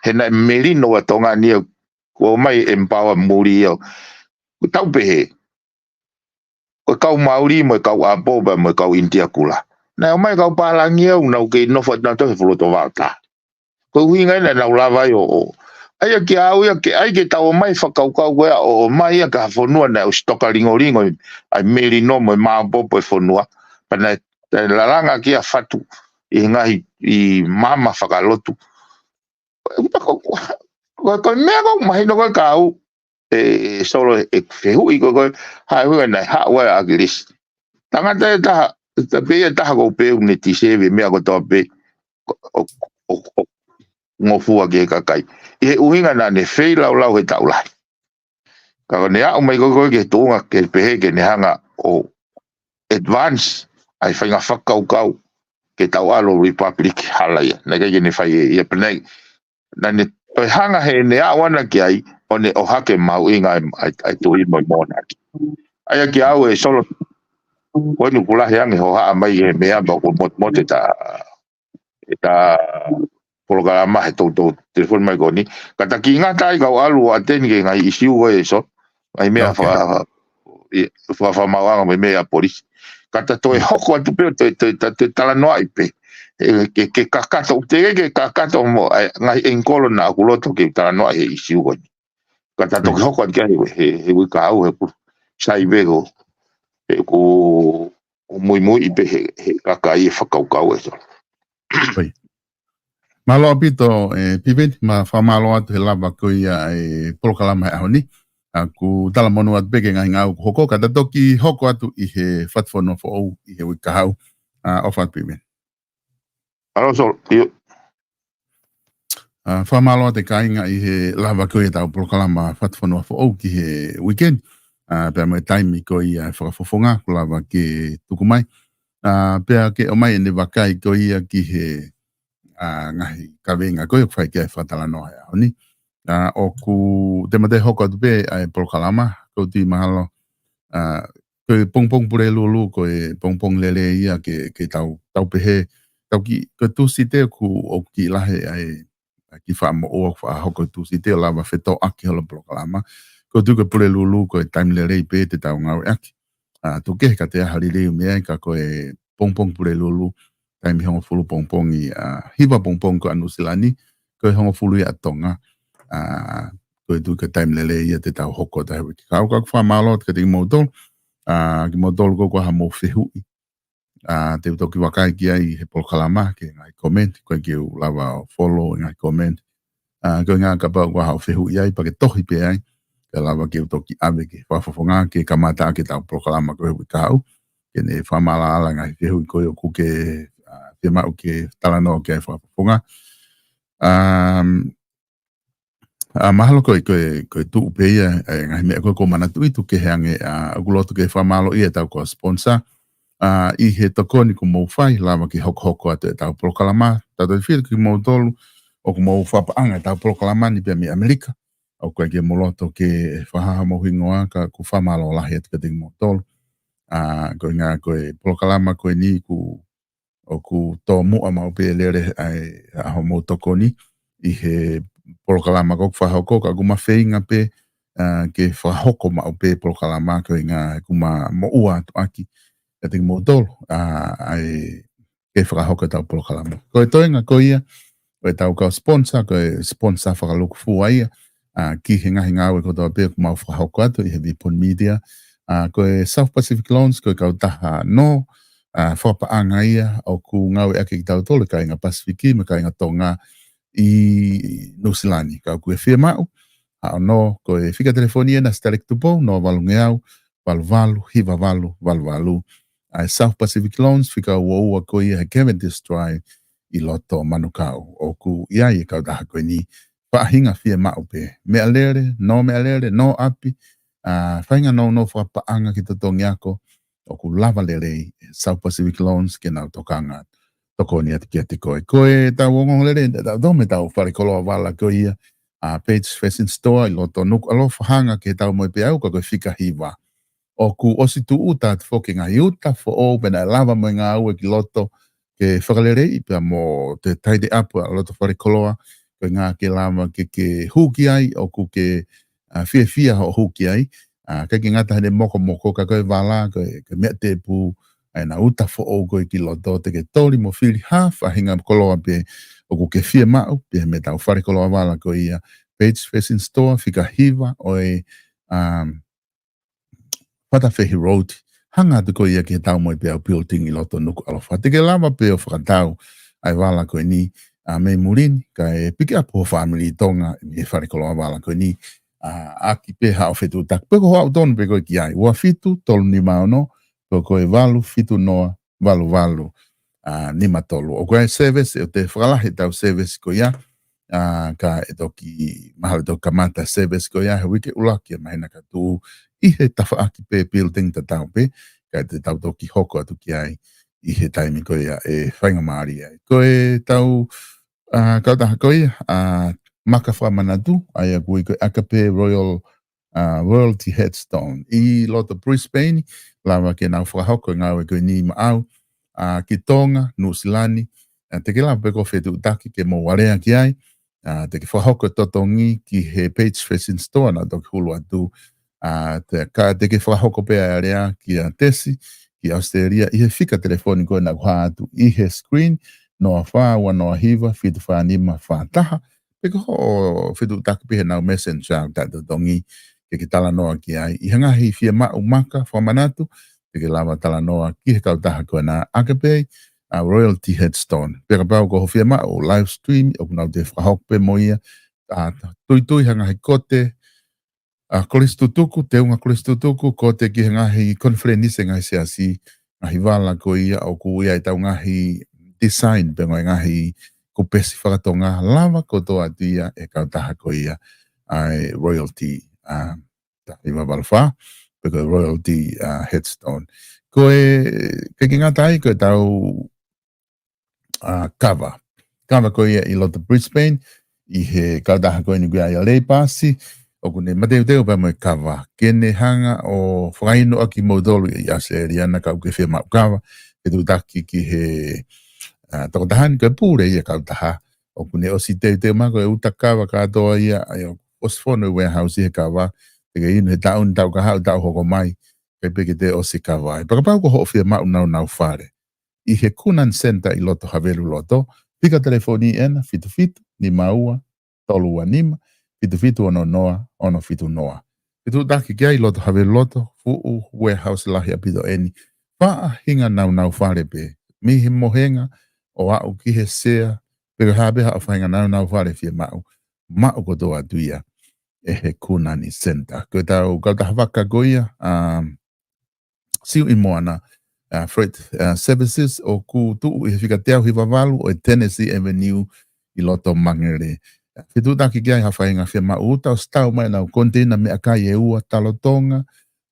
he naʻe melino ʻa Tonga ni ia, kuo ʻomai e empower muli ia, ʻoku tau pehē. Ko e kau Mauli mo e kau ʻĀpō pea mo e kau ʻInitia Kula. Naʻe ʻomai e kau pālangi ia ʻoku nau kei nofo atu nautolu he fuʻu loto vaotā. Ko e ʻuhinga ia naʻa nau lava ai ʻo, ʻo. ʻA ia kiate au ia ke ʻai ke tau ʻomai e fakakaukau ko ia ʻo, ʻomai ia ki ha fonua naʻe ʻosi toka lingolingo ʻa e melino mo e māopoopo e fonua. Pea naʻe, naʻe lalanga ʻaki ʻa e fatu ʻi he ngaahi, ʻi maama fakalotu. Ko, ko, ko, Ko, ko e meʻa ʻoku mahino ko e kau, e, e Solo e fehuʻi ko, ko e, hā e ʻuhinga naʻe haʻu ai ʻa ʻAkilisi. Tangata ʻe taha, ta pē ia taha ʻoku peu ne tiseve meʻa kotoa pē, ʻo, ʻo, ʻo, ʻo ngofua ki he kakai. ʻI he ʻuhinga naʻa ne feilaulau he taʻu lahi. Ka ko ʻene aʻu mai ko, ko e ke tuʻunga ke pehē ke ne hanga ʻo advance ʻa e faʻahinga fakakaukau ke tau ʻalu Republic hala ia. Naʻe ʻikai ke ne fai ʻe ia pē naʻe, naʻa ne toe hanga heʻene aʻu ʻana ki ai, ʻo ne ʻohake mahuʻinga ʻa e, ʻa e, ʻa e tuʻi mo e monarchy. ʻA ia kiate au e Solo, ko eni ʻoku lahi ange hoʻo haʻu mai he meʻa ma ko motemote ta, e ta polokalama he toutou telefoni mai ko eni. Ka ta kiʻi ngata ai kau ʻalu ʻo ʻateni ki he ngaahi ʻisiū ko ē Solo. Ngaahi meʻa Ok. faka-, i, faka-, fakamaauʻanga mo e meʻa ʻa e polisi. Ka ta toe hoko atu pē, toe, toe, ta toe talanoaʻi pē. E, ke, ke kakato, te ke, ke kakato mo, e, ngaahi angle naʻa ku loto ke talanoaʻi he ʻisiū ko eni. Ka ta toki hoko atu ki ai he, he, he uike kahaʻu he ʻoku sai pē ko, he ʻoku muimui pē he, he kakai e fakakaukau e Solo. Mālō ʻaupito, e, Piveni, ma fakamālō atu he lava ko ia e polokalama he ʻaho ni. ʻA, ʻoku talamonū atu pē ki he ngaahi ngāue kuo hoko, ka ta toki hoko atu ʻi he Fatufonua Foʻou ʻi he uike kahaʻu. ʻA, ʻofa atu Piveni. Mālō Solo, ʻio. ʻA, fakamālō atu e kāinga ʻi he lava ko ia ʻetau polokalama Fatufonua Foʻou ki he uike ni. ʻA, pea mo e taimi ko ia e fakafofonga, kuo lava ke tuku mai. ʻA, pea ke ʻomai ʻene vakai ko ia ki he, ʻa, ngaahi kaveinga ko ia ʻoku fai ki ai e fakatalanoa he ʻaho ni. ʻA, ʻoku te mate hoko atu pē ʻa e polokalama, ʻoku ou tui mahalo, ʻa, ko e pongipongi Pulelulu, ko e pongipongi lelei ia ke, ke tau, tau pehē, tau kiʻi, ko e Tūsite ʻoku, ʻoku kiʻi lahi ʻa e, ʻa e kiʻi fakamoʻua ʻoku fakahoko he Tūsite ʻo lava fetōʻaki holo polokalama. ʻOku ou tui ko e Pulelulu, ko e taimi lelei pē te tau ngāueʻaki. ʻA, tuku kehe ka te aha liliu mei ai ka ko e pongipongi Pulelulu, taimi hongofulu pongipongi, ʻa, hiva pongipongi ko ē ʻa Nuʻu Sila ni, ko e hongofulu ia ʻa Tonga. ʻA, ʻoku ou tui ko e taimi lelei ia te tau hoko atu he uike kahaʻu. Ka ʻoku fakamālō atu kiate kimoutolu. ʻA, kimoutolu ko ē ʻoku ʻi ai haʻamou fehuʻi, ʻa, te u toki vakai ki ai he polokalama, ki he ngaahi comment, ko ē ke u lava ʻo follow e ngaahi comment. ʻA, ko e ʻuhinga kapau ʻoku ʻi ai haʻo fehuʻi ai, pea ke tohi pē ai, ke lava ke u toki ʻave ki he fakafofonga, ke kamata ʻaki ʻetau polokalama ko ē he uike kahaʻu. Ke ne fakamaʻalaʻala e ngaahi fehuʻi ko ē ʻoku ke, ʻa, fiemaʻu ke talanoa ki ai he fakafofonga. Um, ʻA, mahalo ko e, ko e, ko e tuʻu pē ia, e ngaahi meʻa ko ē ʻoku ou manatuʻi tuku kehe ange, ʻa, ʻoku loto ke fakamālōʻia ʻetau kau sponsor. ʻA, ʻi he tokoni kuo mou fai, lava ke hokohoko atu ʻetau polokalama. Tautefito kimoutolu, ʻoku mou fakapaʻanga ʻetau polokalama ni pea mei ʻAmelika. ʻOku ʻikai ke mou loto ke fakahā homou hingoa ka ʻoku fakamālō lahi atu kiate kimoutolu. ʻA, ko e ʻuhinga ko e polokalama ko eni ʻoku ʻoku tōmuʻa maʻu pē lele ai ʻa hoʻomou tokoni ʻi he polokalama ko ē ʻoku fakahoko, ka ʻoku ma feinga pē, ʻa, ke fakahoko maʻu pē polokalama ko e ʻuhinga ʻoku ma moʻua atu ʻaki kiate kimoutolu, ʻa, ʻa e ke fakahoko ʻetau polokalama. Ko e toenga ko ia ʻo ʻetau kau sponsor, ko e sponsor fakalūkufua ia, ʻa, ki he ngaahi ngāue kotoa pē ʻoku mau fakahoko atu ʻi he Vipon Media. ʻA, ko e South Pacific Loans, ko e kautaha nō, ʻa, fakapaʻanga ia ʻoku ngāueʻaki ʻe kitautolu e kāinga Pasifiki mo e kāinga Tonga ʻi Nuʻu Sila ni. Ka ʻoku ke fiemaʻu haʻo nō, ko e fika telefoni ena ʻa Sitaleki Tupou, noa valungeau, valu valu, hiva valu, valu valu. ʻA e South Pacific Loans, fika ua ua ko ia he Cavendish Drive ʻi loto Manukau. ʻOku ʻi ai e kautaha ko eni, faʻahinga fiemaʻu pē. Meʻalele, nō meʻalele, nō ʻapi, ʻa, faʻahinga nounou fakapaʻanga ki he totongi ako, ʻoku lava lelei e South Pacific Loans ke nau tokanga tokoni atu kiate koe. Ko ʻetau ongoongolelei, ʻetau tō mei heʻetau fale koloa vala ko ia, ʻa, Paige Fashion Store ʻi loto Nukuʻalofa, hanga ki he Taumoepeau, ka ko e fika hiva. ʻOku ʻosi tūʻuta atu foki e ngaahi uta foʻou pea naʻe lava mo e ngāue ki loto ke fakaleleiʻi pea mo e tidy up ʻa e loto fale koloa, ko e ʻuhinga ke lava ke, ke hū ki ai, ʻoku ke, ʻa, fiefia hoʻo hū ki ai, ʻa, ʻikai ke ngata heʻene mokomoko ka ko e vala, ko e, ko e meʻa tēpū, ʻa ʻena uta foʻou ko ē ki loto te ke toli mo fili ha faʻahinga koloa pē ʻoku ke fiemaʻu, pea mei heʻetau fale koloa vala ko ia, Paige Fashion Store, fika hiva ʻo e, um, Fatafehi Road, hanga atu ko ia ki he Taumoepeau Building ʻi loto Nukuʻalofa. Te ke lava pē ʻo fakatau ʻa e vala ko eni, ʻa, mei muli ni, kae pick up ho fāmili Tonga, mei he fale koloa vala ko eni, ʻa, ʻaki pē haʻo fetuʻutaki. Pe ko hoʻo ʻalu tonu pē koe ki ai, ua fitu, tolu nima ono, pe ko e valu fitu noa, valu valu, ʻa, nima tolu. ʻOku ʻi ai e service, ʻoku toe fakalahi ʻetau service ko ia, ʻa, ka ʻe toki, mahalo ʻe toki kamata service ko ia, he uike ʻuluaki ʻo e māhina ka tuʻu, ʻi he tafaʻaki pē building tatau pē, ka te tau toki hoko atu ki ai, ʻi he taimi ko ia ʻe faingamālie ai. Ko ʻetau, ʻa, kautaha ko ia, ʻa, maka fakamanatu, ʻa ia ʻoku ui ko e Agape Royal, ʻa, Royalty Headstone. ʻI loto Brisbane, lava ke nau fakahoko e ngāue ko eni maʻau, ʻa, ki Tonga, Nuʻusila ni, ʻa, te ke lava pē koe ʻo fetuʻutaki ke mou alea ki ai, ʻa, te ke fakahoko e totongi ki he Page Fashion Store naʻa toki hulu atu, ʻa, te, ka te ke fakahoko pē ʻa e alea kia Tesi, ki ʻAositelēlia, ʻi he fika telefoni ko ena ʻoku hā atu ʻi he screen, noa fā ua noa hiva fitu fā nima fā taha, pe ko hoʻo fetuʻutaki pē heʻenau messenger ʻa e totongi, ke ke talanoa ki ai. ʻI he ngaahi fiemaʻu maka fakamanatu, te ke lava talanoa ki he kautaha ko ena Agape, ʻa, Royalty Headstone. Pea kapau ko hoʻo fiemaʻu live stream, ʻoku nau toe fakahoko pē mo ia, ʻa, tuitui ha ngaahi kote, ʻa, kolisi tutuku, teunga kolisi tutuku, kote ki he ngaahi konifelenisi ʻa e ngaahi siasi, ngaahi vala ko ia ʻoku ʻi ai ʻetau ngaahi design pe ngaahi kupesi fakatonga, lava kotoa atu ia ʻe he kautaha ko ia ʻa e Royalty, ʻa, taha hiva valu fā, pe ko e Royalty, ʻa, Headstone. Ko e, ke ke ngata ai, ko ʻetau, ʻa, kava. Kava ko ia ʻi loto Brisbane, ʻi he kautaha ko eni ʻoku ʻi ai ʻa Leipasi, ʻoku ne mateuteu pea mo e kava. Ke ne hanga ʻo fakaino ʻaki moutolu ʻi ʻAositelēlia na ka ʻoku ke fiemaʻu kava, fetuʻutaki ki he, ʻa, tokotaha ni ko e pule ia kautaha. ʻOku ne ʻosi teuteu mai ko e uta kava kātoa ia, ʻa ia ʻoku ʻosi fono e warehouse he kava, te ke inu he taʻu ni, taʻu kahaʻu, taʻu hoko mai, kae pē ke toe ʻosi kava. ʻE pakapau ko hoʻo fiemaʻu naunau fale ʻi he Kunan Center ʻi loto Haveluloto, fika telefoni ena fitu fitu nima ua tolu ua nima, fitu fitu ono noa ono fitu noa. Fetuʻutaki ki ai loto Haveluloto, fuʻu warehouse lahi ʻaupito eni. Faʻahinga naunau fale pē, mei he mohenga ʻo aʻu ki he sea, pe ko e hā pē haʻo faʻahinga naunau fale fiemaʻu, maʻu kotoa atu ia ʻe he Kunani Center. Ko ʻetau kautaha vaka ko ia, ʻa, Siu ʻi Moana, ʻa, Freight, ʻa, Services, ʻoku tuʻu ʻi he fika teau hiva valu ʻo e Tennessee Avenue ʻi loto Mangere. ʻA, fetuʻutaki ki ai ha faʻahinga fiemaʻu uta, ʻosi tau mai ʻenau container meʻakai ʻe ua, talo tonga,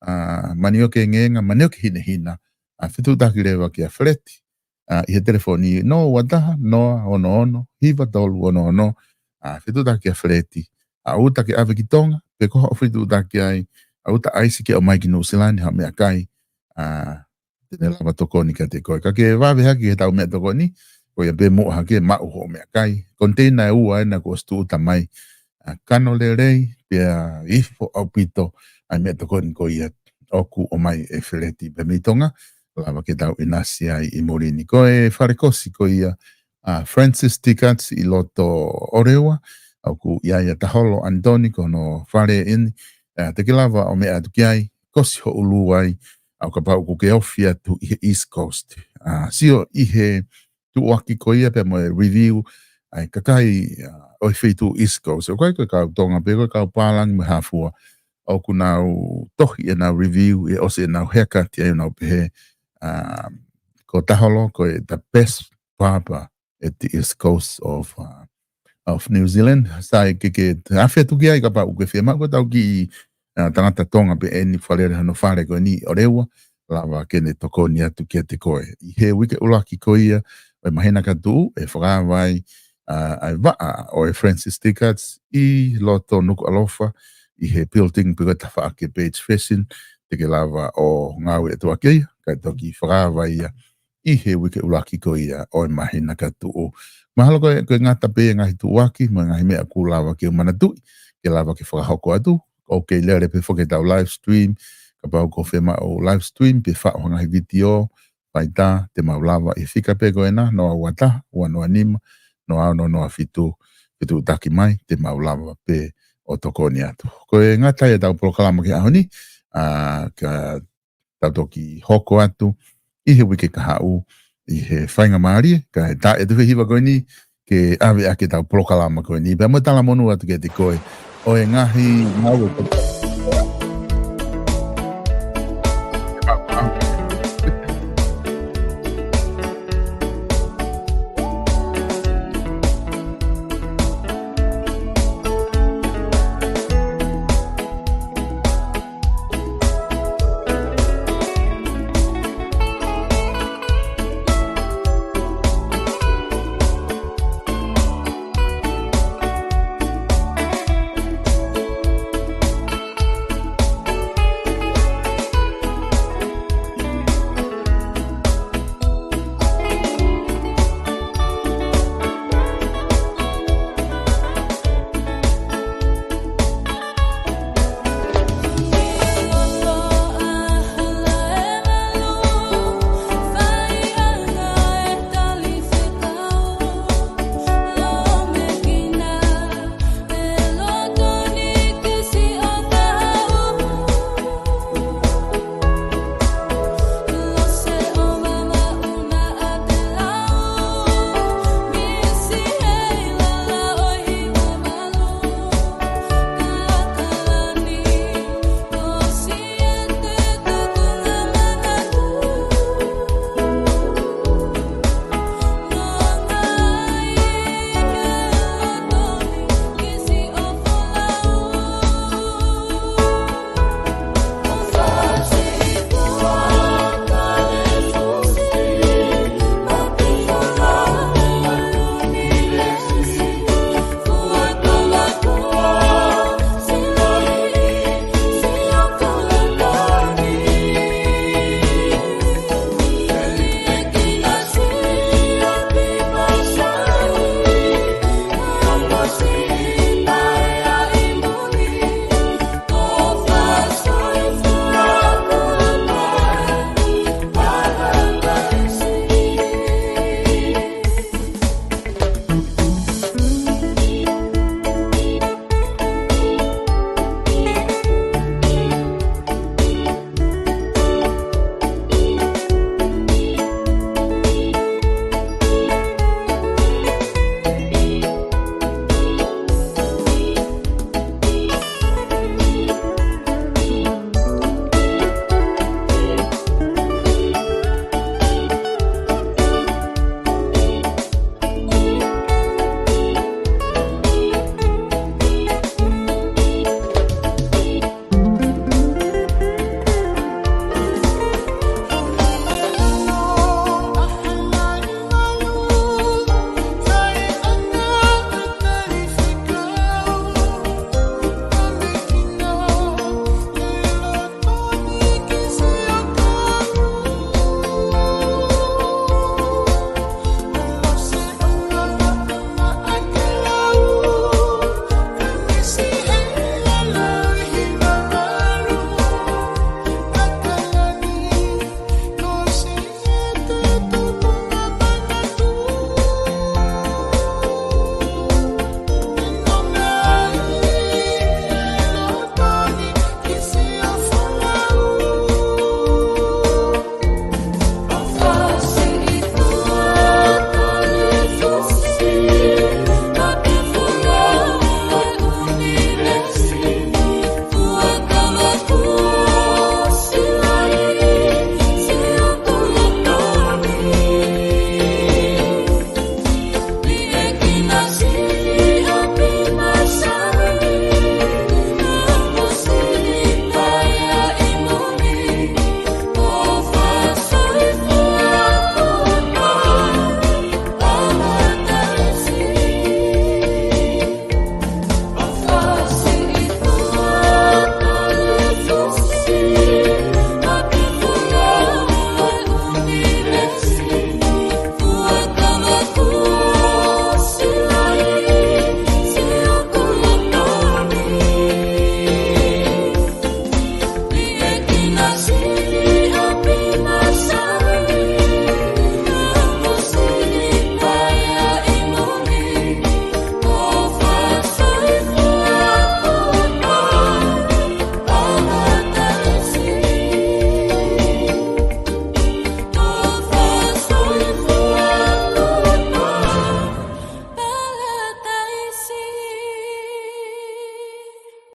ʻa, manioke engeenga, manioke hinehina. ʻA, fetuʻutaki leva kia Feleti, ʻa, ʻi he telefoni noa ua taha, noa ono ono, hiva tolu ono ono. ʻA, fetuʻutaki kia Feleti. ʻA, uta ke ʻave ki Tonga, pe ko hoʻo fetuʻutaki ai, ʻa, uta ʻaisi ke ʻomai ki Nuʻusila ni ha meʻakai, ʻa, te ne lava tokoni kiate koe. Ka ke vave hake ki heʻetau meʻatokoni, ko ia pē muʻa hake maʻu hoʻo meʻakai. Container ʻe ua ena kuo ʻosi tūʻuta mai. ʻA, kano lelei, pea ifo ʻaupito ʻa e meʻatokoni ko ia ʻoku ʻomai ʻe Feleti pea mei Tonga, lava ke tau ʻinasi ai ʻi muli ni. Ko e fale kosi ko ia, ʻa, Francis Tickets ʻi loto ʻOreua, ʻoku ʻi ai ʻa Taholo Anitoni ko hono fale eni, ʻa, te ke lava ʻo meʻa atu ki ai, kosi ho ʻulu ai, ʻa, ʻo kapau ʻoku ke ofi atu ʻi he East Coast. ʻA, sio ʻi he tuʻuaki ko ia pea mo e review, ʻa e kakai, ʻa, ʻo e feituʻu East Coast. ʻOku ʻikai ko e kau Tonga pē, ko e kau pālangi mo e hā fua. ʻOku nau tohi ʻenau review, ʻi he ʻosi ʻenau haircut ai ʻo nau pehē, ʻa, ko Taholo, ko e the best barber at the East Coast of, ʻa, of New Zealand. Sai ke ke afe atu ki ai kapau ʻoku ke fiemaʻu, ko ʻetau kiʻi, ʻa, tangata Tonga pē eni, fakalele hono fale ko eni ʻi ʻOreua, lava ke ne tokoni atu kiate koe. ʻI he uike ʻuluaki ko ia ʻo e māhina ka tuʻu, ʻe fakaava ai, ʻa, ʻa e vaʻa ʻo e Francis Tickets ʻi loto Nukuʻalofa, ʻi he building pe ko e tafaʻaki Page Fashion, te ke lava ʻo ngāue atu ʻaki ia, kae toki fakaava ia ʻi he uike ʻuluaki ko ia ʻo e māhina ka tuʻu. Mahalo ko e, ko e ngata pē ʻa e ngaahi tuʻuaki, mo e ngaahi meʻa ʻoku lava ke u manatuʻi, ke lava ke fakahoko atu, ʻoku kei lele pē foki ʻetau live stream, kapau ʻoku ke fiemaʻu live stream, pe faʻu ha ngaahi vitiō, faitā, te mau lava ʻi he fika pē ko ena, noa ua taha, ua noa nima, noa ono noa fitu, fetuʻutaki mai, te mau lava pē ʻo tokoni atu. Ko e ngata ia ʻetau polokalama ki he ʻaho ni, ʻa, ka tau toki hoko atu ʻi he uike kahaʻu ʻi he faingamālie, kae tā atu he hiva ko eni, ke ʻave ʻaki ʻetau polokalama ko eni. Pea mo e talamonū atu kiate koe ʻo e ngaahi ngāue ko